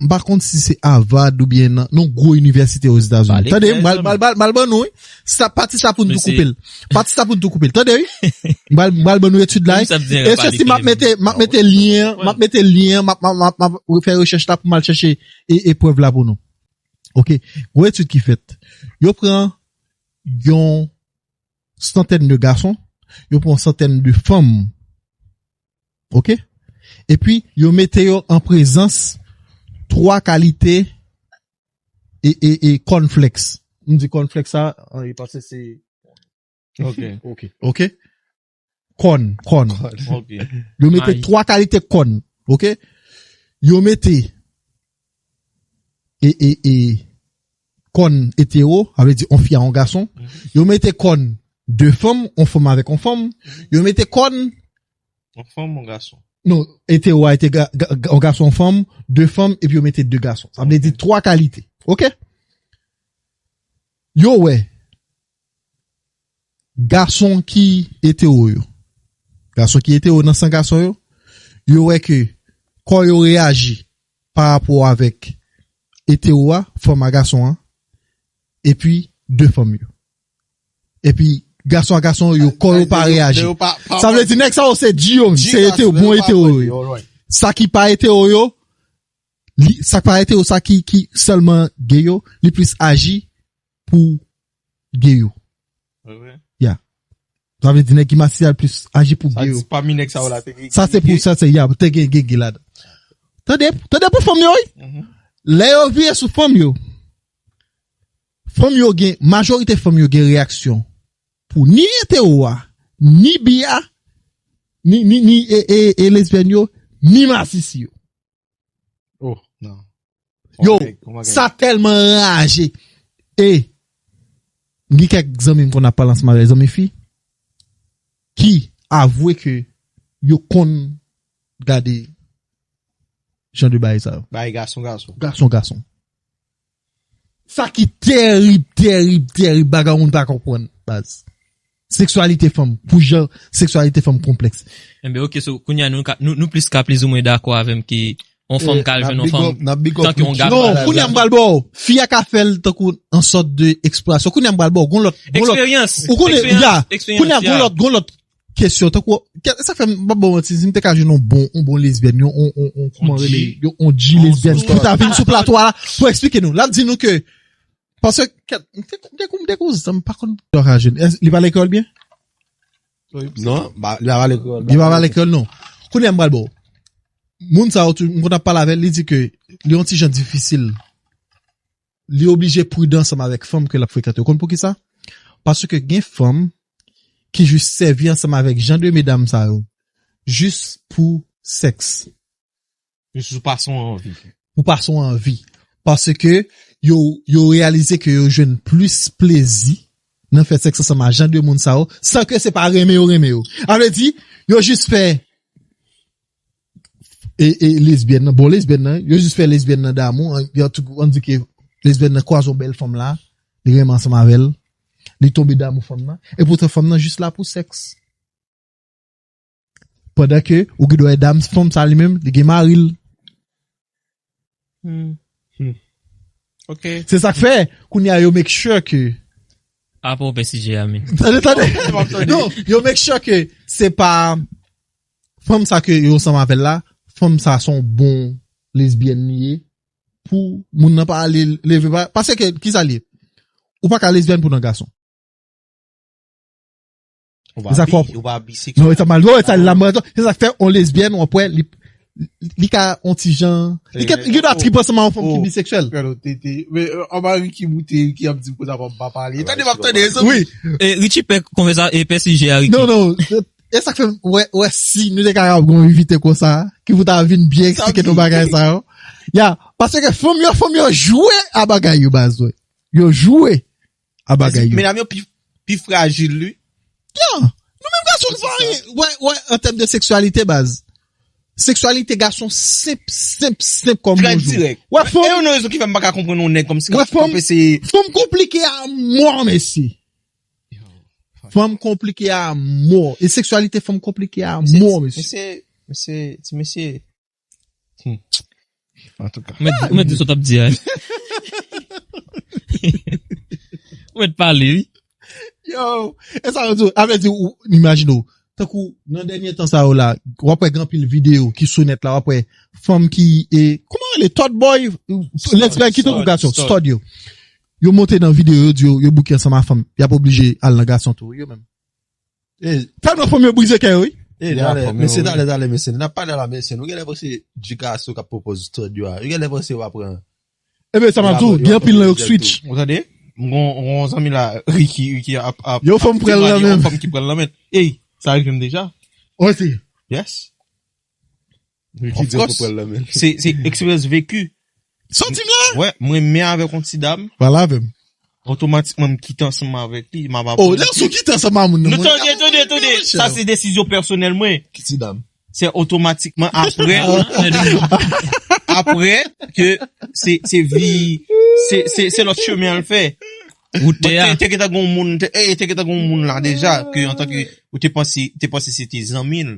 M pa konn si se Harvard oubyen nan, nan gwo inivèsite Ozetazini. Tande, m pral, m pral, m pral, m pral ban nou, wi. Sa, pati sa pou n tou koupe l. Pati sa pou n tou koupe l. Tande, wi. M pral, m pral ban nou etid la, wi. E se si m ap mete, m ap mete lyen, m ap mete lyen, m ap, m ap, m ap, m ap fè rechèch la pou m al chèche e, e prèv la pou nou. Ok. Gwo etid ki fèt. Yo pran yon santèn de gason, yo pran yon santèn de fanm. Ok? Epi, yo mete yo an prezans twa kalite e, e, e cornflakes. M di cornflakes sa, an, e paske se... Ok. Ok. Ok? Kòn, kòn. Ok. Yo mete twa kalite kòn. Ok? Yo mete e, e, e, kòn etero, sa vle di yon fi a yon gason. Yo mete kòn de fanm, yon fanm avèk yon fanm. Yo mete kòn... Yon fanm, yon gason. Non, etero a ete ga- ga- ga- yon gason, yon fanm, de fanm, epi yo mete de gason. Sa vle di twa kalite. Ok? Yo wè gason ki etero yo. Gason ki etero nan san gason yo, yo wè ke kò yo reyaji pa rapò avèk etero a, fanm a gason an, epi de fanm yo. Epi gason a gason, yo, kò yo pa reyaji. Sa vle di, nèg sa yo se G yo, se etero, bon etero yo. Sa ki pa etero yo, li, sa ki pa etero, sa ki, ki sèlman gay yo, li plis aji pou gay yo. Ya. Sa vle di, nèg ki masisi a plis aji pou gay yo. Sa se pou sa, se, ya, te gen, gen, gen ladan. Tande, tande pou fanm yo, wi. Lè yo vire sou fanm yo, fanm yo gen, majorite fanm yo gen reyaksyon pou ni etero a, ni bi a, ni, ni, ni e, e, e lesbyèn yo, ni masisi yo. Oh, non. Yo, sa tèlman raje. E, m gen kèk zanmi m konn ap pale ansanm avèk zanmi fi, ki avwe ke yo konn gade jan de bagay sa yo. Bagay gason, gason. Gason, gason. Sa ki terib, terib, terib, bagay moun pa konprann, baz. Seksyalite fanm, pou jan seksyalite fanm konplèks. Enben, oke, so, kounye a nou, ka- nou, nou plis ka plizoumwen dakò avè m ke yon fanm ka al jwenn yon fanm tanke yon gason. Non, kounye a m pral ba w. Fi a ka fè l tankou yon sòt de eksplorasyon. Kounye a m pral ba w. Gon lòt, gon lòt. Eksperyans. Ou konnen, ya. Kounye a gon lòt, gon lòt kesyon. Tankou, ke- sa fè m pa ba w manti, si m te ka jwenn yon bon, yon bon lesbyèn, yon, yon, yon, yon, kòman rele, yon, yon G lesbyèn, ki ta vin sou plato a la, pou eksplike nou. L ap di nou ke, paske, kèt, m te, m te kou, m te kou, zanmi, pa konn, li pale kreyòl byen? Non, ba- li pa pale kreyòl. Li pa pale kreyòl, non. Kounye a m pral ba w. Moun sa yo, tou- m konn ap pale avè l, li di ke li yon ti jan difisil. Li oblije pridan ansanm avèk fanm ke l ap frekante. Ou konn poukisa? Paske gen fanm ki jis sèvi ansanm avèk jan de medam sa yo, jis pou sèks. Jis pou pase yon anvi. Pou pase yon anvi. Paske yo, yo reyalize ke yo jwenn plis plezi nan fè sèks ansanm a jan de moun sa yo, san ke se pa renmen yo renmen yo. A vle di, yo jis fè, e, e lesbyèn nan, bon lesbyèn nan, yo jis fè lesbyèn nan damou, an, an tou, an di ke lesbyèn nan kwaze yon bèl fanm la, li renmen ansanm avè l, li tonbe damou fanm nan, e poutan fanm nan jis la pou sèks. Pandan ke ou gen dwa wè dam, fanm sa li menm, li gen mari l. Hmm. Hmm. Ok. Se sa k fè, kounye a yo make sure ke. Apa w pè sijè a, men. Tande, tande. Non, yo make sure ke se pa fanm sa ke yo ansanm avè l la, fanm sa se yon bon lesbyèn li ye, pou moun nan pa ale leve pa, paske ki sa l ye? Ou pa ka lesbyèn pou nan gason. Ou pa bi, ou pa bisekswèl. Non, e sa mal, non, e sa la mwen, se sa k fè yon lesbyèn, w ap wè, li, li ka yon ti jan, li gen, li gen dwa trip ansanm a yon fanm ki bisekswèl. Frè, non, tete. Men, euh, anba Ricky moute, Ricky ap di m konsa, fò m pa pale. Tande, m ap tande, zanmi. Wi. E, Richie pè konvèsa-, e, pè sijè a, Ricky. Non, non, e, e sa k fè, wè, wè, si nou te ka ap gon envite konsa, ki pou ta vin byen eksplike nou bagay sa yo. Ya, paske fanm yo, fanm yo jwe a bagay yo, baz, wi. Yo jwe a bagay yo. Medam yo pi, pi frajil, wi. Ya. Nou menm gason, nou pa anyen. Wè, wè, an tèm de seksyalite, baz. Seksyalite gason senp, senp, senp kòm bonjou. Trè dirèk. Wè, fanm. E youn nan rezon ki fè m pa ka konprann yon nèg kòmsi k ap ese. Fanm konplike a mò, mesye. Fanm konplike a mò. E seksyalite fanm konplike a mò, mesye. Mesye, mesye, ti mesye. Hmm. Antouka. Ou mèt, ou mèt di sa w t ap di a. Ou mèt pale, wi. Yo, e sa yo di, a vle di, ou, imajine w, tankou, nan dènye tan sa yo la, w ap wè gen anpil videyo ki sou nèt la, w ap wè fanm ki, e, kòman rele, thought boy, lesbyèn ki tankou gason, stud yo. Yo monte nan videyo, yo di yo, yo bouke ansanm a fanm, y ap oblije al nan gason tou, yo menm. Tèlman fanm yo brize kè yo, wi. E, talè, mesye, talè, talè, mesye. N ap pale la, mesye. Nou genlè panse Djikaso k ap pwopoze stud yo a. Yo genlè panse yo pa pran. Ebyen, sa m ap di w, gen anpil nan yo k switch. Ou tande? M gon, gon zanmi la, Ricky, Ricky ap, ap, yo fanm pran l nan men. Yon fanm ki pran l nan men. Ey, sa rive m deja. Oh, si. Yes. Ricky di yo fanm pran l nan men. Se, se eksperyans veki. Sa w di m la? Wè, mwen renmen avèk yon ti dam. Pale avè m. Otomatikman, m kite ansanm avèk li, m ap aprann. Oh, lè sou kite ansanm a moun nan. Non, tande, tande, tande. Sa se desizyon pèsonèl mwen. Ki ti dam? Se otomatikman apre, apre ke se, se vi, se, se, se lòt chemen al fè. Wout tè a. Te, te gentan gon moun, te, eh, te gentan gon moun la deja, ke antanke, ou te panse, te panse se te zanmi l.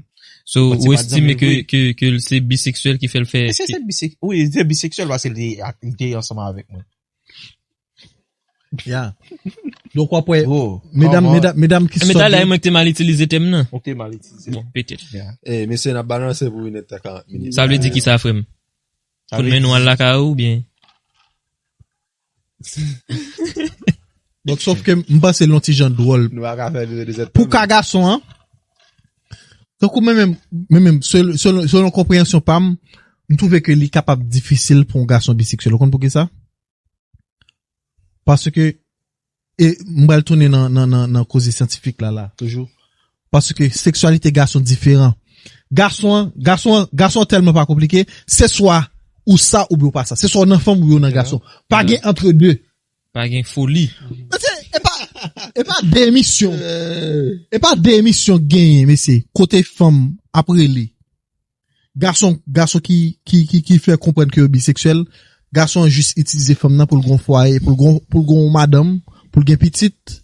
So, ou estime ke, ke, ke l se biseksyèl ki fè l fè. Se, se bisek-, wi, se biseksyèl paske li te, li te ansanm avèk mwen. Ya. Donk, w ap wè, medam, medam, medam ki sòt. Men talè, mwen ki te mal itilize tèm nan. Ou te mal itilize. Bon, petèt. Eh, mesye, n ap balanse pou Inèt ta ka. Sa vle di ki sa, frè m? Kout men nou al lakay ou oubyen? Donk, sòf ke m panse l yon ti jan dwòl. Nou pa ka fè de zèt. Pou ka gason an, tankou mwen menm, mwen menm, selon, selon konpreyansyon pa m, m twouve ke li kapab difisil pou yon gason biseksyèl. Ou konn poukisa? Paske, e m pral tounen nan, nan, nan, nan koze syantifik la, la, toujou. Paske seksyalite gason diferan. Gason an, gason an, gason an tèlman pa konplike, se swa ou sa oubyen ou pa sa. Se swa w nan fanm oubyen w nan gason. Pa gen antre de. Pa gen foli. Men se, e pa, e pa de emisyon. E pa de emisyon k genyen, mesye. Kote fanm ap rele. Gason, gason ki, ki, ki, ki fè konprann ke yo biseksyèl, gason an jis itilize fanm nan pou l gon fwaye, pou l gon, pou l gon madanm, pou l gen pitit.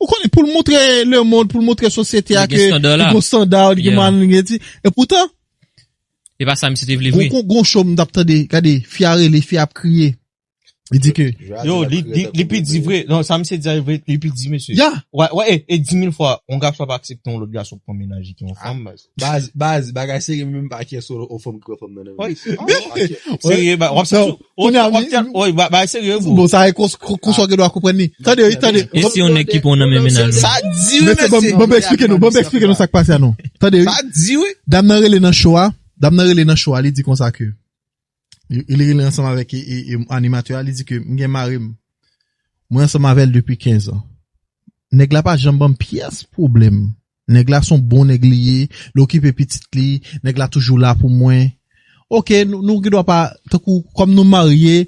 Ou konnen, pou l montre lemonn, pou l montre sosyete a ke li gon estanda, li gen mwayen, li gen ti. E poutan, e pa sa misye te vle vre. Gon, gon, gon show m t ap tande, gade, fi a rele, fi a ap kriye. Li di ke. Yo, li, li, li pi di vre. Non, sa misye di a vre, li pi di, mesye. Ya. Wè, wè, e, e di mil fwa, yon gason ap aksepte yon lòt gason pou mennaj ki yon fanm, baz. Baz, baz, bagay serye, menm pa kè solo, yon fanm ki wè fanm nan. Serye, ba, w ap santi. Kounye a, wi, bagay serye, bro. Bon, sa e konsa w gen dwa konprann li. Tande, wi, tande. E si yon nèg ki pran nan men mennaj ou? Sa di, wi, mesye. Bon, bon, eksplike nou, bon, eksplike nou sa k pase a non. Tande, wi. Sa di, wi. Dam nan rele nan show a, dam nan rele nan show a, li di konsa ke Li, li rele ansanm avèk e, e, e, animatè a, li di ke m gen mari m. Mwen ansanm avè l depi kenz an. Nèg la pa janm ban m pyès pwoblèm. Nèg la se yon bon nèg li ye, li okipe pitit li, nèg la toujou la pou mwen. Oke, nou, nou gen dwa pa, tankou, kòm nou marye,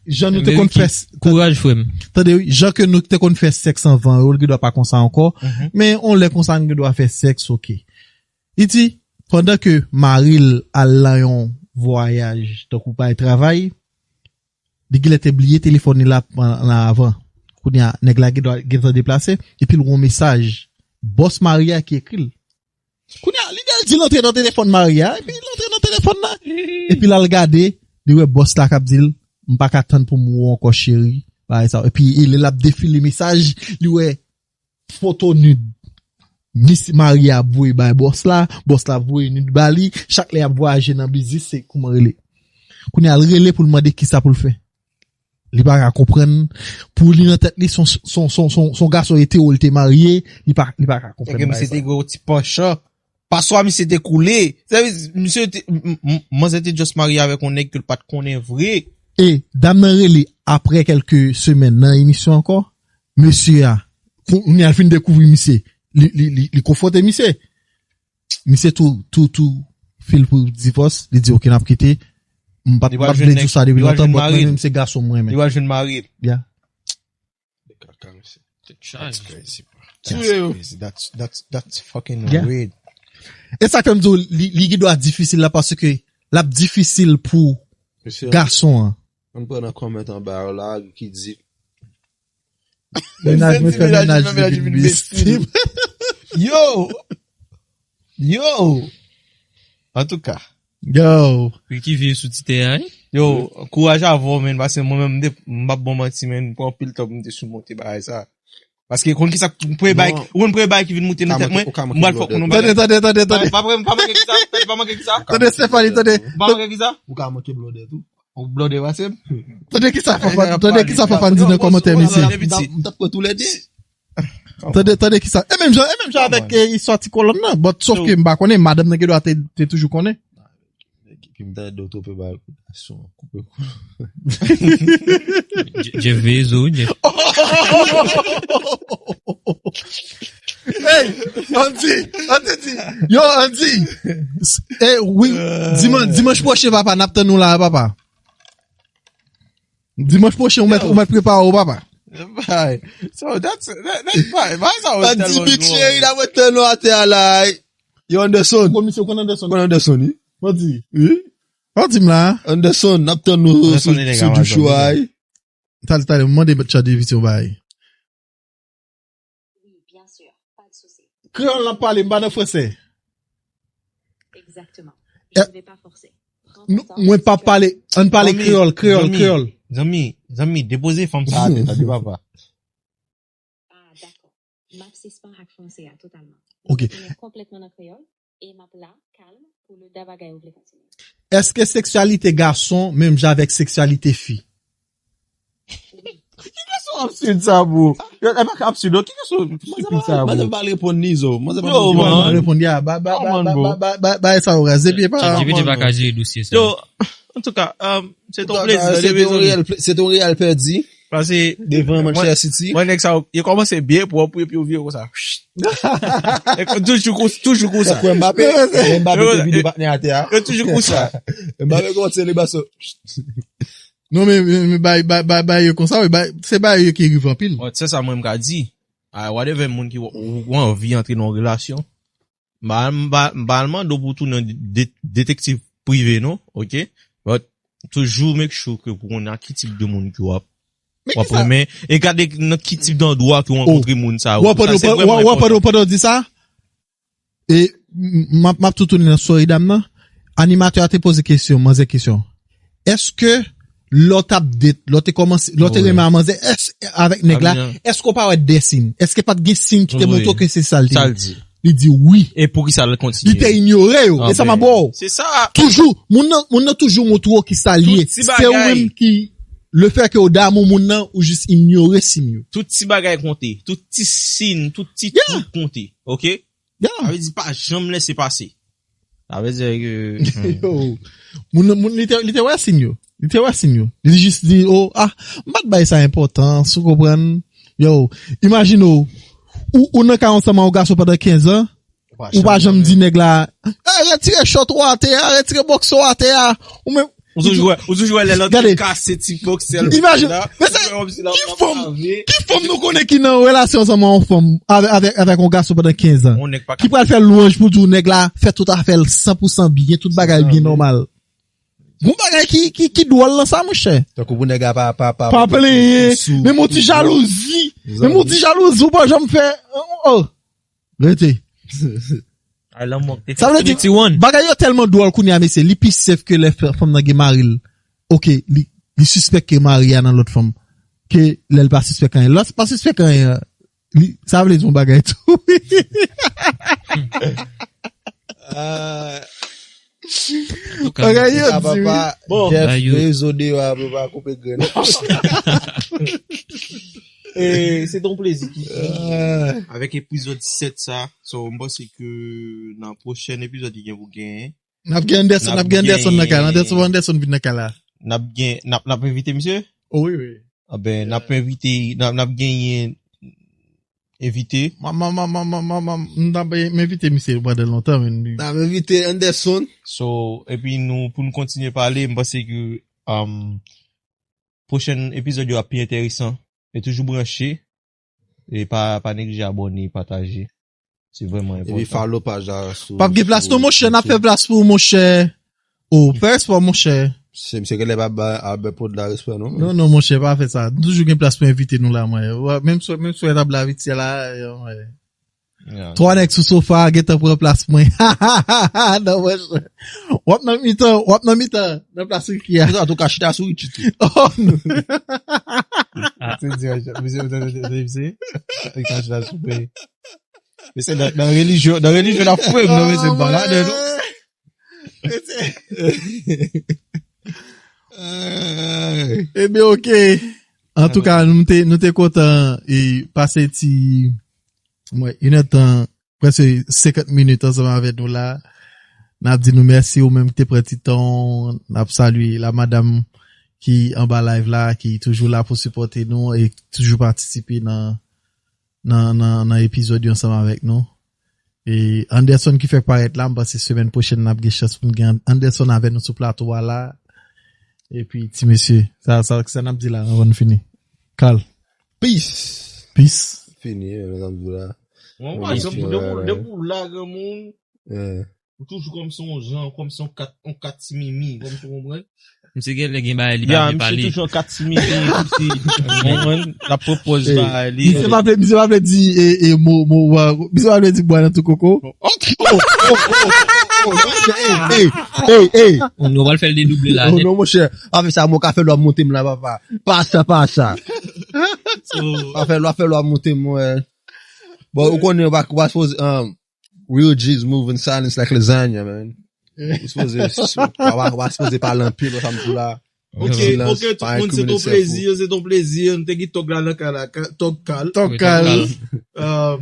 jan nou te konn fè. Kouraj, frè m. Tande, wi, jan ke nou te konn fè sèks anvan yo, li gen dwa pa konsa ankò. Men, yon lè konsa, nou gen dwa fè sèks, oke. Li di, pandan ke mari l al nan yon vwayaj, tankou pa travay, li genlè te bliye telefòn li la, la avan. Kounye a, nèg la gen dwa, gentan deplase, epi l gen yon mesaj bòs mari a ki ekri l. Kounye a, li di l antre nan telefòn mari a, epi l antre nan telefòn nan. Epi l al gade, li wè bòs la k ap di l, "M pa ka tann pou m wè w ankò, cheri." Bagay sa. Epi, e lè l ap defile mesaj, li wè foto nud. Mis mari a ap voye bay bòs la, bòs la ap voye nud ba li, chak lè y ap vwayaje nan biznis, se kouman rele. Kounye a, l rele pou l mande kisa pou l fè. Li pa ka konprann. Pou li nan tèt li, son, son, son, son, son gason etero, li te marye, li pa, li pa ka konprann bagay sa. Misye te gen yon ti panchan. Paswa misye te koule. Misye te, manzè te just marye avèk yon nèg ke l pa t konnen vre. E dam nan rele apre kèlke semèn nan emisyon ankò. Mesye a, kounye a l fin dekouvri misye. Li, li, li, li konfwonte misye. Misye tou, tou, tou fil pou divòs. Li di, "Oke, n ap kite." M pa t vle di w sa depi lontan, but mwen menm se gason mwen renmen. Li pral jwenn mari. Ya. Kaka, mesye. Tèt chaje. That's crazy, bro. That's crazy. That's, that's, that's fucking weird. E sa k fè m di w, li, li gen dwa difisil la, paske l ap difisil pou gason an. Ann pran nan kòmantè anba yo la, ki di, mennaj mwen fè mennaj li vin bestim. Yo! Yo! Antouka. Yo. Ricky vye sou ti tè a, wi. Yo, kouraj avè w, men, paske mwen menm, m te, m p ap ba w manti, men, m pran anpil tan pou m te simonte bagay sa. Paske, konn kisa, m premye bagay, ou konn premye bagay ki vin moute nan tèt mwen, m pral fè w konn yon bagay. Tande, tande, tande, tande. Pa, pa, pa manke kisa, pa manke kisa. Tande, Stephanie, tande. Pa manke kisa. Ou ka manke blòdè tou. Ou blòdè pase m. Tande kisa Fafan, tande kisa Fafan di nan kòmantè, mesye. M t ap pran tou lè de. Tande, tande kisa. E menm jan, e menm jan avèk, eh, istwa ti kolòn nan. But, sòf ke m pa konnen, madanm nan gen dwa te, te toujou konnen. Ki m ta do tope bal pou gason, koupe kou. Jeff veye zo, Jeff. Hey, Andy, Andy, di. Yo, Andy. Eh, wi, dimanch, dimanch pwochen, papa, n ap tann nou la, papa. Dimanch pwochen, ou mèt, ou mèt prepare w, papa. Bay. So, that's, that, that's fine. Bay sa, ou tèlman dwòl. Big Cherry, la mwen tann nou atè a la. Yo, Anderson. Ou konn misye, ou konn Anderson? Ou konn Anderson, wi. Mwen di. Wi. Mwen di m la. Anderson, n ap tann nou sou, sou Djouchou a, wi. Talè, talè, mwen mande Chad envite w bay. Oui, bien sûr, pas de souci. Kreyòl n ap pale, m pa nan fransè. Exactement. Je ne vais pas forcer. Prends ton temps, mwen p ap pale, ann pale kreyòl, kreyòl, kreyòl. Zanmi, zanmi, depoze fanm sa atè, tande papa. M ap sispann ak franse a totalman. Ok. M ap tounen konplètman nan kreyòl e m ap la, kalm, pou lè de bagay ou vle kontinye. Èske seksyalite gason menm jan avèk seksyalite fi? Ki kesyon absid sa, bro? Yo, e pa ka absid, non. Ki kesyon stupid sa, bro? Manzè pa reponn Nizo. Manzè pa reponn Nizo. Yo, man. Reponn, ya, ba, ba, ba, ba, ba, ba, ba, sa ou raze pye pa. ChatGPT pa ka jere dosye sa. Yo, antouka, um, se ton plezi, se ton reyèl, se ton reyèl pèdi. Paske devan Manchester City. Mwen, nèg sa yo, yo kòmanse byen pwòp, epi yo vire konsa. Toujou konsa, toujou konsa. Mbappe, Mbappe te vide patnè atè a. Yo toujou konsa. Mbappe kòmanse le baso. Non, men, men, men bay, bay, bay, bay yo konsa, wi, bay, se bay yo ki rive anpil. Bon, se sa mwen m ka di. Ah, whatever moun ki w- ou, ou anvi antre nan yon relasyon, m pa, m pa, m pa al mande w pou tounen de- detektiv prive, non, ok? But, toujou make sure ke pou konnen a ki tip de moun ki w ap, w ap renmen. E gade nan ki tip d'andwa ke w rankontre moun sa yo. Ou wè pandan w di sa, e m ap, m ap tou tounen nan story dam nan. Animatè a te poze kesyon, manzè kesyon. Èske lè w t ap date, lè w te kòmanse, lè w te renmen a manzè, èske avèk nèg la, èske w pa wè de siy? Èske pa t gen siy ki te montre w ke se sa l te ye? Li di wi. E poukisa l kontinye? Li te inyore yo. E sa m ap ba w. Se sa. Toujou, moun nan, moun nan toujou montre w ki sa l ye. Se ou menm ki, le fè ke w damou moun nan, ou jis inyore siy yo. Tout ti bagay konte. Tout ti siy, tout ti twoup konte. Ok? Sa vle di pa janm lese pase. Sa vle di ke Yo, moun, moun, li te, li te wè siy yo. Li te wè siy yo. Li jis di, oh, ah, m pa t bay sa enpòtans, ou konprann? Yo, imajine w, ou, ou nan kay ansanm ak yon gason pandan kenz an, ou pa janm di nèg la, eh, retire chòt ou atè a, retire bòks ou atè a, ou menm, Ou toujou wè, ou toujou wè lè lòt kase ti bòksè l. Imajine, men se, ki fanm, ki fanm nou konnen ki nan relasyon ansanm ak yon fanm, avè-, avèk, avèk yon gason pandan kenz an, ki pral fè lwanj pou di w nèg la fè tout afè l san pou san byen, tout bagay byen nòmal. Gon bagay ki, ki, ki dwòl nan sa, monchè. Tankou pou nèg la pa, pa, pa, pa plenyen, menm yon ti jalouzi, menm yon ti jalouzi, ou pa janm fè, oh, oh. Rete. Sa vle di, bagay yo tèlman dwòl kounye a, mesye, li pi sèf ke lè f- fanm nan gen mari l. Ok, li, li sispèk ke mari a nan lòt fanm. Ke lè l pa sispèk anyen. Lè l pa sispèk anyen, li, sa vle di yon bagay tou. Ah. Bagay yo di wi. Bon, Jeff, rezo deyò a, papa, koupe grenn. E se te yon plezi toujou avèk epizòd sèt sa. So, m panse ke nan pwochèn epizòd ki gen pou genyen, n ap gen Anderson, n ap gen Anderson nan kay la. Anderson, Anderson vin nan kay la. N ap gen, n ap, n ap envite misye? O wi, wi. A ben, n ap envite, n ap, n ap genyen envite. M, m, m, m, m, m, m, m t ap envite misye pandan lontan, men. N ap envite Anderson. So, epi nou, pou nou kontinye pale, m panse ke, um, pwochèn epizòd yo ap pi enteresan. E toujou branche. E pa, pa neglije abòne, pataje. Se vrèman enpòtan. Epi follow paj la sou, p ap gen plas non, monchè, n ap fè plas pou ou, monchè. O, fè respè, monchè. Se misye genlè pa ba Albert Pod la respè, non? Non, non, monchè, pa fè sa. Nou toujou gen plas pou envite nou la, mwen. Menm si, menm si w ap la vit la, yo, mwen. Twa nèg sou sofa, gentan pran plas mwen. Non, monchè. W ap nan mitan, w ap nan mitan, nan plas Ricky a. Antouka, chita sou Richie tou. Oh, non. Se di, misye, misye, misye, misye, chita sou mwen. Mesye, nan, nan relijyon, nan relijyon, n ap fwe m, non, mesye, m pa ladan, non. Ebyen, ok. Antouka, nou te, nou te kontan e pase ti, mwen, inèdtan, prèske senkant minit ansanm avèk nou la. N ap di nou mèsi, ou menm ki te pran ti tan w. N ap salye la madanm ki anba live la, ki toujou la pou sipòte nou e toujou patisipe nan, nan, nan, nan epizòd yo ansanm avèk nou. E Anderson ki fèk parèt la, m panse semèn pwochèn n ap gen chans pou n gen Anderson avèk nou sou plato a la. Epi, ti mesye, sa, sa, sa n ap di la anvan n fini? Carl. Peace. Peace. Fini, eh, men sa m di w la. Mwen, pa egzanp, depi w, depi w la, granmoun, ou toujou kòmsi yon jan, kòmsi yon kat, yon kat ti mimi, kòmsi w konprann. Misye genlè gen bagay li pa vle pale. Misye toujou yon kat ti mimi, kòmsi, w konprann, l ap pran pòz bagay li. Misye pa vle, misye pa vle di, e, e, mo, mo, wa, misye pa vle di bwa nan tou koko. Oh, oh, oh, oh, oh, monchè, ey, ey, ey. Nou pral fè l dedouble la nèt. Oh, non, monchè. Pa fè sa, mwen ka fè lwa monte m la, papa. Pa sa, pa sa. Pa fè lwa, fè lwa monte m, mwen. Bon, ou konnen, ou pa, ou pa sipoze, um, real G's move in silence like lasagna, man. Ou sipoze, ou pa, ou pa sipoze pale anpil, sa m di la. Ok, Silence, ok, tout pa yon moun, se kriminèl ton sèfou. Plezi, se ton plezi. Nou te gen Tòg la nan kay la, ka- Tòg Kal. Tòg Wi, Kal.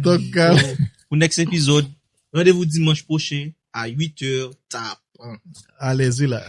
Tòg Kal. Euh, Pou next episode, Randevou dimanch pwochen a uit è, tap. Alezi la.